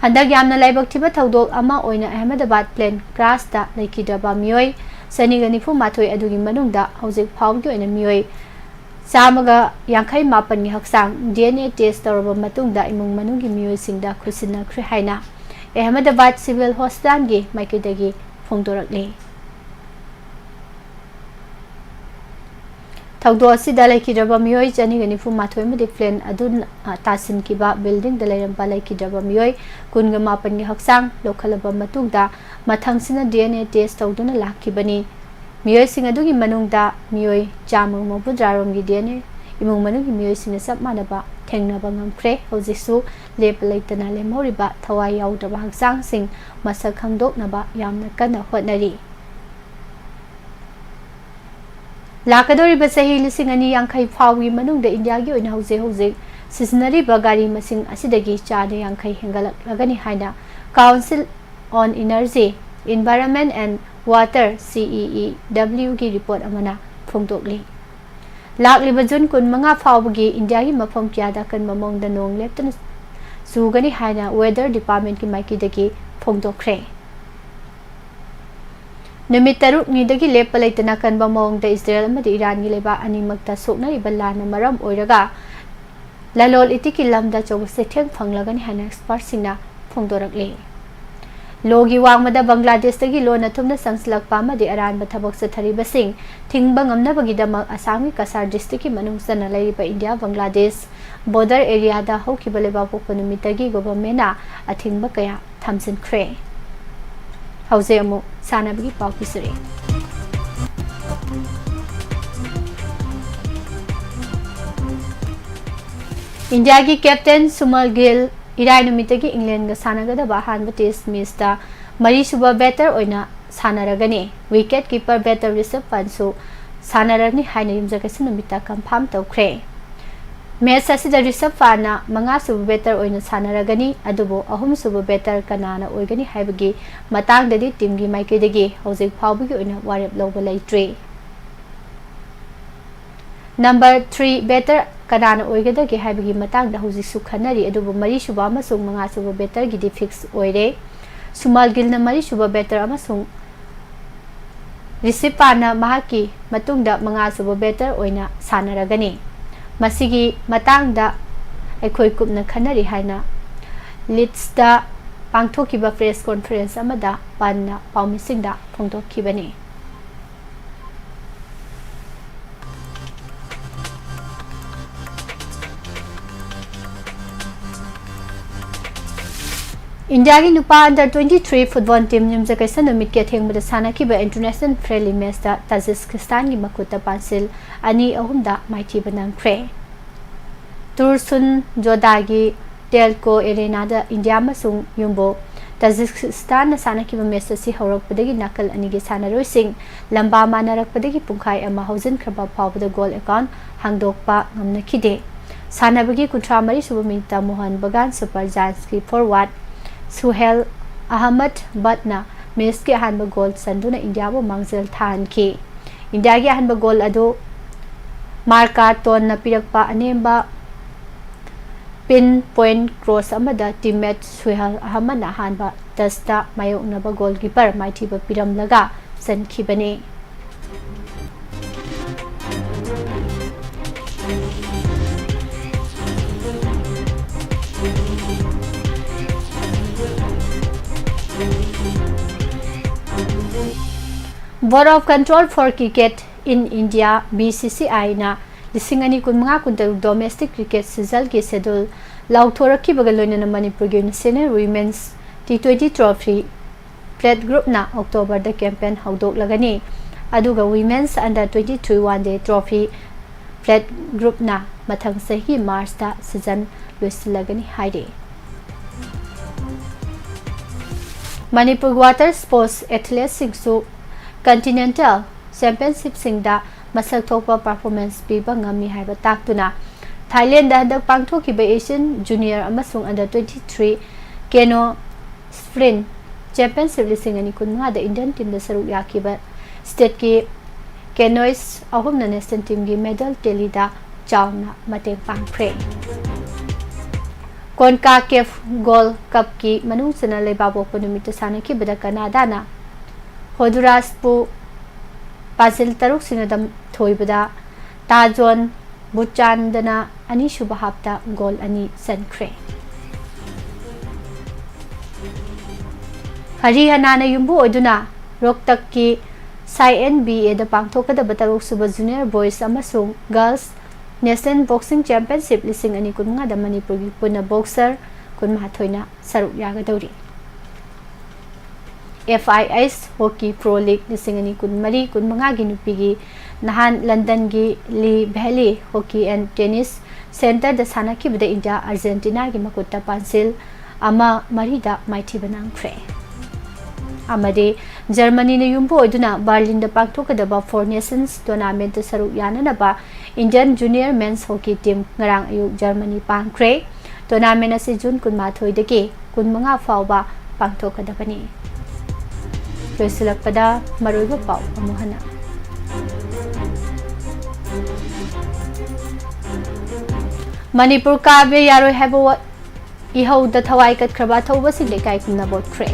ꯍꯟꯗꯛ ꯌꯥꯝꯅ ꯂꯥꯏꯕꯛ ꯊꯤꯕ ꯊꯧꯗꯣꯛ ꯑꯃ ꯑꯣꯏꯅ ꯑꯍꯃꯗꯕꯥꯗ plane crash ꯇ ꯂꯩꯈꯤꯗ꯭ꯔꯕ ꯃꯤꯑꯣꯏ ꯆꯅꯤꯒ ꯅꯤꯐꯨ ꯃꯥꯊꯣꯏ ꯑꯗꯨꯒꯤ ꯃꯅꯨꯡꯗ ꯍꯧꯖꯤꯛ ꯐꯥꯎꯕꯒꯤ ꯑꯣꯏꯅ ꯃꯤꯑꯣꯏ ꯆꯥꯝꯃꯒ ꯌꯥꯡꯈꯩ ꯃꯥꯄꯟꯒꯤ ꯍꯛꯆꯥꯡ D N A test ꯇꯧꯔꯕ ꯃꯇꯨꯡꯗ ꯏꯃꯨꯡ ꯃꯅꯨꯡꯒꯤ ꯃꯤꯑꯣꯏꯁꯤꯡꯗ ꯈꯨꯠꯁꯤꯟꯅꯈ꯭ꯔꯦ ꯍꯥꯏꯅ ꯑꯍꯃꯗꯕꯥꯗ civil hospital ꯒꯤ ꯃꯥꯏꯀꯩꯗꯒꯤ ꯐꯣꯡꯗꯣꯔꯛꯂꯤ꯫ ꯊꯧꯗꯣꯛ ꯑꯁꯤꯗ ꯂꯩꯈꯤꯗ꯭ꯔꯕ ꯃꯤꯑꯣꯏ ꯆꯅꯤꯒ ꯅꯤꯐꯨ ꯃꯥꯊꯣꯏ ꯑꯃꯗꯤ plane ꯑꯗꯨꯅ ꯇꯥꯁꯤꯟꯈꯤꯕ building ꯗ ꯂꯩꯔꯝꯕ ꯂꯩꯈꯤꯗ꯭ꯔꯕ ꯃꯤꯑꯣꯏ ꯀꯨꯟꯒ ꯃꯥꯄꯟꯒꯤ ꯍꯛꯆꯥꯡ ꯂꯧꯈꯠꯂꯕ ꯃꯇꯨꯡꯗ ꯃꯊꯪꯁꯤꯅ D N A test ꯇꯧꯗꯨꯅ ꯂꯥꯛꯈꯤꯕꯅꯤ꯫ ꯃꯤꯑꯣꯏꯁꯤꯡ ꯑꯗꯨꯒꯤ ꯃꯅꯨꯡꯗ ꯃꯤꯑꯣꯏ ꯆꯥꯝꯃꯒ ꯃꯧꯗ꯭ꯔꯥ ꯔꯣꯝꯒꯤ D N A, ꯏꯃꯨꯡ ꯃꯅꯨꯡꯒꯤ ꯃꯤꯑꯣꯏꯁꯤꯡꯅ ꯆꯞ ꯃꯥꯟꯅꯕ ꯊꯦꯡꯅꯕ ꯉꯝꯈ꯭ꯔꯦ꯫ ꯍꯧꯖꯤꯛꯁꯨ ꯂꯦꯞꯄ ꯂꯩꯇꯅ ꯂꯦꯝꯍꯧꯔꯤꯕ ꯊꯋꯥꯏ ꯌꯥꯎꯗ꯭ꯔꯕ ꯍꯛꯆꯥꯡꯁꯤꯡ ꯃꯁꯛ ꯈꯪꯗꯣꯛꯅꯕ ꯌꯥꯝꯅ ꯀꯟꯅ ꯍꯣꯠꯅꯔꯤ꯫ ꯂꯥꯛꯀꯗꯧꯔꯤꯕ ꯆꯍꯤ ꯂꯤꯁꯤꯡ ꯑꯅꯤ ꯌꯥꯡꯈꯩ ꯐꯥꯎꯒꯤ ꯃꯅꯨꯡꯗ ꯏꯟꯗꯤꯌꯥꯒꯤ ꯑꯣꯏꯅ ꯍꯧꯖꯤꯛ ꯍꯧꯖꯤꯛ ꯁꯤꯖꯤꯟꯅꯔꯤꯕ ꯒꯥꯔꯤ ꯃꯁꯤꯡ ꯑꯁꯤꯗꯒꯤ ꯆꯥꯗ ꯌꯥꯡꯈꯩ ꯍꯦꯟꯒꯠꯂꯛꯂꯒꯅꯤ ꯍꯥꯏꯅ Council on Energy, Environment and Water, C E E W ꯒꯤ ꯔꯤꯄꯣꯔꯠ ꯑꯃꯅ ꯐꯣꯡꯗꯣꯛꯂꯤ꯫ ꯂꯥꯛꯂꯤꯕ ꯖꯨꯟ ꯀꯨꯟꯃꯉꯥ ꯐꯥꯎꯕꯒꯤ ꯏꯟꯗꯤꯌꯥꯒꯤ ꯃꯐꯝ ꯀꯌꯥꯗ ꯑꯀꯟꯕ ꯃꯑꯣꯡꯗ ꯅꯣꯡ ꯂꯦꯞꯇꯅ ꯆꯨꯒꯅꯤ ꯍꯥꯏꯅ Weather Department ꯀꯤ ꯃꯥꯏꯀꯩꯗꯒꯤ ꯐꯣꯡꯗꯣꯛꯈ꯭ꯔꯦ꯫ ꯅꯨꯃꯤꯠ ꯇꯔꯨꯛꯅꯤꯗꯒꯤ ꯂꯦꯞꯄ ꯂꯩꯇꯅ ꯀꯟꯕ ꯃꯑꯣꯡꯗ ꯏꯁꯔꯦꯜ ꯑꯃꯗꯤ ꯏꯔꯥꯟꯒꯤ ꯂꯩꯕꯥꯛ ꯑꯅꯤꯃꯛꯇ ꯁꯣꯛꯅꯔꯤꯕ ꯂꯥꯟꯅ ꯃꯔꯝ ꯑꯣꯏꯔꯒ ꯂꯂꯣꯟ ꯏꯇꯤꯛꯀꯤ ꯂꯝꯗ ꯑꯆꯧꯕ ꯆꯩꯊꯦꯡ ꯐꯪꯂꯒꯅꯤ ꯍꯥꯏꯅ ꯑꯦꯛꯁꯄꯔꯠꯁꯤꯡꯅ ꯐꯣꯡꯗꯣꯔꯛꯂꯤ꯫ ꯂꯣꯒꯤ ꯋꯥꯡꯃꯗ ꯕꯪꯒ꯭ꯂꯥꯗꯦꯁꯇꯒꯤ ꯂꯣꯟꯅ ꯊꯨꯝꯅ ꯆꯪꯁꯤꯜꯂꯛꯄ ꯑꯃꯗꯤ ꯑꯔꯥꯟꯕ ꯊꯕꯛ ꯆꯠꯊꯔꯤꯕꯁꯤꯡ ꯊꯤꯡꯕ ꯉꯝꯅꯕꯒꯤꯗꯃꯛ ꯑꯁꯥꯝꯒꯤ ꯀꯁꯥꯔ ꯗꯤꯁꯇ꯭ꯔꯤꯛꯀꯤ ꯃꯅꯨꯡ ꯆꯟꯅ ꯂꯩꯔꯤꯕ ꯏꯟꯗꯤꯌꯥ ꯕꯪꯒ꯭ꯂꯥꯗꯦꯁ ꯕꯣꯔꯗꯔ ꯑꯦꯔꯤꯌꯥꯗ ꯍꯧꯈꯤꯕ ꯂꯩꯕꯥꯛꯄꯣꯛꯄ ꯅꯨꯃꯤꯠꯇꯒꯤ ꯒꯣꯚꯔꯟꯃꯦꯟꯅ ꯑꯊꯤꯡꯕ ꯀꯌꯥ ꯊꯝꯖꯤꯟꯈ꯭ꯔꯦ꯫ ꯍꯧꯖꯤꯛ ꯑꯃꯨꯛ ꯁꯥꯟꯅꯕꯒꯤ ꯄꯥꯎ ꯄꯤꯖꯔꯤ꯫ ꯏꯟꯗꯤꯌꯥꯒꯤ ꯀꯦꯞꯇꯦꯟ ꯁꯨꯃꯜ ꯒꯤꯜ ꯏꯔꯥꯏ ꯅꯨꯃꯤꯠꯇꯒꯤ ꯏꯪꯂꯦꯟꯒ ꯁꯥꯟꯅꯒꯗꯕ ꯑꯍꯥꯟꯕ ꯇꯦꯁ ꯃꯦꯆꯇ ꯃꯔꯤꯁꯨꯕ ꯕꯦꯇꯔ ꯑꯣꯏꯅ ꯁꯥꯟꯅꯔꯒꯅꯤ꯫ ꯋꯤꯀꯦꯠ ꯀꯤꯄꯔ ꯕꯦꯇꯔ ꯔꯤꯁꯕ ꯄꯟꯁꯨ ꯁꯥꯟꯅꯔꯅꯤ ꯍꯥꯏꯅ ꯌꯨꯝꯖꯀꯩꯁ ꯅꯨꯃꯤꯠꯇ ꯀꯟꯐꯥꯔꯝ ꯇꯧꯈ꯭ꯔꯦ꯫ ꯃꯦꯆ ꯑꯁꯤꯗ ꯔꯤꯁꯕ ꯄꯟꯅ ꯃꯉꯥꯁꯨꯕ ꯕꯦꯇꯔ ꯑꯣꯏꯅ ꯁꯥꯟꯅꯔꯒꯅꯤ, ꯑꯗꯨꯕꯨ ꯑꯍꯨꯝꯁꯨꯕ ꯕꯦꯇꯔ ꯀꯅꯥꯅ ꯑꯣꯏꯒꯅꯤ ꯍꯥꯏꯕꯒꯤ ꯃꯇꯥꯡꯗꯗꯤ ꯇꯤꯝꯒꯤ ꯃꯥꯏꯀꯩꯗꯒꯤ ꯍꯧꯖꯤꯛ ꯐꯥꯎꯕꯒꯤ ꯑꯣꯏꯅ ꯋꯥꯔꯦꯞ ꯂꯧꯕ ꯂꯩꯇ꯭ꯔꯤ꯫ ꯅꯝꯕꯔ ꯊ꯭ꯔꯤ ꯕꯦꯇꯔ ꯀꯅꯥꯅ ꯑꯣꯏꯒꯗꯒꯦ ꯍꯥꯏꯕꯒꯤ ꯃꯇꯥꯡꯗ ꯍꯧꯖꯤꯛꯁꯨ ꯈꯟꯅꯔꯤ, ꯑꯗꯨꯕꯨ ꯃꯔꯤꯁꯨꯕ ꯑꯃꯁꯨꯡ ꯃꯉꯥꯁꯨꯕ ꯕꯦꯇꯔꯒꯤꯗꯤ ꯐꯤꯛꯁ ꯑꯣꯏꯔꯦ꯫ ꯁꯨꯃꯥꯜ ꯒꯤꯜꯅ ꯃꯔꯤꯁꯨꯕ ꯕꯦꯇꯔ ꯑꯃꯁꯨꯡ ꯔꯤꯁꯤꯞ ꯄꯥꯟꯅ ꯃꯍꯥꯛꯀꯤ ꯃꯇꯨꯡꯗ ꯃꯉꯥꯁꯨꯕ ꯕꯦꯇꯔ ꯑꯣꯏꯅ ꯁꯥꯟꯅꯔꯒꯅꯤ꯫ ꯃꯁꯤꯒꯤ ꯃꯇꯥꯡꯗ ꯑꯩꯈꯣꯏ ꯀꯨꯞꯅ ꯈꯟꯅꯔꯤ ꯍꯥꯏꯅ ꯂꯤꯗꯁꯇ ꯄꯥꯡꯊꯣꯛꯈꯤꯕ ꯄ꯭ꯔꯦꯁ ꯀꯣꯟꯐꯔꯦꯟꯁ ꯑꯃꯗ ꯄꯟꯅ ꯄꯥꯎꯃꯤꯁꯤꯡꯗ ꯐꯣꯡꯗꯣꯛꯈꯤꯕꯅꯤ꯫ ꯏꯟꯗꯤꯌꯥꯒꯤ ꯅꯨꯄꯥ under twenty three football team ꯌꯨꯝꯖꯀꯩꯁ ꯅꯨꯃꯤꯠꯀꯤ ꯑꯊꯦꯡꯕꯗ ꯁꯥꯟꯅꯈꯤꯕ international friendly matchꯇ ꯇꯥꯖꯤꯛꯁ꯭ꯇꯥꯟꯒꯤ ꯃꯈꯨꯠꯇ ꯄꯥꯟꯁꯤꯜ ꯑꯅꯤ ꯑꯍꯨꯝꯗ ꯃꯥꯏꯊꯤꯕ ꯅꯪꯈ꯭ꯔꯦ꯫ ꯇꯨꯔꯁꯨꯟ ꯖꯣꯗꯥꯒꯤ ꯇꯦꯜꯀꯣ ꯑꯦꯔꯦꯅꯥꯗ ꯏꯟꯗꯤꯌꯥ ꯑꯃꯁꯨꯡ ꯌꯨꯝꯕꯣ ꯇꯥꯖꯤꯛꯁ꯭ꯇꯥꯟꯅ ꯁꯥꯟꯅꯈꯤꯕ ꯃꯦꯆ ꯑꯁꯤ ꯍꯧꯔꯛꯄꯗꯒꯤ ꯅꯥꯀꯜ ꯑꯅꯤꯒꯤ ꯁꯥꯟꯅꯔꯣꯏꯁꯤꯡ ꯂꯝꯕꯥ ꯃꯥꯟꯅꯔꯛꯄꯗꯒꯤ ꯄꯨꯡꯈꯥꯏ ꯑꯃ ꯍꯧꯖꯤꯟꯈ꯭ꯔꯕ ꯐꯥꯎꯕꯗ ꯒꯣꯜ ꯑꯦꯀꯥꯎꯟ ꯍꯥꯡꯗꯣꯛꯄ ꯉꯝꯅꯈꯤꯗꯦ꯫ ꯁꯥꯟꯅꯕꯒꯤ ꯀꯨꯟꯊ꯭ꯔꯥ ꯃꯔꯤ ꯁꯨꯕ ꯃꯤꯅꯤꯠꯇ ꯃꯣꯍꯟ ꯕꯒꯥꯟ ꯁꯨꯄꯔ ꯖꯥꯏꯟꯁꯀꯤ ꯐꯣꯔꯋꯥꯔꯗ ꯁꯨꯍꯦꯜ ꯑꯍꯃꯗ ꯕꯠꯅ ꯃꯦꯆꯀꯤ ꯑꯍꯥꯟꯕ ꯒꯣꯜ ꯆꯟꯗꯨꯅ ꯏꯟꯗꯤꯌꯥꯕꯨ ꯃꯥꯡꯖꯤꯜ ꯊꯥꯍꯟꯈꯤ꯫ ꯏꯟꯗꯤꯌꯥꯒꯤ ꯑꯍꯥꯟꯕ ꯒꯣꯜ ꯑꯗꯨ ꯃꯥꯔꯀꯥꯇꯣꯟꯅ ꯄꯤꯔꯛꯄ ꯑꯅꯦꯝꯕ ꯄꯤꯟ ꯄꯣꯏꯟꯠ ꯀ꯭ꯔꯣꯁ ꯑꯃꯗ ꯇꯤꯝꯃꯦꯠ ꯁꯨꯍꯦꯜ ꯑꯍꯃꯗꯅ ꯑꯍꯥꯟꯕ ꯇꯁꯇ ꯃꯥꯌꯣꯛꯅꯕ ꯒꯣꯜꯀꯤꯄꯔ ꯃꯥꯏꯊꯤꯕ ꯄꯤꯔꯝꯂꯒ ꯆꯟꯈꯤꯕꯅꯤ꯫ Board of Control for Cricket in India, B C C I ꯅ ꯂꯤꯁꯤꯡ ꯑꯅꯤ ꯀꯨꯟꯃꯉꯥ ꯀꯨꯟꯇꯔꯨꯛ domestic cricket seasonꯒꯤ schedule ꯂꯥꯎꯊꯣꯔꯛꯈꯤꯕꯒ ꯂꯣꯏꯅꯅ ꯃꯅꯤꯄꯨꯔꯒꯤ ꯑꯣꯏꯅ senior women's T twenty trophy plate groupꯅ Octoberꯗ campaign ꯍꯧꯗꯣꯛꯂꯒꯅꯤ꯫ ꯑꯗꯨꯒ women's under twenty three one day trophy plate groupꯅ ꯃꯊꯪ ꯆꯍꯤꯒꯤ Marchꯇ season ꯂꯣꯏꯁꯤꯜꯂꯒꯅꯤ ꯍꯥꯏꯔꯤ꯫ ꯃꯅꯤꯄꯨꯔꯒꯤ water sports athleteꯁꯤꯡꯁꯨ continental championshipꯁꯤꯡꯗ ꯃꯁꯛ ꯊꯣꯛꯄ performance ꯄꯤꯕ ꯉꯝꯃꯤ ꯍꯥꯏꯕ ꯇꯥꯛꯇꯨꯅ, Thailandꯗ ꯍꯟꯗꯛ ꯄꯥꯡꯊꯣꯛꯈꯤꯕ Asian Junior ꯑꯃꯁꯨꯡ under twenty three canoe sprint championship ꯂꯤꯁꯤꯡ ꯑꯅꯤ ꯀꯨꯟꯃꯉꯥꯗ Indian teamꯗ ꯁꯔꯨꯛ ꯌꯥꯈꯤꯕ stateꯀꯤ canoeists ꯑꯍꯨꯝꯅ national teamꯒꯤ medal tallyꯗ ꯆꯥꯎꯅ ꯃꯇꯦꯡ ꯄꯥꯡꯈ꯭ꯔꯦ꯫ CONCACAF Gold Cupꯀꯤ ꯃꯅꯨꯡ ꯆꯟꯅ ꯂꯩꯕꯥꯛꯄꯣꯛꯄ ꯅꯨꯃꯤꯠꯇ ꯁꯥꯟꯅꯈꯤꯕꯗ ꯀꯅꯥꯗꯥꯅ ꯍꯣꯟꯗꯨꯔꯥꯁꯄꯨ ꯄꯥꯖꯤꯜ ꯇꯔꯨꯛ ꯁꯤꯅꯣꯗ ꯊꯣꯏꯕꯗ ꯇꯥꯖꯣꯟ ꯕꯨꯆꯥꯟꯗꯅ ꯑꯅꯤꯁꯨꯕ halfꯇ goal ꯑꯅꯤ ꯆꯟꯈ꯭ꯔꯦ꯫ ꯍꯔꯤꯌꯥꯅꯥꯅ ꯌꯨꯝꯕꯨ ꯑꯣꯏꯗꯨꯅ ꯔꯣꯍꯇꯛꯀꯤ ꯁꯥꯏ ꯑꯦꯟ ꯕꯤ ꯑꯦꯗ ꯄꯥꯡꯊꯣꯛꯀꯗꯕ ꯇꯔꯨꯛ ꯁꯨꯕ Junior Boys ꯑꯃꯁꯨꯡ Girls National Boxing Championship ꯂꯤꯁꯤꯡ ꯑꯅꯤ ꯀꯨꯟꯃꯉꯥꯗ ꯃꯅꯤꯄꯨꯔꯒꯤ ꯄꯨꯟꯅ boxer ꯀꯨꯟꯃꯥꯊꯣꯏꯅ ꯁꯔꯨꯛ ꯌꯥꯒꯗꯧꯔꯤ꯫ F I H Hockey Pro League ꯂꯤꯁꯤꯡ ꯑꯅꯤ ꯀꯨꯟꯃꯔꯤ ꯀꯨꯟꯃꯉꯥꯒꯤ ꯅꯨꯄꯤꯒꯤ ꯅꯍꯥꯟ ꯂꯟꯗꯟꯒꯤ Lee Valley Hockey and Tennis Centreꯗ ꯁꯥꯟꯅꯈꯤꯕꯗ ꯏꯟꯗꯤꯌꯥ ꯑꯥꯔꯖꯦꯟꯇꯤꯅꯥꯒꯤ ꯃꯈꯨꯠꯇ ꯄꯥꯟꯖꯤꯜ ꯑꯃ ꯃꯔꯤꯗ ꯃꯥꯏꯊꯤꯕ ꯅꯪꯈ꯭ꯔꯦ꯫ ꯑꯃꯗꯤ ꯖꯔꯃꯅꯤꯅ ꯌꯨꯝꯕꯨ ꯑꯣꯏꯗꯨꯅ ꯕꯔꯂꯤꯟꯗ ꯄꯥꯡꯊꯣꯛꯀꯗꯕ Four Nations Tournamentꯇ ꯁꯔꯨꯛ ꯌꯥꯅꯅꯕ Indian Junior Men's Hockey Team ꯉꯔꯥꯡ ꯑꯌꯨꯛ ꯖꯔꯃꯅꯤ ꯄꯥꯡꯈ꯭ꯔꯦ꯫ Tournament ꯑꯁꯤ ꯖꯨꯟ ꯀꯨꯟꯃꯥꯊꯣꯏꯗꯒꯤ ꯀꯨꯟꯃꯉꯥ ꯐꯥꯎꯕ ꯄꯥꯡꯊꯣꯛꯀꯗꯕꯅꯤ꯫ ꯂꯣꯏꯁꯤꯜꯂꯛꯄꯗ ꯃꯔꯨꯑꯣꯏꯕ ꯄꯥꯎ ꯑꯃꯨꯛ ꯍꯟꯅ꯫ ꯃꯅꯤꯄꯨꯔ ꯀꯥꯕ ꯌꯥꯔꯣꯏ ꯍꯥꯏꯕ ꯋꯥ-, ꯏꯍꯧꯗ ꯊꯋꯥꯏ ꯀꯠꯈ꯭ꯔꯕ ꯑꯊꯧꯕꯁꯤꯡꯗ ꯏꯀꯥꯏ ꯈꯨꯝꯅꯕ ꯎꯠꯈ꯭ꯔꯦ꯫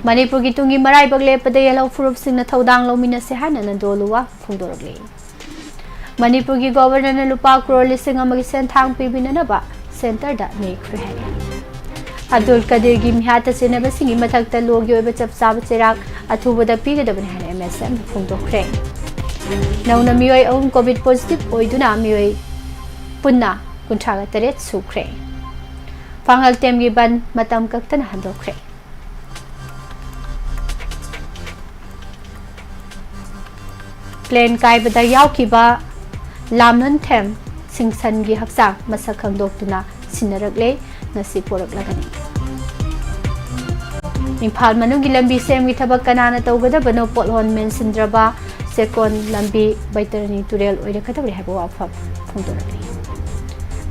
ꯃꯅꯤꯄꯨꯔꯒꯤ ꯇꯨꯡꯒꯤ ꯃꯔꯥꯏꯕꯛ ꯂꯦꯞꯄꯗ ꯌꯦꯜꯍꯧ ꯐꯨꯔꯨꯞꯁꯤꯡꯅ ꯊꯧꯗꯥꯡ ꯂꯧꯃꯤꯟꯅꯁꯦ ꯍꯥꯏꯅ ꯅꯟꯗꯣ ꯂꯨꯋꯥ ꯐꯣꯡꯗꯣꯔꯛꯂꯤ꯫ ꯃꯅꯤꯄꯨꯔꯒꯤ Governorꯅ ꯂꯨꯄꯥ ꯀ꯭ꯔꯣꯔ ꯂꯤꯁꯤꯡ ꯑꯃꯒꯤ ꯁꯦꯟꯊꯥꯡ ꯄꯤꯕꯤꯅꯅꯕ Centreꯗ ꯅꯦꯛꯈ꯭ꯔꯦ ꯍꯥꯏꯔꯤ꯫ ꯑꯕꯗꯨꯜ ꯀꯗꯤꯔꯒꯤ ꯃꯤꯍꯥꯠꯇ ꯆꯦꯟꯅꯕꯁꯤꯡꯒꯤ ꯃꯊꯛꯇ ꯂꯣꯒꯤ ꯑꯣꯏꯕ ꯆꯞ ꯆꯥꯕ ꯆꯩꯔꯥꯛ ꯑꯊꯨꯕꯗ ꯄꯤꯒꯗꯕꯅꯤ ꯍꯥꯏꯅ ꯑꯦꯝ ꯑꯦꯁ ꯑꯦꯝꯅ ꯐꯣꯡꯗꯣꯛꯈ꯭ꯔꯦ꯫ ꯅꯧꯅ ꯃꯤꯑꯣꯏ ꯑꯍꯨꯝ ꯀꯣꯚꯤꯗ ꯄꯣꯖꯤꯇꯤꯚ ꯑꯣꯏꯗꯨꯅ ꯃꯤꯑꯣꯏ ꯄꯨꯟꯅ ꯀꯨꯟꯊ꯭ꯔꯥꯒ ꯇꯔꯦꯠ ꯁꯨꯈ꯭ꯔꯦ꯫ ꯄꯥꯡꯒꯜ ꯇꯦꯝꯒꯤ ꯕꯟ ꯃꯇꯝ ꯀꯛꯇꯅ ꯍꯟꯗꯣꯛꯈ꯭ꯔꯦ꯫ ꯄ꯭ꯂꯦꯟ ꯀꯥꯏꯕꯗ ꯌꯥꯎꯈꯤꯕ ꯂꯥꯝꯅꯟꯊꯦꯝ ꯁꯤꯡꯁꯟꯒꯤ ꯍꯛꯆꯥꯡ ꯃꯁꯛ ꯈꯪꯗꯣꯛꯇꯨꯅ ꯁꯤꯟꯅꯔꯛꯂꯦ꯫ ꯉꯁꯤ ꯄꯣꯔꯛꯂꯒꯅꯤ꯫ ꯏꯝꯐꯥꯜ ꯃꯅꯨꯡꯒꯤ ꯂꯝꯕꯤ ꯁꯦꯝꯒꯤ ꯊꯕꯛ ꯀꯅꯥꯅ ꯇꯧꯒꯗꯕꯅꯣ? ꯄꯣꯠꯍꯣꯟ ꯃꯦꯟꯁꯤꯟꯗ꯭ꯔꯕ ꯆꯦꯛꯀꯣꯟ ꯂꯝꯕꯤ ꯕꯩꯇꯔꯅꯤ ꯇꯨꯔꯦꯜ ꯑꯣꯏꯔꯛꯀꯗꯧꯔꯦ ꯍꯥꯏꯕ ꯋꯥꯐꯝ ꯐꯣꯡꯗꯣꯔꯛꯂꯤ꯫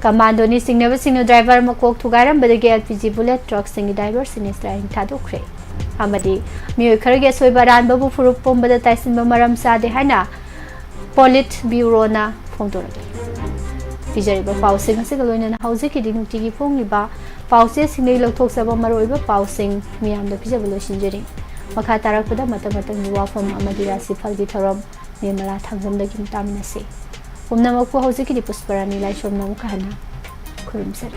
ꯀꯃꯥꯟꯗꯣꯅꯤ ꯆꯤꯡꯅꯕꯁꯤꯡꯅ ꯗ꯭ꯔꯥꯏꯚꯔ ꯃꯀꯣꯛ ꯊꯨꯒꯥꯏꯔꯝꯕꯗꯒꯤ ꯑꯦꯜ ꯄꯤ ꯖꯤ ꯕꯨꯂꯦꯠ ꯇ꯭ꯔꯛꯁꯤꯡꯒꯤ ꯗ꯭ꯔꯥꯏꯚꯔꯁꯤꯡ ꯏꯁꯇ꯭ꯔꯥꯏꯛ ꯊꯥꯗꯣꯛꯈ꯭ꯔꯦ꯫ ꯑꯃꯗꯤ ꯃꯤꯑꯣꯏ ꯈꯔꯒꯤ ꯑꯁꯣꯏꯕ ꯑꯔꯥꯟꯕꯕꯨ ꯐꯨꯔꯨꯞ ꯄꯨꯝꯕꯗ ꯇꯥꯏꯁꯤꯟꯕ ꯃꯔꯝ ꯆꯥꯗꯦ ꯍꯥꯏꯅ ꯄꯣꯂꯤꯠ ꯕ꯭ꯌꯨꯔꯣꯅ ꯐꯣꯡꯗꯣꯔꯛꯂꯤ꯫ ꯄꯤꯖꯔꯤꯕ ꯄꯥꯎꯁꯤꯡ ꯑꯁꯤꯒ ꯂꯣꯏꯅꯅ ꯍꯧꯖꯤꯛꯀꯤꯗꯤ ꯅꯨꯡꯇꯤꯒꯤ ꯐꯣꯡꯂꯤꯕ ꯄꯥꯎꯆꯦꯁꯤꯡꯗꯒꯤ ꯂꯧꯊꯣꯛꯆꯕ ꯃꯔꯨꯑꯣꯏꯕ ꯄꯥꯎꯁꯤꯡ ꯃꯤꯌꯥꯝꯗ ꯄꯤꯖꯕ ꯂꯣꯏꯁꯤꯟꯖꯔꯤ꯫ ꯃꯈꯥ ꯇꯥꯔꯛꯄꯗ ꯃꯇꯝ ꯃꯇꯝꯒꯤ ꯋꯥꯐꯝ ꯑꯃꯗꯤ ꯔꯥꯁꯤꯐꯜꯒꯤ ꯊꯧꯔꯝ ꯅꯤꯔꯃꯂꯥ ꯊꯥꯡꯖꯝꯗꯒꯤ ꯇꯥꯃꯤꯟꯅꯁꯤ꯫ ꯄꯨꯝꯅꯃꯛꯄꯨ ꯍꯧꯖꯤꯛꯀꯤꯗꯤ ꯄꯨꯁꯄꯔꯥꯅꯤ ꯂꯥꯏꯁ꯭ꯔꯝꯅ ꯑꯃꯨꯛꯀ ꯍꯟꯅ ꯈꯨꯔꯨꯝꯖꯔꯤ꯫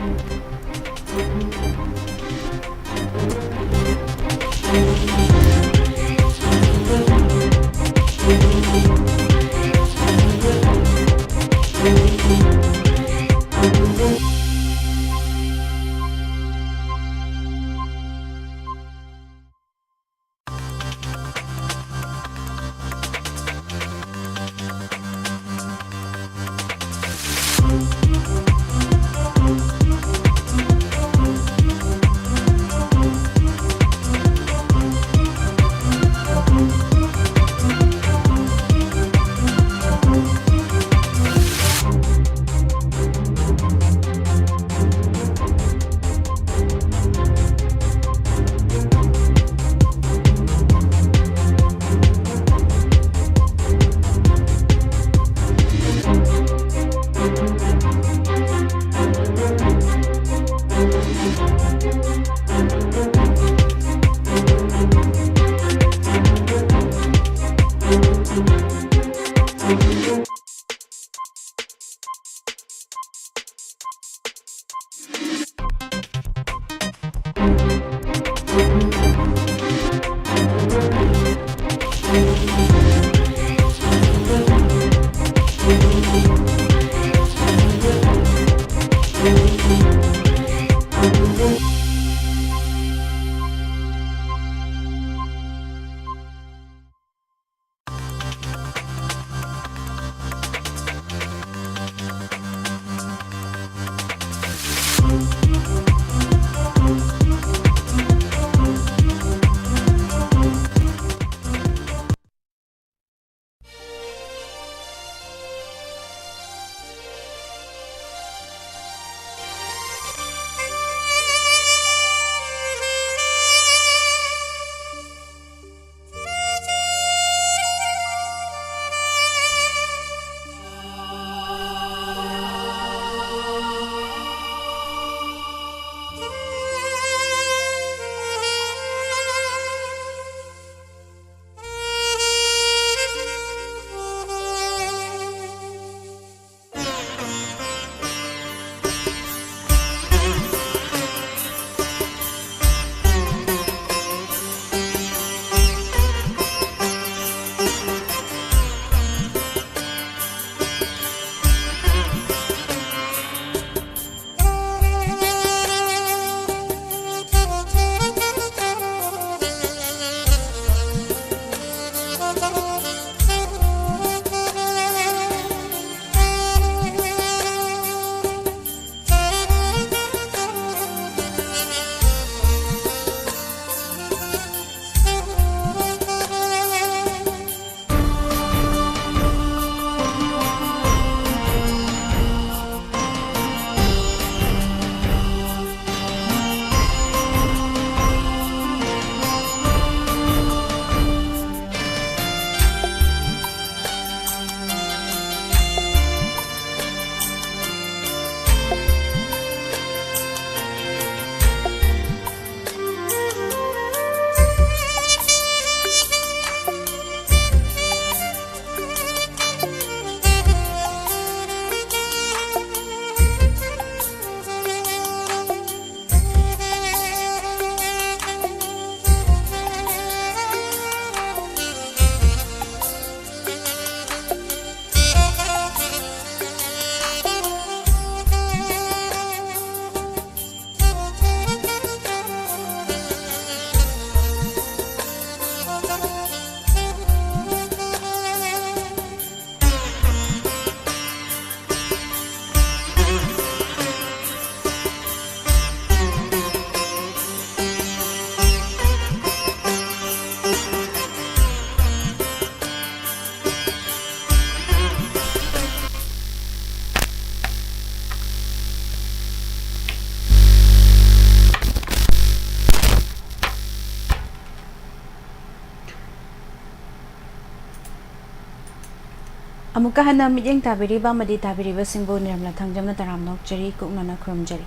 ꯑꯃꯨꯛꯀ ꯍꯟꯅ ꯃꯤꯠꯌꯦꯡ ꯇꯥꯕꯤꯔꯤꯕ ꯑꯃꯗꯤ ꯇꯥꯕꯤꯔꯤꯕꯁꯤꯡꯕꯨ ꯅꯤꯔꯝꯂꯥ ꯊꯥꯡꯖꯝꯅ ꯇꯔꯥꯝꯅ ꯑꯣꯛꯆꯔꯤ, ꯀꯨꯞꯅꯅ ꯈꯨꯔꯨꯝꯖꯔꯤ꯫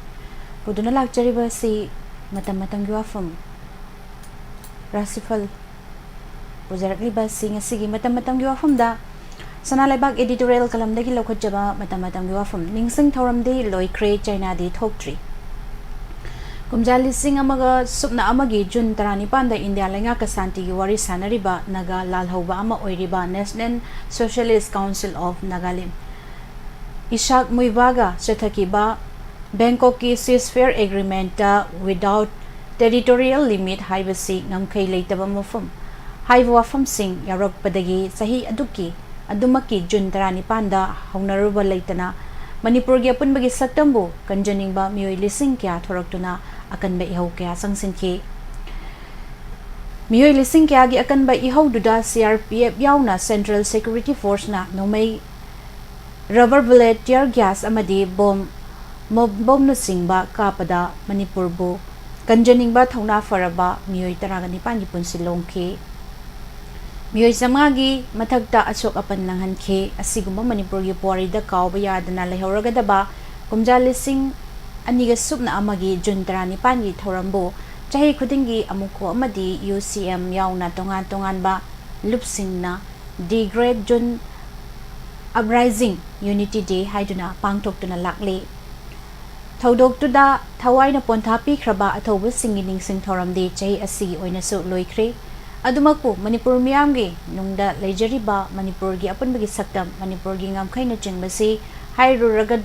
ꯄꯨꯗꯨꯅ ꯂꯥꯛꯆꯔꯤꯕ ꯑꯁꯤ ꯃꯇꯝ ꯃꯇꯝꯒꯤ ꯋꯥꯐꯝ, ꯔꯥꯁꯤꯐꯜ ꯄꯨꯖꯔꯛꯂꯤꯕ ꯑꯁꯤ ꯉꯁꯤꯒꯤ ꯃꯇꯝ ꯃꯇꯝꯒꯤ ꯋꯥꯐꯝꯗ ꯁꯅꯥ ꯂꯩꯕꯥꯛ editorial columnꯗꯒꯤ ꯂꯧꯈꯠꯆꯕ ꯃꯇꯝ ꯃꯇꯝꯒꯤ ꯋꯥꯐꯝ꯫ ꯅꯤꯡꯁꯤꯡ ꯊꯧꯔꯝꯗꯤ ꯂꯣꯏꯈ꯭ꯔꯦ, ꯆꯩꯅꯥꯗꯤ ꯊꯣꯛꯇ꯭ꯔꯤ꯫ ꯀꯨꯝꯖꯥ ꯂꯤꯁꯤꯡ ꯑꯃꯒ ꯁꯨꯞꯅ ꯑꯃꯒꯤ ꯖꯨꯟ ꯇꯔꯥꯅꯤꯄꯥꯟꯗ ꯏꯟꯗꯤꯌꯥ ꯂꯩꯉꯥꯛꯀ ꯁꯥꯟꯇꯤꯒꯤ ꯋꯥꯔꯤ ꯁꯥꯟꯅꯔꯤꯕ ꯅꯥꯒꯥ ꯂꯥꯜꯍꯧꯕ ꯑꯃ ꯑꯣꯏꯔꯤꯕ National Socialist Council of Nagaland, Isaac ꯃꯨꯏꯕꯥꯒ ꯆꯠꯊꯈꯤꯕ ꯕꯦꯡꯀꯣꯛꯀꯤ ceasefire agreementꯇ without territorial limit ꯍꯥꯏꯕꯁꯤ ꯉꯝꯈꯩ ꯂꯩꯇꯕ ꯃꯐꯝ ꯍꯥꯏꯕ ꯋꯥꯐꯝꯁꯤꯡ ꯌꯥꯎꯔꯛꯄꯗꯒꯤ ꯆꯍꯤ ꯑꯗꯨꯒꯤ, ꯑꯗꯨꯃꯛꯀꯤ ꯖꯨꯟ ꯇꯔꯥꯅꯤꯄꯥꯟꯗ ꯍꯧꯅꯔꯨꯕ ꯂꯩꯇꯅ ꯃꯅꯤꯄꯨꯔꯒꯤ ꯑꯄꯨꯟꯕꯒꯤ ꯁꯛꯇꯝꯕꯨ ꯀꯟꯖꯅꯤꯡꯕ ꯃꯤꯑꯣꯏ ꯂꯤꯁꯤꯡ ꯀꯌꯥ ꯊꯣꯔꯛꯇꯨꯅ ꯑꯀꯟꯕ ꯏꯍꯧ ꯀꯌꯥ ꯆꯪꯁꯤꯟꯈꯤ꯫ ꯃꯤꯑꯣꯏ ꯂꯤꯁꯤꯡ ꯀꯌꯥꯒꯤ ꯑꯀꯟꯕ ꯏꯍꯧꯗꯨꯗ C R P F ꯌꯥꯎꯅ Central Security Forceꯅ ꯅꯣꯡꯃꯩ, rubber bullet, tear gas ꯑꯃꯗꯤ bomb, mob bombꯅꯆꯤꯡꯕ ꯀꯥꯞꯄꯗ ꯃꯅꯤꯄꯨꯔꯕꯨ ꯀꯟꯖꯅꯤꯡꯕ ꯊꯧꯅꯥ ꯐꯔꯕ ꯃꯤꯑꯣꯏ ꯇꯔꯥꯒ ꯅꯤꯄꯥꯟꯒꯤ ꯄꯨꯟꯁꯤ ꯂꯣꯡꯈꯤ꯫ ꯃꯤꯑꯣꯏ ꯆꯥꯝꯃꯉꯥꯒꯤ ꯃꯊꯛꯇ ꯑꯁꯣꯛ ꯑꯄꯟ ꯅꯪꯍꯟꯈꯤ꯫ ꯑꯁꯤꯒꯨꯝꯕ ꯃꯅꯤꯄꯨꯔꯒꯤ ꯄꯨꯋꯥꯔꯤꯗ ꯀꯥꯎꯕ ꯌꯥꯗꯅ ꯂꯩꯍꯧꯔꯒꯗꯕ ꯀꯨꯝꯖꯥ ꯂꯤꯁꯤꯡ ꯑꯅꯤꯒ ꯁꯨꯞꯅ ꯑꯃꯒꯤ ꯖꯨꯟ ꯇꯔꯥꯅꯤꯄꯥꯟꯒꯤ ꯊꯧꯔꯝꯕꯨ ꯆꯍꯤ ꯈꯨꯗꯤꯡꯒꯤ ꯑꯃꯨꯛꯈꯣ ꯑꯃꯗꯤ U C M ꯌꯥꯎꯅ ꯇꯣꯉꯥꯟ ꯇꯣꯉꯥꯟꯕ ꯂꯨꯞꯁꯤꯡꯅ The Great June Uprising, Unity Day ꯍꯥꯏꯗꯨꯅ ꯄꯥꯡꯊꯣꯛꯇꯨꯅ ꯂꯥꯛꯂꯤ꯫ ꯊꯧꯗꯣꯛꯇꯨꯗ ꯊꯋꯥꯏꯅ ꯄꯣꯟꯊꯥ ꯄꯤꯈ꯭ꯔꯕ ꯑꯊꯧꯕꯁꯤꯡꯒꯤ ꯅꯤꯡꯁꯤꯡ ꯊꯧꯔꯝꯗꯤ ꯆꯍꯤ ꯑꯁꯤꯒꯤ ꯑꯣꯏꯅꯁꯨ ꯂꯣꯏꯈ꯭ꯔꯦ꯫ ꯑꯗꯨꯃꯛꯄꯨ ꯃꯅꯤꯄꯨꯔ ꯃꯤꯌꯥꯝꯒꯤ ꯅꯨꯡꯗ ꯂꯩꯖꯔꯤꯕ ꯃꯅꯤꯄꯨꯔꯒꯤ ꯑꯄꯨꯟꯕꯒꯤ ꯁꯛꯇꯝ, ꯃꯅꯤꯄꯨꯔꯒꯤ ꯉꯝꯈꯩꯅꯆꯤꯡꯕꯁꯤ ꯍꯥꯏꯔꯨꯔꯒ-,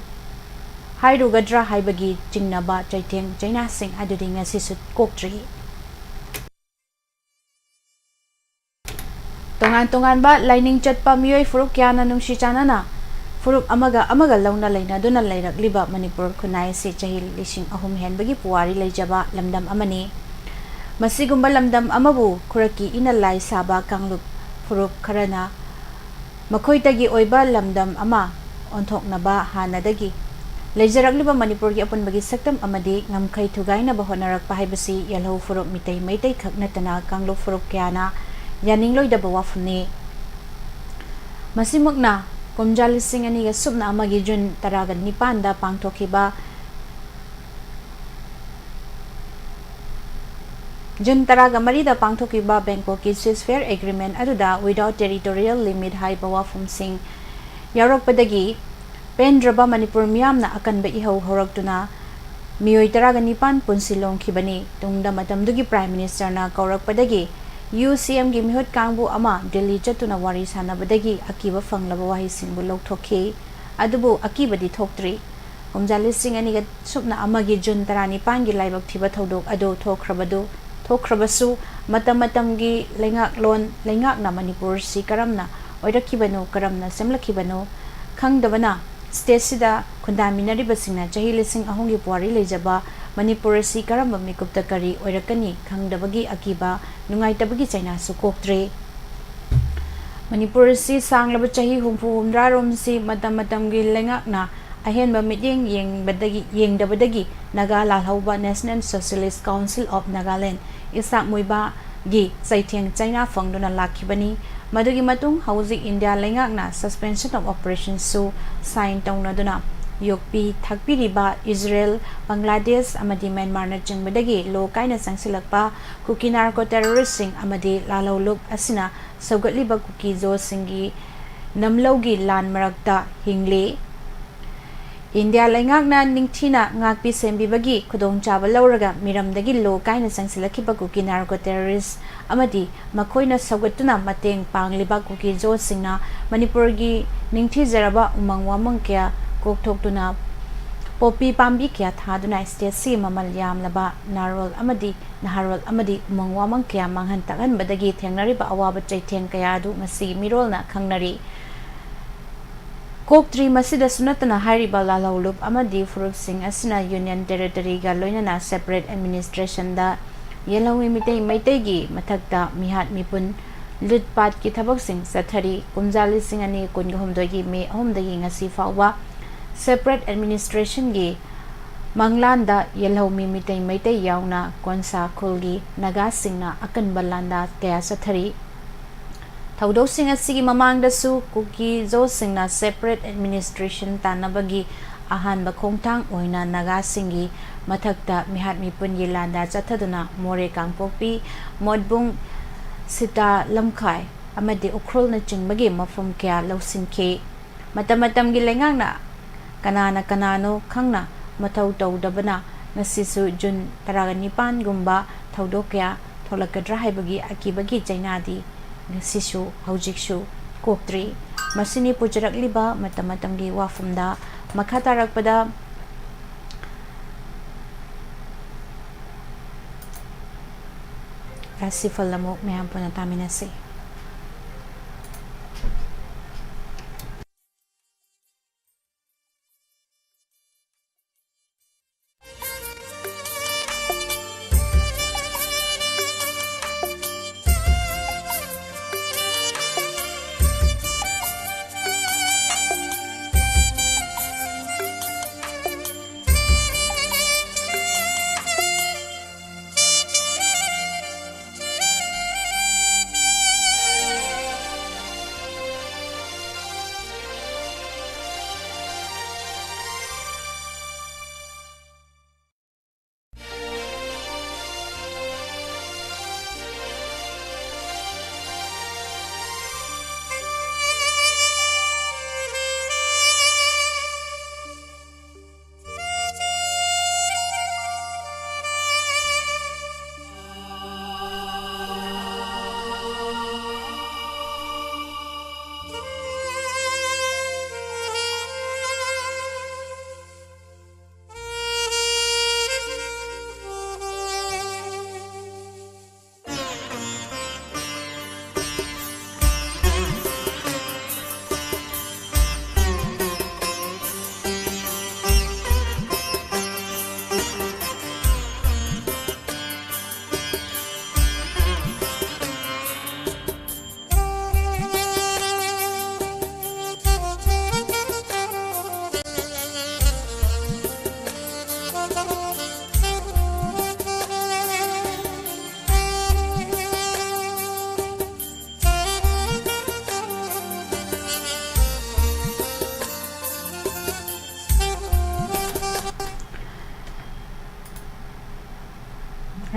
ꯍꯥꯏꯔꯨꯒꯗ꯭ꯔꯥ ꯍꯥꯏꯕꯒꯤ ꯆꯤꯡꯅꯕ ꯆꯩꯊꯦꯡ ꯆꯩꯅꯥꯁꯤꯡ ꯑꯗꯨꯗꯤ ꯉꯁꯤꯁꯨ ꯀꯣꯛꯇ꯭ꯔꯤ꯫ ꯇꯣꯉꯥꯟ ꯇꯣꯉꯥꯟꯕ ꯂꯥꯏꯅꯤꯡ ꯆꯠꯄ ꯃꯤꯑꯣꯏ ꯐꯨꯔꯨꯞ ꯀꯌꯥꯅ ꯅꯨꯡꯁꯤ ꯆꯥꯟꯅꯅ ꯐꯨꯔꯨꯞ ꯑꯃꯒ ꯑꯃꯒ ꯂꯧꯅ ꯂꯩꯅꯗꯨꯅ ꯂꯩꯔꯛꯂꯤꯕ ꯃꯅꯤꯄꯨꯔ ꯈꯨꯟꯅꯥꯏ ꯑꯁꯤ ꯆꯍꯤ ꯂꯤꯁꯤꯡ ꯑꯍꯨꯝ ꯍꯦꯟꯕꯒꯤ ꯄꯨꯋꯥꯔꯤ ꯂꯩꯖꯕ ꯂꯝꯗꯝ ꯑꯃꯅꯤ꯫ ꯃꯁꯤꯒꯨꯝꯕ ꯂꯝꯗꯝ ꯑꯃꯕꯨ ꯈꯨꯔꯛꯀꯤ ꯏꯅ ꯂꯥꯏ ꯁꯥꯕ ꯀꯥꯡꯂꯨꯞ ꯐꯨꯔꯨꯞ ꯈꯔꯅ ꯃꯈꯣꯏꯇꯒꯤ ꯑꯣꯏꯕ ꯂꯝꯗꯝ ꯑꯃ ꯑꯣꯟꯊꯣꯛꯅꯕ ꯍꯥꯟꯅꯗꯒꯤ ꯂꯩꯖꯔꯛꯂꯤꯕ ꯃꯅꯤꯄꯨꯔꯒꯤ ꯑꯄꯨꯟꯕꯒꯤ ꯁꯛꯇꯝ ꯑꯃꯗꯤ ꯉꯝꯈꯩ ꯊꯨꯒꯥꯏꯅꯕ ꯍꯣꯠꯅꯔꯛꯄ ꯍꯥꯏꯕꯁꯤ ꯌꯦꯜꯍꯧ ꯐꯨꯔꯨꯞ ꯃꯤꯇꯩ ꯃꯩꯇꯩ ꯈꯛ ꯅꯠꯇꯅ ꯀꯥꯡꯂꯨꯞ ꯐꯨꯔꯨꯞ ꯀꯌꯥꯅ ꯌꯥꯅꯤꯡꯂꯣꯏꯗꯕ ꯋꯥꯐꯝꯅꯤ꯫ ꯃꯁꯤꯃꯛꯅ ꯀꯨꯝꯖꯥ ꯂꯤꯁꯤꯡ ꯑꯅꯤꯒ ꯁꯨꯞꯅ ꯑꯃꯒꯤ ꯖꯨꯟ ꯇꯔꯥꯒ ꯅꯤꯄꯥꯟꯗ ꯄꯥꯡꯊꯣꯛꯈꯤꯕ, ꯖꯨꯟ ꯇꯔꯥꯒ ꯃꯔꯤꯗ ꯄꯥꯡꯊꯣꯛꯈꯤꯕ ꯕꯦꯡꯀꯣꯛꯀꯤ ceasefire agreement ꯑꯗꯨꯗ without territorial limit ꯍꯥꯏꯕ ꯋꯥꯐꯝꯁꯤꯡ ꯌꯥꯎꯔꯛꯄꯗꯒꯤ ꯄꯦꯟꯗ꯭ꯔꯕ ꯃꯅꯤꯄꯨꯔ ꯃꯤꯌꯥꯝꯅ ꯑꯀꯟꯕ ꯏꯍꯧ ꯍꯧꯔꯛꯇꯨꯅ ꯃꯤꯑꯣꯏ ꯇꯔꯥꯒ ꯅꯤꯄꯥꯟ ꯄꯨꯟꯁꯤ ꯂꯣꯡꯈꯤꯕꯅꯤ꯫ ꯇꯨꯡꯗ ꯃꯇꯝꯗꯨꯒꯤ Prime Ministerꯅ ꯀꯧꯔꯛꯄꯗꯒꯤ UCMꯒꯤ ꯃꯤꯍꯨꯠ ꯀꯥꯡꯕꯨ ꯑꯃ ꯗꯤꯜꯂꯤ ꯆꯠꯇꯨꯅ ꯋꯥꯔꯤ ꯁꯥꯟꯅꯕꯗꯒꯤ ꯑꯀꯤꯕ ꯐꯪꯂꯕ ꯋꯥꯍꯩꯁꯤꯡꯕꯨ ꯂꯧꯊꯣꯛꯈꯤ꯫ ꯑꯗꯨꯕꯨ ꯑꯀꯤꯕꯗꯤ ꯊꯣꯛꯇ꯭ꯔꯤ꯫ ꯀꯨꯝꯖꯥ ꯂꯤꯁꯤꯡ ꯑꯅꯤꯒ ꯁꯨꯞꯅ ꯑꯃꯒꯤ ꯖꯨꯟ ꯇꯔꯥꯅꯤꯄꯥꯟꯒꯤ ꯂꯥꯏꯕꯛ ꯊꯤꯕ ꯊꯧꯗꯣꯛ ꯑꯗꯨ ꯊꯣꯛꯈ꯭ꯔꯕꯗꯨ, ꯊꯣꯛꯈ꯭ꯔꯕꯁꯨ ꯃꯇꯝ ꯃꯇꯝꯒꯤ ꯂꯩꯉꯥꯛꯂꯣꯟ, ꯂꯩꯉꯥꯛꯅ ꯃꯅꯤꯄꯨꯔꯁꯤ ꯀꯔꯝꯅ ꯑꯣꯏꯔꯛꯈꯤꯕꯅꯣ, ꯀꯔꯝꯅ ꯁꯦꯝꯂꯛꯈꯤꯕꯅꯣ ꯈꯪꯗꯕꯅ stateꯁꯤꯗ ꯈꯨꯟꯗꯥꯃꯤꯟꯅꯔꯤꯕꯁꯤꯡꯅ ꯆꯍꯤ ꯂꯤꯁꯤꯡ ꯑꯍꯨꯝꯒꯤ ꯄꯨꯋꯥꯔꯤ ꯂꯩꯖꯕ ꯃꯅꯤꯄꯨꯔ ꯑꯁꯤ ꯀꯔꯝꯕ ꯃꯤꯀꯨꯞꯇ ꯀꯔꯤ ꯑꯣꯏꯔꯛꯀꯅꯤ ꯈꯪꯗꯕꯒꯤ ꯑꯀꯤꯕ, ꯅꯨꯡꯉꯥꯏꯇꯕꯒꯤ ꯆꯩꯅꯥꯁꯨ ꯀꯣꯛꯇ꯭ꯔꯤ꯫ ꯃꯅꯤꯄꯨꯔ ꯑꯁꯤ ꯁꯥꯡꯂꯕ ꯆꯍꯤ ꯍꯨꯝꯐꯨ ꯍꯨꯝꯗ꯭ꯔꯥꯔꯣꯝꯁꯤ ꯃꯇꯝ ꯃꯇꯝꯒꯤ ꯂꯩꯉꯥꯛꯅ ꯑꯍꯦꯟꯕ ꯃꯤꯠꯌꯦꯡ ꯌꯦꯡꯕꯗꯒꯤ, ꯌꯦꯡꯗꯕꯗꯒꯤ Naga ꯂꯥꯜꯍꯧꯕ National Socialist Council of Nagaland, Isaac ꯃꯨꯏꯕꯥꯒꯤ ꯆꯩꯊꯦꯡ ꯆꯩꯅꯥ ꯐꯪꯗꯨꯅ ꯂꯥꯛꯈꯤꯕꯅꯤ꯫ ꯃꯗꯨꯒꯤ ꯃꯇꯨꯡ ꯍꯧꯖꯤꯛ ꯏꯟꯗꯤꯌꯥ ꯂꯩꯉꯥꯛꯅ suspension of operationꯁꯨ sign ꯇꯧꯅꯗꯨꯅ ꯌꯣꯛꯄꯤ ꯊꯥꯛꯄꯤꯔꯤꯕ ꯏꯖꯔꯦꯜ, ꯕꯪꯒ꯭ꯂꯥꯗꯦꯁ ꯑꯃꯗꯤ ꯃ꯭ꯌꯥꯟꯃꯥꯔꯅꯆꯤꯡꯕꯗꯒꯤ ꯂꯣ ꯀꯥꯏꯅ ꯆꯪꯁꯤꯜꯂꯛꯄ ꯀꯨꯀꯤ narco terroristꯁꯤꯡ ꯑꯃꯗꯤ ꯂꯥꯜꯍꯧꯂꯨꯞ ꯑꯁꯤꯅ ꯁꯧꯒꯠꯂꯤꯕ ꯀꯨꯀꯤ ꯖꯣꯁꯤꯡꯒꯤ ꯅꯝꯂꯧꯒꯤ ꯂꯥꯟ ꯃꯔꯛꯇ ꯍꯤꯡꯂꯤ꯫ ꯏꯟꯗꯤꯌꯥ ꯂꯩꯉꯥꯛꯅ ꯅꯤꯡꯊꯤꯅ ꯉꯥꯛꯄꯤ ꯁꯦꯟꯕꯤꯕꯒꯤ ꯈꯨꯗꯣꯡꯆꯥꯕ ꯂꯧꯔꯒ ꯃꯤꯔꯝꯗꯒꯤ ꯂꯣ ꯀꯥꯏꯅ ꯆꯪꯁꯤꯜꯂꯛꯈꯤꯕ ꯀꯨꯀꯤ narco terrorist ꯑꯃꯗꯤ ꯃꯈꯣꯏꯅ ꯁꯧꯒꯠꯇꯨꯅ ꯃꯇꯦꯡ ꯄꯥꯡꯂꯤꯕ ꯀꯨꯀꯤ ꯖꯣꯁꯤꯡꯅ ꯃꯅꯤꯄꯨꯔꯒꯤ ꯅꯤꯡꯊꯤꯖꯔꯕ ꯎꯃꯪ ꯋꯥꯃꯪ ꯀꯌꯥ ꯀꯣꯛꯊꯣꯛꯇꯨꯅ ꯄꯣꯄꯤ ꯄꯥꯝꯕꯤ ꯀꯌꯥ ꯊꯥꯗꯨꯅ stateꯁꯤ ꯃꯃꯜ ꯌꯥꯝꯂꯕ ꯅꯥꯔꯣꯜ ꯑꯃꯗꯤ ꯅꯍꯥꯔꯣꯜ ꯑꯃꯗꯤ ꯎꯃꯪ ꯋꯥꯃꯪ ꯀꯌꯥ ꯃꯥꯡꯍꯟ ꯇꯥꯛꯍꯟꯕꯗꯒꯤ ꯊꯦꯡꯅꯔꯤꯕ ꯑꯋꯥꯕ ꯆꯩꯊꯦꯡ ꯀꯌꯥ ꯑꯗꯨ ꯉꯁꯤ ꯃꯤꯔꯣꯜꯅ ꯈꯪꯅꯔꯤ꯫ ꯀꯣꯛꯇ꯭ꯔꯤ꯫ ꯃꯁꯤꯗꯁꯨ ꯅꯠꯇꯅ ꯍꯥꯏꯔꯤꯕ ꯂꯥꯜꯍꯧꯂꯨꯞ ꯑꯃꯗꯤ ꯐꯨꯔꯨꯞꯁꯤꯡ ꯑꯁꯤꯅ Union Territoryꯒ ꯂꯣꯏꯅꯅ separate administrationꯗ ꯌꯦꯜꯍꯧꯃꯤ ꯃꯤꯇꯩ ꯃꯩꯇꯩꯒꯤ ꯃꯊꯛꯇ ꯃꯤꯍꯥꯠ ꯃꯤꯄꯨꯟ ꯂꯨꯠꯄꯥꯠꯀꯤ ꯊꯕꯛꯁꯤꯡ ꯆꯠꯊꯔꯤ꯫ ꯀꯨꯝꯖꯥ ꯂꯤꯁꯤꯡ ꯑꯅꯤ ꯀꯨꯟꯒ ꯍꯨꯝꯗꯣꯏꯒꯤ ꯃꯦ ꯑꯍꯨꯝꯗꯒꯤ ꯉꯁꯤ ꯐꯥꯎꯕ separate administrationꯒꯤ ꯃꯪꯂꯥꯟꯗ ꯌꯦꯜꯍꯧꯃꯤ ꯃꯤꯇꯩ ꯃꯩꯇꯩ ꯌꯥꯎꯅ ꯀꯣꯟꯁꯥ ꯈꯨꯜꯒꯤ ꯅꯥꯒꯥꯁꯤꯡꯅ ꯑꯀꯟꯕ ꯂꯥꯟꯗꯥ ꯀꯌꯥ ꯆꯠꯊꯔꯤ꯫ ꯊꯧꯗꯣꯛꯁꯤꯡ ꯑꯁꯤꯒꯤ ꯃꯃꯥꯡꯗꯁꯨ ꯀꯨꯀꯤ ꯖꯣꯁꯤꯡꯅ separate administration ꯇꯥꯟꯅꯕꯒꯤ ꯑꯍꯥꯟꯕ ꯈꯣꯡꯊꯥꯡ ꯑꯣꯏꯅ ꯅꯥꯒꯥꯁꯤꯡꯒꯤ ꯃꯊꯛꯇ ꯃꯤꯍꯥꯠ ꯃꯤꯄꯨꯟꯒꯤ ꯂꯥꯟꯗꯥ ꯆꯠꯊꯗꯨꯅ ꯃꯣꯔꯦ, ꯀꯥꯡꯄꯣꯛꯄꯤ, ꯃꯣꯠꯕꯨꯡ, ꯁꯤꯇꯥ, ꯂꯝꯈꯥꯏ ꯑꯃꯗꯤ ꯎꯈ꯭ꯔꯨꯜꯅꯆꯤꯡꯕꯒꯤ ꯃꯐꯝ ꯀꯌꯥ ꯂꯧꯁꯤꯟꯈꯤ꯫ ꯃꯇꯝ ꯃꯇꯝꯒꯤ ꯂꯩꯉꯥꯛꯅ ꯀꯅꯥꯅ ꯀꯅꯥꯅꯣ ꯈꯪꯅ ꯃꯊꯧ ꯇꯧꯗꯕꯅ ꯉꯁꯤꯁꯨ ꯖꯨꯟ ꯇꯔꯥꯅꯤꯄꯥꯟꯒꯨꯝꯕ ꯊꯧꯗꯣꯛ ꯀꯌꯥ ꯊꯣꯛꯂꯛꯀꯗ꯭ꯔꯥ ꯍꯥꯏꯕꯒꯤ ꯑꯀꯤꯕꯒꯤ ꯆꯩꯅꯥꯗꯤ ꯉꯁꯤꯁꯨ ꯍꯧꯖꯤꯛꯁꯨ ꯀꯣꯛꯇ꯭ꯔꯤ꯫ ꯃꯁꯤꯅꯤ ꯄꯨꯖꯔꯛꯂꯤꯕ ꯃꯇꯝ ꯃꯇꯝꯒꯤ ꯋꯥꯐꯝꯗ꯫ ꯃꯈꯥ ꯇꯥꯔꯛꯄꯗ ꯔꯥꯁꯤꯐꯜ ꯑꯃꯨꯛ ꯃꯌꯥꯝ ꯄꯨꯟꯅ ꯇꯥꯃꯤꯟꯅꯁꯤ꯫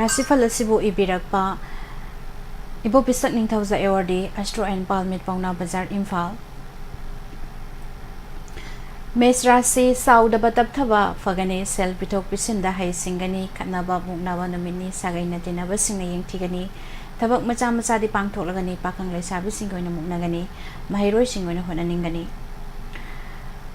ꯉꯁꯤ ꯐꯜ ꯑꯁꯤꯕꯨ ꯏꯕꯤꯔꯛꯄ ꯏꯕꯣ ꯄꯤꯁꯛ ꯅꯤꯡꯊꯧꯖ ꯑꯦꯋꯥꯔꯗꯤ, ꯑꯦꯁꯇ꯭ꯔꯣ ꯑꯦꯟ ꯄꯥꯜꯃꯤꯠ, ꯄꯥꯎꯅꯥ ꯕꯖꯥꯔ, ꯏꯝꯐꯥꯜ꯫ ꯃꯦꯁ ꯔꯥꯁꯤ ꯁꯥꯎꯗꯕ ꯇꯞꯊꯕ ꯐꯒꯅꯤ, ꯁꯦꯜ ꯄꯤꯊꯣꯛ ꯄꯤꯁꯤꯟꯗ ꯍꯩꯁꯤꯡꯒꯅꯤ, ꯈꯠꯅꯕ ꯃꯨꯛꯅꯕ ꯅꯨꯃꯤꯠꯅꯤ, ꯁꯥꯒꯩꯅ ꯇꯤꯟꯅꯕꯁꯤꯡꯅ ꯌꯦꯡꯊꯤꯒꯅꯤ, ꯊꯕꯛ ꯃꯆꯥ ꯃꯆꯥꯗꯤ ꯄꯥꯡꯊꯣꯛꯂꯒꯅꯤ, ꯄꯥꯈꯪ ꯂꯩꯁꯥꯕꯤꯁꯤꯡꯒꯤ ꯑꯣꯏꯅ ꯃꯨꯛꯅꯒꯅꯤ, ꯃꯍꯩꯔꯣꯏꯁꯤꯡꯒꯤ ꯑꯣꯏꯅ ꯍꯣꯠꯅꯅꯤꯡꯒꯅꯤ꯫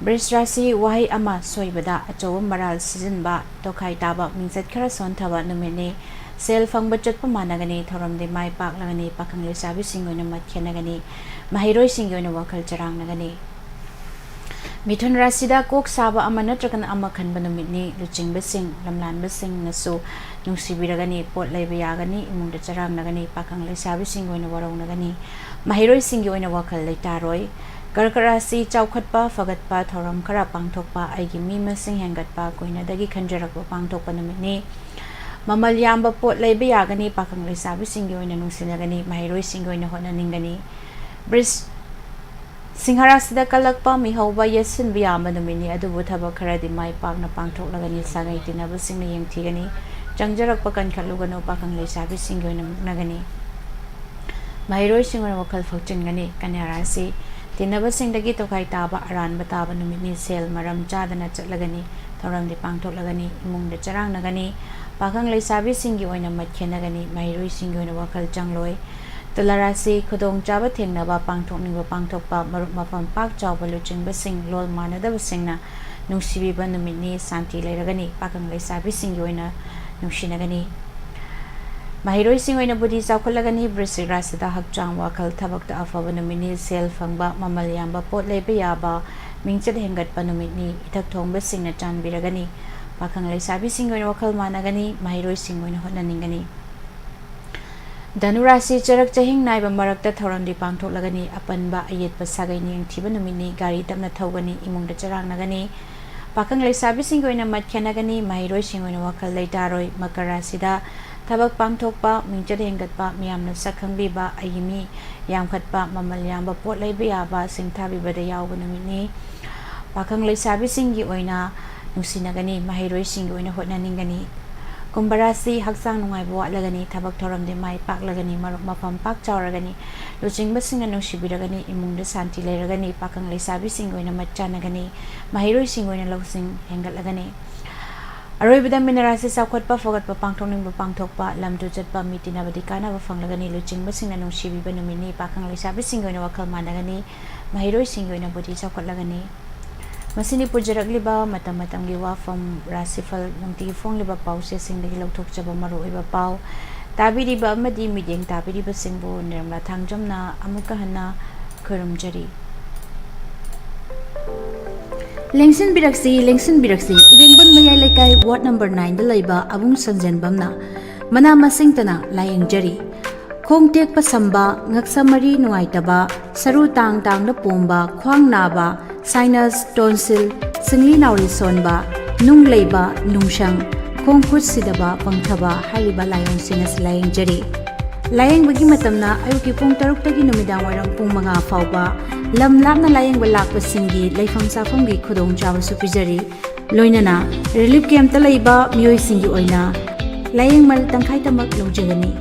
ꯕ꯭ꯔꯤꯖ ꯔꯥꯁꯤ ꯋꯥꯍꯩ ꯑꯃ ꯁꯣꯏꯕꯗ ꯑꯆꯧꯕ ꯃꯔꯥꯜ ꯁꯤꯖꯤꯟꯕ, ꯇꯣꯈꯥꯏ ꯇꯥꯕ, ꯃꯤꯡꯆꯠ ꯈꯔ ꯁꯣꯟꯊꯕ ꯅꯨꯃꯤꯠꯅꯤ꯫ ꯁꯦꯜ ꯐꯪꯕ ꯆꯠꯄ ꯃꯥꯟꯅꯒꯅꯤ, ꯊꯧꯔꯝꯗꯤ ꯃꯥꯏ ꯄꯥꯛꯂꯒꯅꯤ, ꯄꯥꯈꯪ ꯂꯩꯁꯥꯕꯤꯁꯤꯡꯒꯤ ꯑꯣꯏꯅ ꯃꯠ ꯈꯦꯠꯅꯒꯅꯤ, ꯃꯍꯩꯔꯣꯏꯁꯤꯡꯒꯤ ꯑꯣꯏꯅ ꯋꯥꯈꯜ ꯆꯔꯥꯡꯅꯒꯅꯤ꯫ ꯃꯤꯊꯨꯟ ꯔꯥꯁꯤꯗ ꯀꯣꯛ ꯁꯥꯕ ꯑꯃ ꯅꯠꯇ꯭ꯔꯒꯅ ꯑꯃ ꯈꯟꯕ ꯅꯨꯃꯤꯠꯅꯤ꯫ ꯂꯨꯆꯤꯡꯕꯁꯤꯡ, ꯂꯝꯂꯥꯟꯕꯁꯤꯡꯅꯁꯨ ꯅꯨꯡꯁꯤꯕꯤꯔꯒꯅꯤ, ꯄꯣꯠ ꯂꯩꯕ ꯌꯥꯒꯅꯤ, ꯏꯃꯨꯡꯗ ꯆꯔꯥꯡꯅꯒꯅꯤ, ꯄꯥꯈꯪ ꯂꯩꯁꯥꯕꯤꯁꯤꯡꯒꯤ ꯑꯣꯏꯅ ꯋꯥꯔꯧꯅꯒꯅꯤ, ꯃꯍꯩꯔꯣꯏꯁꯤꯡꯒꯤ ꯑꯣꯏꯅ ꯋꯥꯈꯜ ꯂꯩꯇꯥꯔꯣꯏ꯫ ꯀꯔꯀꯠ ꯔꯥꯁꯤ ꯆꯥꯎꯈꯠꯄ, ꯐꯒꯠꯄ, ꯊꯧꯔꯝ ꯈꯔ ꯄꯥꯡꯊꯣꯛꯄ, ꯑꯩꯒꯤ ꯃꯤ ꯃꯁꯤꯡ ꯍꯦꯟꯒꯠꯄ, ꯀꯨꯏꯅꯗꯒꯤ ꯈꯟꯖꯔꯛꯄ ꯄꯥꯡꯊꯣꯛꯄ ꯅꯨꯃꯤꯠꯅꯤ꯫ ꯃꯃꯜ ꯌꯥꯝꯕ ꯄꯣꯠ ꯂꯩꯕ ꯌꯥꯒꯅꯤ, ꯄꯥꯈꯪ ꯂꯩꯁꯥꯕꯤꯁꯤꯡꯒꯤ ꯑꯣꯏꯅ ꯅꯨꯡꯁꯤꯅꯒꯅꯤ, ꯃꯍꯩꯔꯣꯏꯁꯤꯡꯒꯤ ꯑꯣꯏꯅ ꯍꯣꯠꯅꯅꯤꯡꯒꯅꯤ꯫ ꯕ꯭ꯔꯤꯖ ꯁꯤꯡꯍ ꯔꯥꯁꯤꯗ ꯀꯜꯂꯛꯄ, ꯃꯤꯍꯧꯕ, ꯌꯦꯠꯁꯤꯟꯕ ꯌꯥꯕ ꯅꯨꯃꯤꯠꯅꯤ, ꯑꯗꯨꯕꯨ ꯊꯕꯛ ꯈꯔꯗꯤ ꯃꯥꯏ ꯄꯥꯛꯅ ꯄꯥꯡꯊꯣꯛꯂꯒꯅꯤ, ꯁꯥꯒꯩ ꯇꯤꯟꯅꯕꯁꯤꯡꯅ ꯌꯦꯡꯊꯤꯒꯅꯤ, ꯆꯪꯖꯔꯛꯄ ꯀꯟꯈꯠꯂꯨꯒꯅꯨ, ꯄꯥꯈꯪ ꯂꯩꯁꯥꯕꯤꯁꯤꯡꯒꯤ ꯑꯣꯏꯅ ꯃꯨꯛꯅꯒꯅꯤ꯫ ꯃꯍꯩꯔꯣꯏꯁꯤꯡ ꯑꯣꯏꯅ ꯋꯥꯈꯜ ꯐꯛꯆꯤꯟꯒꯅꯤ꯫ ꯀꯟꯌꯥ ꯔꯥꯁꯤ ꯇꯤꯟꯅꯕꯁꯤꯡꯗꯒꯤ ꯇꯣꯈꯥꯏ ꯇꯥꯕ, ꯑꯔꯥꯟꯕ ꯇꯥꯕ ꯅꯨꯃꯤꯠꯅꯤ, ꯁꯦꯜ ꯃꯔꯝ ꯆꯥꯗꯅ ꯆꯠꯂꯒꯅꯤ, ꯊꯧꯔꯝꯗꯤ ꯄꯥꯡꯊꯣꯛꯂꯒꯅꯤ, ꯏꯃꯨꯡꯗ ꯆꯔꯥꯡꯅꯒꯅꯤ, ꯄꯥꯈꯪ ꯂꯩꯁꯥꯕꯤꯁꯤꯡꯒꯤ ꯑꯣꯏꯅ ꯃꯠ ꯈꯦꯟꯅꯒꯅꯤ, ꯃꯍꯩꯔꯣꯏꯁꯤꯡꯒꯤ ꯑꯣꯏꯅ ꯋꯥꯈꯜ ꯆꯪꯂꯣꯏ꯫ ꯇꯨꯂꯥ ꯔꯥꯁꯤ ꯈꯨꯗꯣꯡꯆꯥꯕ ꯊꯦꯡꯅꯕ, ꯄꯥꯡꯊꯣꯛꯅꯤꯡꯕ ꯄꯥꯡꯊꯣꯛꯄ, ꯃꯔꯨꯞ ꯃꯄꯥꯡ ꯄꯥꯛ ꯆꯥꯎꯕ, ꯂꯨꯆꯤꯡꯕꯁꯤꯡ, ꯂꯣꯜ ꯃꯥꯟꯅꯗꯕꯁꯤꯡꯅ ꯅꯨꯡꯁꯤꯕꯤꯕ ꯅꯨꯃꯤꯠꯅꯤ, ꯁꯥꯟꯇꯤ ꯂꯩꯔꯒꯅꯤ, ꯄꯥꯈꯪ ꯂꯩꯁꯥꯕꯤꯁꯤꯡꯒꯤ ꯑꯣꯏꯅ ꯅꯨꯡꯁꯤꯅꯒꯅꯤ꯫ ꯃꯍꯩꯔꯣꯏꯁꯤꯡ ꯑꯣꯏꯅ ꯕꯨꯙꯤ ꯆꯥꯎꯈꯠꯂꯒꯅꯤ, ꯕ꯭ꯔꯤꯁꯤꯛ ꯔꯥꯁꯤꯗ ꯍꯛꯆꯥꯡ, ꯋꯥꯈꯜ, ꯊꯕꯛꯇ ꯑꯐꯕ ꯅꯨꯃꯤꯠꯅꯤ, ꯁꯦꯜ ꯐꯪꯕ, ꯃꯃꯜ ꯌꯥꯝꯕ ꯄꯣꯠ ꯂꯩꯕ ꯌꯥꯕ, ꯃꯤꯡꯆꯠ ꯍꯦꯟꯒꯠꯄ ꯅꯨꯃꯤꯠꯅꯤ, ꯏꯊꯛ ꯊꯣꯡꯕꯁꯤꯡꯅ ꯆꯥꯟꯕꯤꯔꯒꯅꯤ, ꯄꯥꯈꯪ ꯂꯩꯁꯥꯕꯤꯁꯤꯡꯒꯤ ꯑꯣꯏꯅ ꯋꯥꯈꯜ ꯃꯥꯟꯅꯒꯅꯤ, ꯃꯍꯩꯔꯣꯏꯁꯤꯡ ꯑꯣꯏꯅ ꯍꯣꯠꯅꯅꯤꯡꯒꯅꯤ꯫ ꯙꯅꯨ ꯔꯥꯁꯤ ꯆꯔꯛ ꯆꯍꯤꯡ ꯅꯥꯏꯕ ꯃꯔꯛꯇ ꯊꯧꯔꯝꯗꯤ ꯄꯥꯡꯊꯣꯛꯂꯒꯅꯤ, ꯑꯄꯟꯕ ꯑꯌꯦꯠꯄ ꯁꯥꯒꯩ ꯅꯤꯡꯊꯤꯕ ꯅꯨꯃꯤꯠꯅꯤ, ꯒꯥꯔꯤ ꯇꯞꯅ ꯊꯧꯒꯅꯤ, ꯏꯃꯨꯡꯗ ꯆꯔꯥꯡꯅꯒꯅꯤ, ꯄꯥꯈꯪ ꯂꯩꯁꯥꯕꯤꯁꯤꯡꯒꯤ ꯑꯣꯏꯅ ꯃꯠ ꯈꯦꯟꯅꯒꯅꯤ, ꯃꯍꯩꯔꯣꯏꯁꯤꯡ ꯑꯣꯏꯅ ꯋꯥꯈꯜ ꯂꯩꯇꯥꯔꯣꯏ꯫ ꯃꯀꯔ ꯔꯥꯁꯤꯗ ꯊꯕꯛ ꯄꯥꯡꯊꯣꯛꯄ, ꯃꯤꯡꯆꯠ ꯍꯦꯟꯒꯠꯄ, ꯃꯤꯌꯥꯝꯅ ꯁꯛ ꯈꯪꯕꯤꯕ, ꯑꯩꯒꯤ ꯃꯤ ꯌꯥꯝꯈꯠꯄ, ꯃꯃꯜ ꯌꯥꯝꯕ ꯄꯣꯠ ꯂꯩꯕ ꯌꯥꯕ, ꯁꯤꯡꯊꯥꯕꯤꯕꯗ ꯌꯥꯎꯕ ꯅꯨꯃꯤꯠꯅꯤ꯫ ꯄꯥꯈꯪ ꯂꯩꯁꯥꯕꯤꯁꯤꯡꯒꯤ ꯑꯣꯏꯅ ꯅꯨꯡꯁꯤꯅꯒꯅꯤ, ꯃꯍꯩꯔꯣꯏꯁꯤꯡꯒꯤ ꯑꯣꯏꯅ ꯍꯣꯠꯅꯅꯤꯡꯒꯅꯤ꯫ ꯀꯨꯝꯚ ꯔꯥꯁꯤ: ꯍꯛꯆꯥꯡ ꯅꯨꯡꯉꯥꯏꯕ ꯋꯥꯠꯂꯒꯅꯤ, ꯊꯕꯛ ꯊꯧꯔꯝꯗꯤ ꯃꯥꯏ ꯄꯥꯛꯂꯒꯅꯤ, ꯃꯔꯨꯞ ꯃꯄꯥꯡ ꯄꯥꯛ ꯆꯥꯎꯔꯒꯅꯤ, ꯂꯨꯆꯤꯡꯕꯁꯤꯡꯅ ꯅꯨꯡꯁꯤꯕꯤꯔꯒꯅꯤ, ꯏꯃꯨꯡꯗ ꯁꯥꯟꯇꯤ ꯂꯩꯔꯒꯅꯤ, ꯄꯥꯈꯪ ꯂꯩꯁꯥꯕꯤꯁꯤꯡꯒꯤ ꯑꯣꯏꯅ ꯃꯠ ꯆꯥꯟꯅꯒꯅꯤ, ꯃꯍꯩꯔꯣꯏꯁꯤꯡꯒꯤ ꯑꯣꯏꯅ ꯂꯧꯁꯤꯡ ꯍꯦꯟꯒꯠꯂꯒꯅꯤ꯫ ꯑꯔꯣꯏꯕꯗ ꯃꯤꯅ ꯔꯥꯁꯤ: ꯆꯥꯎꯈꯠꯄ, ꯐꯒꯠꯄ, ꯄꯥꯡꯊꯣꯛꯅꯤꯡꯕ ꯄꯥꯡꯊꯣꯛꯄ, ꯂꯝ ꯇꯨ ꯆꯠꯄ, ꯃꯤ ꯇꯤꯟꯅꯕꯗꯤ ꯀꯥꯟꯅꯕ ꯐꯪꯂꯒꯅꯤ, ꯂꯨꯆꯤꯡꯕꯁꯤꯡꯅ ꯅꯨꯡꯁꯤꯕꯤꯕ ꯅꯨꯃꯤꯠꯅꯤ, ꯄꯥꯈꯪ ꯂꯩꯁꯥꯕꯤꯁꯤꯡꯒꯤ ꯑꯣꯏꯅ ꯋꯥꯈꯜ ꯃꯥꯟꯅꯒꯅꯤ, ꯃꯍꯩꯔꯣꯏꯁꯤꯡꯒꯤ ꯑꯣꯏꯅ ꯕꯨꯙꯤ ꯆꯥꯎꯈꯠꯂꯒꯅꯤ꯫ ꯃꯁꯤꯅꯤ ꯄꯨꯖꯔꯛꯂꯤꯕ ꯃꯇꯝ ꯃꯇꯝꯒꯤ ꯋꯥꯐꯝ, ꯔꯥꯁꯤꯐꯜ, ꯅꯨꯡꯇꯤꯒꯤ ꯐꯣꯡꯂꯤꯕ ꯄꯥꯎꯆꯦꯁꯤꯡꯗꯒꯤ ꯂꯧꯊꯣꯛꯆꯕ ꯃꯔꯨꯑꯣꯏꯕ ꯄꯥꯎ꯫ ꯇꯥꯕꯤꯔꯤꯕ ꯑꯃꯗꯤ ꯃꯤꯠꯌꯦꯡ ꯇꯥꯕꯤꯔꯤꯕꯁꯤꯡꯕꯨ ꯅꯤꯔꯃꯂꯥ ꯊꯥꯡꯖꯝꯅ ꯑꯃꯨꯛꯀ ꯍꯟꯅ ꯈꯨꯔꯨꯝꯖꯔꯤ꯫ ꯂꯦꯡꯁꯤꯟꯕꯤꯔꯛꯁꯤ, ꯂꯦꯡꯁꯤꯟꯕꯤꯔꯛꯁꯤ, ꯏꯔꯦꯡꯕꯝ ꯃꯌꯥꯏ ꯂꯩꯀꯥꯏ ꯋꯥꯔꯗ ꯅꯝꯕꯔ ꯅꯥꯏꯟꯗ ꯂꯩꯕ ꯑꯕꯨꯡ ꯁꯟꯖꯦꯟꯕꯝꯅ ꯃꯅꯥ ꯃꯁꯤꯡꯇꯅ ꯂꯥꯌꯦꯡꯖꯔꯤ꯫ ꯈꯣꯡ ꯇꯦꯛꯄ ꯁꯝꯕ, ꯉꯛꯁꯝ ꯃꯔꯤ ꯅꯨꯡꯉꯥꯏꯇꯕ, ꯁꯔꯨ ꯇꯥꯡ ꯇꯥꯡꯅ ꯄꯣꯝꯕ, ꯈ꯭ꯋꯥꯡ ꯅꯥꯕ, sinus, tonsil, ꯁꯤꯡꯂꯤ ꯅꯥꯎꯔꯤ ꯁꯣꯟꯕ, ꯅꯨꯡ ꯂꯩꯕ, ꯅꯨꯡꯁꯪ, ꯈꯣꯡ ꯈꯨꯠ ꯁꯤꯗꯕ, ꯄꯪꯊꯕ ꯍꯥꯏꯔꯤꯕ ꯂꯥꯏꯑꯣꯡꯁꯤꯡ ꯑꯁꯤ ꯂꯥꯌꯦꯡꯖꯔꯤ꯫ ꯂꯥꯌꯦꯡꯕꯒꯤ ꯃꯇꯝꯅ ꯑꯌꯨꯛꯀꯤ ꯄꯨꯡ ꯇꯔꯨꯛꯇꯒꯤ ꯅꯨꯃꯤꯗꯥꯡ ꯋꯥꯏꯔꯝ ꯄꯨꯡ ꯃꯉꯥ ꯐꯥꯎꯕ꯫ ꯂꯝ ꯂꯥꯞꯅ ꯂꯥꯌꯦꯡꯕ ꯂꯥꯛꯄꯁꯤꯡꯒꯤ ꯂꯩꯐꯝ ꯆꯥꯐꯝꯒꯤ ꯈꯨꯗꯣꯡꯆꯥꯕꯁꯨ ꯄꯤꯖꯔꯤ꯫ ꯂꯣꯏꯅꯅ relief campꯇ ꯂꯩꯕ ꯃꯤꯑꯣꯏꯁꯤꯡꯒꯤ ꯑꯣꯏꯅ ꯂꯥꯌꯦꯡꯃꯜ ꯇꯪꯈꯥꯏꯇꯃꯛ ꯂꯧꯖꯒꯅꯤ꯫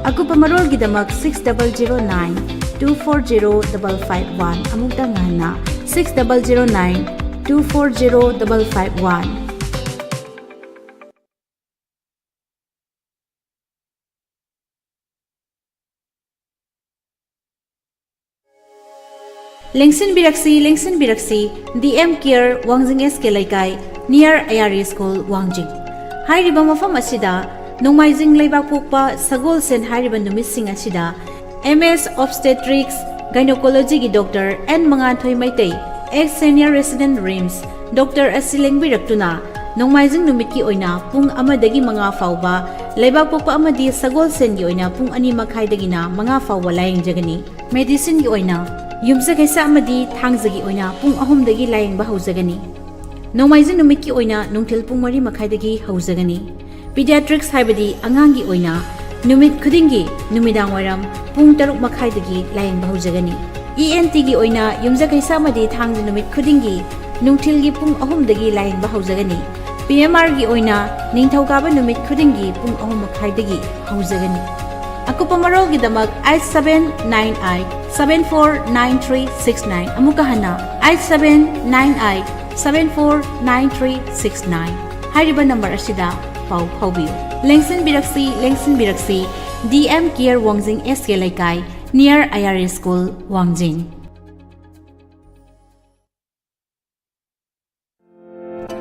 ꯑꯀꯨꯞꯄ ꯃꯔꯣꯜꯒꯤꯗꯃꯛ six double zero nine two four zero double five one, ꯑꯃꯨꯛꯇꯪ ꯍꯟꯅ, six double zero nine two four zero double five one꯫ ꯂꯦꯡꯁꯤꯟꯕꯤꯔꯛꯁꯤ, ꯂꯦꯡꯁꯤꯟꯕꯤꯔꯛꯁꯤ, D M Care, ꯋꯥꯡꯖꯤꯡ S K ꯂꯩꯀꯥꯏ, near I R E school, ꯋꯥꯡꯖꯤꯡ꯫ ꯍꯥꯏꯔꯤꯕ ꯃꯐꯝ ꯑꯁꯤꯗ ꯅꯣꯡꯃꯥꯏꯖꯤꯡ, ꯂꯩꯕꯥꯛꯄꯣꯛꯄ, ꯁꯒꯣꯜꯁꯦꯟ ꯍꯥꯏꯔꯤꯕ ꯅꯨꯃꯤꯠꯁꯤꯡ ꯑꯁꯤꯗ M S Obstetrics Gynecologyꯒꯤ Doctor N ꯃꯉꯥꯟꯊꯣꯏ Meitei, ex senior resident RIMS, doctor ꯑꯁꯤ ꯂꯦꯡꯕꯤꯔꯛꯇꯨꯅ ꯅꯣꯡꯃꯥꯏꯖꯤꯡ ꯅꯨꯃꯤꯠꯀꯤ ꯑꯣꯏꯅ ꯄꯨꯡ ꯑꯃꯗꯒꯤ ꯃꯉꯥ ꯐꯥꯎꯕ, ꯂꯩꯕꯥꯛꯄꯣꯛꯄ ꯑꯃꯗꯤ ꯁꯒꯣꯜꯁꯦꯟꯒꯤ ꯑꯣꯏꯅ ꯄꯨꯡ ꯑꯅꯤ ꯃꯈꯥꯏꯗꯒꯤꯅ ꯃꯉꯥ ꯐꯥꯎꯕ ꯂꯥꯌꯦꯡꯖꯒꯅꯤ꯫ Medicineꯒꯤ ꯑꯣꯏꯅ ꯌꯨꯝꯁꯀꯩꯁ ꯑꯃꯗꯤ ꯊꯥꯡꯖꯒꯤ ꯑꯣꯏꯅ ꯄꯨꯡ ꯑꯍꯨꯝꯗꯒꯤ ꯂꯥꯌꯦꯡꯕ ꯍꯧꯖꯒꯅꯤ꯫ ꯅꯣꯡꯃꯥꯏꯖꯤꯡ ꯅꯨꯃꯤꯠꯀꯤ ꯑꯣꯏꯅ ꯅꯨꯡꯊꯤꯜ ꯄꯨꯡ ꯃꯔꯤ ꯃꯈꯥꯏꯗꯒꯤ ꯍꯧꯖꯒꯅꯤ꯫ Pediatrics ꯍꯥꯏꯕꯗꯤ ꯑꯉꯥꯡꯒꯤ ꯑꯣꯏꯅ ꯅꯨꯃꯤꯠ ꯈꯨꯗꯤꯡꯒꯤ ꯅꯨꯃꯤꯗꯥꯡ ꯋꯥꯏꯔꯝ ꯄꯨꯡ ꯇꯔꯨꯛ ꯃꯈꯥꯏꯗꯒꯤ ꯂꯥꯌꯦꯡꯕ ꯍꯧꯖꯒꯅꯤ꯫ E N Tꯒꯤ ꯑꯣꯏꯅ ꯌꯨꯝꯖꯀꯩꯁ ꯑꯃꯗꯤ ꯊꯥꯡꯖ ꯅꯨꯃꯤꯠ ꯈꯨꯗꯤꯡꯒꯤ ꯅꯨꯡꯊꯤꯜꯒꯤ ꯄꯨꯡ ꯑꯍꯨꯝꯗꯒꯤ ꯂꯥꯌꯦꯡꯕ ꯍꯧꯖꯒꯅꯤ꯫ ꯄꯤ ꯑꯦꯝ ꯑꯥꯔꯒꯤ ꯑꯣꯏꯅ ꯅꯤꯡꯊꯧꯀꯥꯕ ꯅꯨꯃꯤꯠ ꯈꯨꯗꯤꯡꯒꯤ ꯄꯨꯡ ꯑꯍꯨꯝ ꯃꯈꯥꯏꯗꯒꯤ ꯍꯧꯖꯒꯅꯤ꯫ ꯑꯀꯨꯞꯄ ꯃꯔꯣꯜꯒꯤꯗꯃꯛ eight seven nine eight seven four nine three six nine, ꯑꯃꯨꯛꯀ ꯍꯟꯅ eight seven nine eight seven four nine three six nine ꯍꯥꯏꯔꯤꯕ ꯅꯝꯕꯔ ꯑꯁꯤꯗ ꯄꯥꯎ ꯐꯥꯎꯕꯤꯌꯨ꯫ ꯂꯦꯡꯁꯤꯟꯕꯤꯔꯛꯁꯤ, ꯂꯦꯡꯁꯤꯟꯕꯤꯔꯛꯁꯤ, ꯗꯤ ꯑꯦꯝ ꯀꯦꯌꯔ ꯋꯥꯡꯖꯤꯡ ꯑꯦꯁ ꯀꯦ ꯂꯩꯀꯥꯏ, near I R S school, ꯋꯥꯡꯖꯤꯡ꯫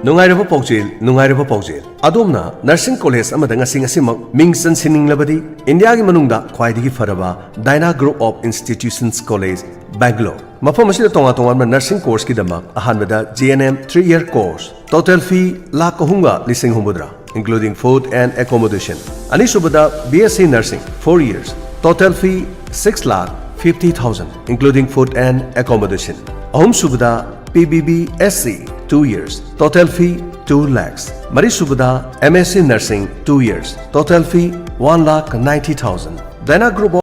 ꯅꯨꯡꯉꯥꯏꯔꯕ ꯄꯥꯎꯖꯦꯜ, ꯅꯨꯡꯉꯥꯏꯔꯕ ꯄꯥꯎꯖꯦꯜ꯫ ꯑꯗꯣꯝꯅ ꯅꯔꯁꯤꯡ ꯀꯣꯂꯦꯖ ꯑꯃꯗ ꯉꯁꯤ ꯉꯁꯤꯃꯛ ꯃꯤꯡ ꯆꯟꯁꯤꯟꯅꯤꯡꯂꯕꯗꯤ, ꯏꯟꯗꯤꯌꯥꯒꯤ ꯃꯅꯨꯡꯗ ꯈ꯭ꯋꯥꯏꯗꯒꯤ ꯐꯔꯕ Dana Group of Institutions College, Bangalore꯫ ꯃꯐꯝ ꯑꯁꯤꯗ ꯇꯣꯉꯥꯟ ꯇꯣꯉꯥꯟꯕ ꯅꯔꯁꯤꯡ ꯀꯣꯔꯁꯀꯤꯗꯃꯛ ꯑꯍꯥꯟꯕꯗ G N M three year course, total fee lakh ꯑꯍꯨꯝꯒ ꯂꯤꯁꯤꯡ ꯍꯨꯝꯐꯨꯇꯔꯥ, including food and accommodation꯫ ꯑꯅꯤꯁꯨꯕꯗ B S C Nursing, four years, total fee six lakh fifty thousand, including food and accommodation꯫ ꯑꯍꯨꯝꯁꯨꯕꯗ P B B S C, two years, total fee two lakhs꯫ ꯃꯔꯤꯁꯨꯕꯗ M S C Nursing, two years, total fee one lakh ninety thousand꯫ Dana Group of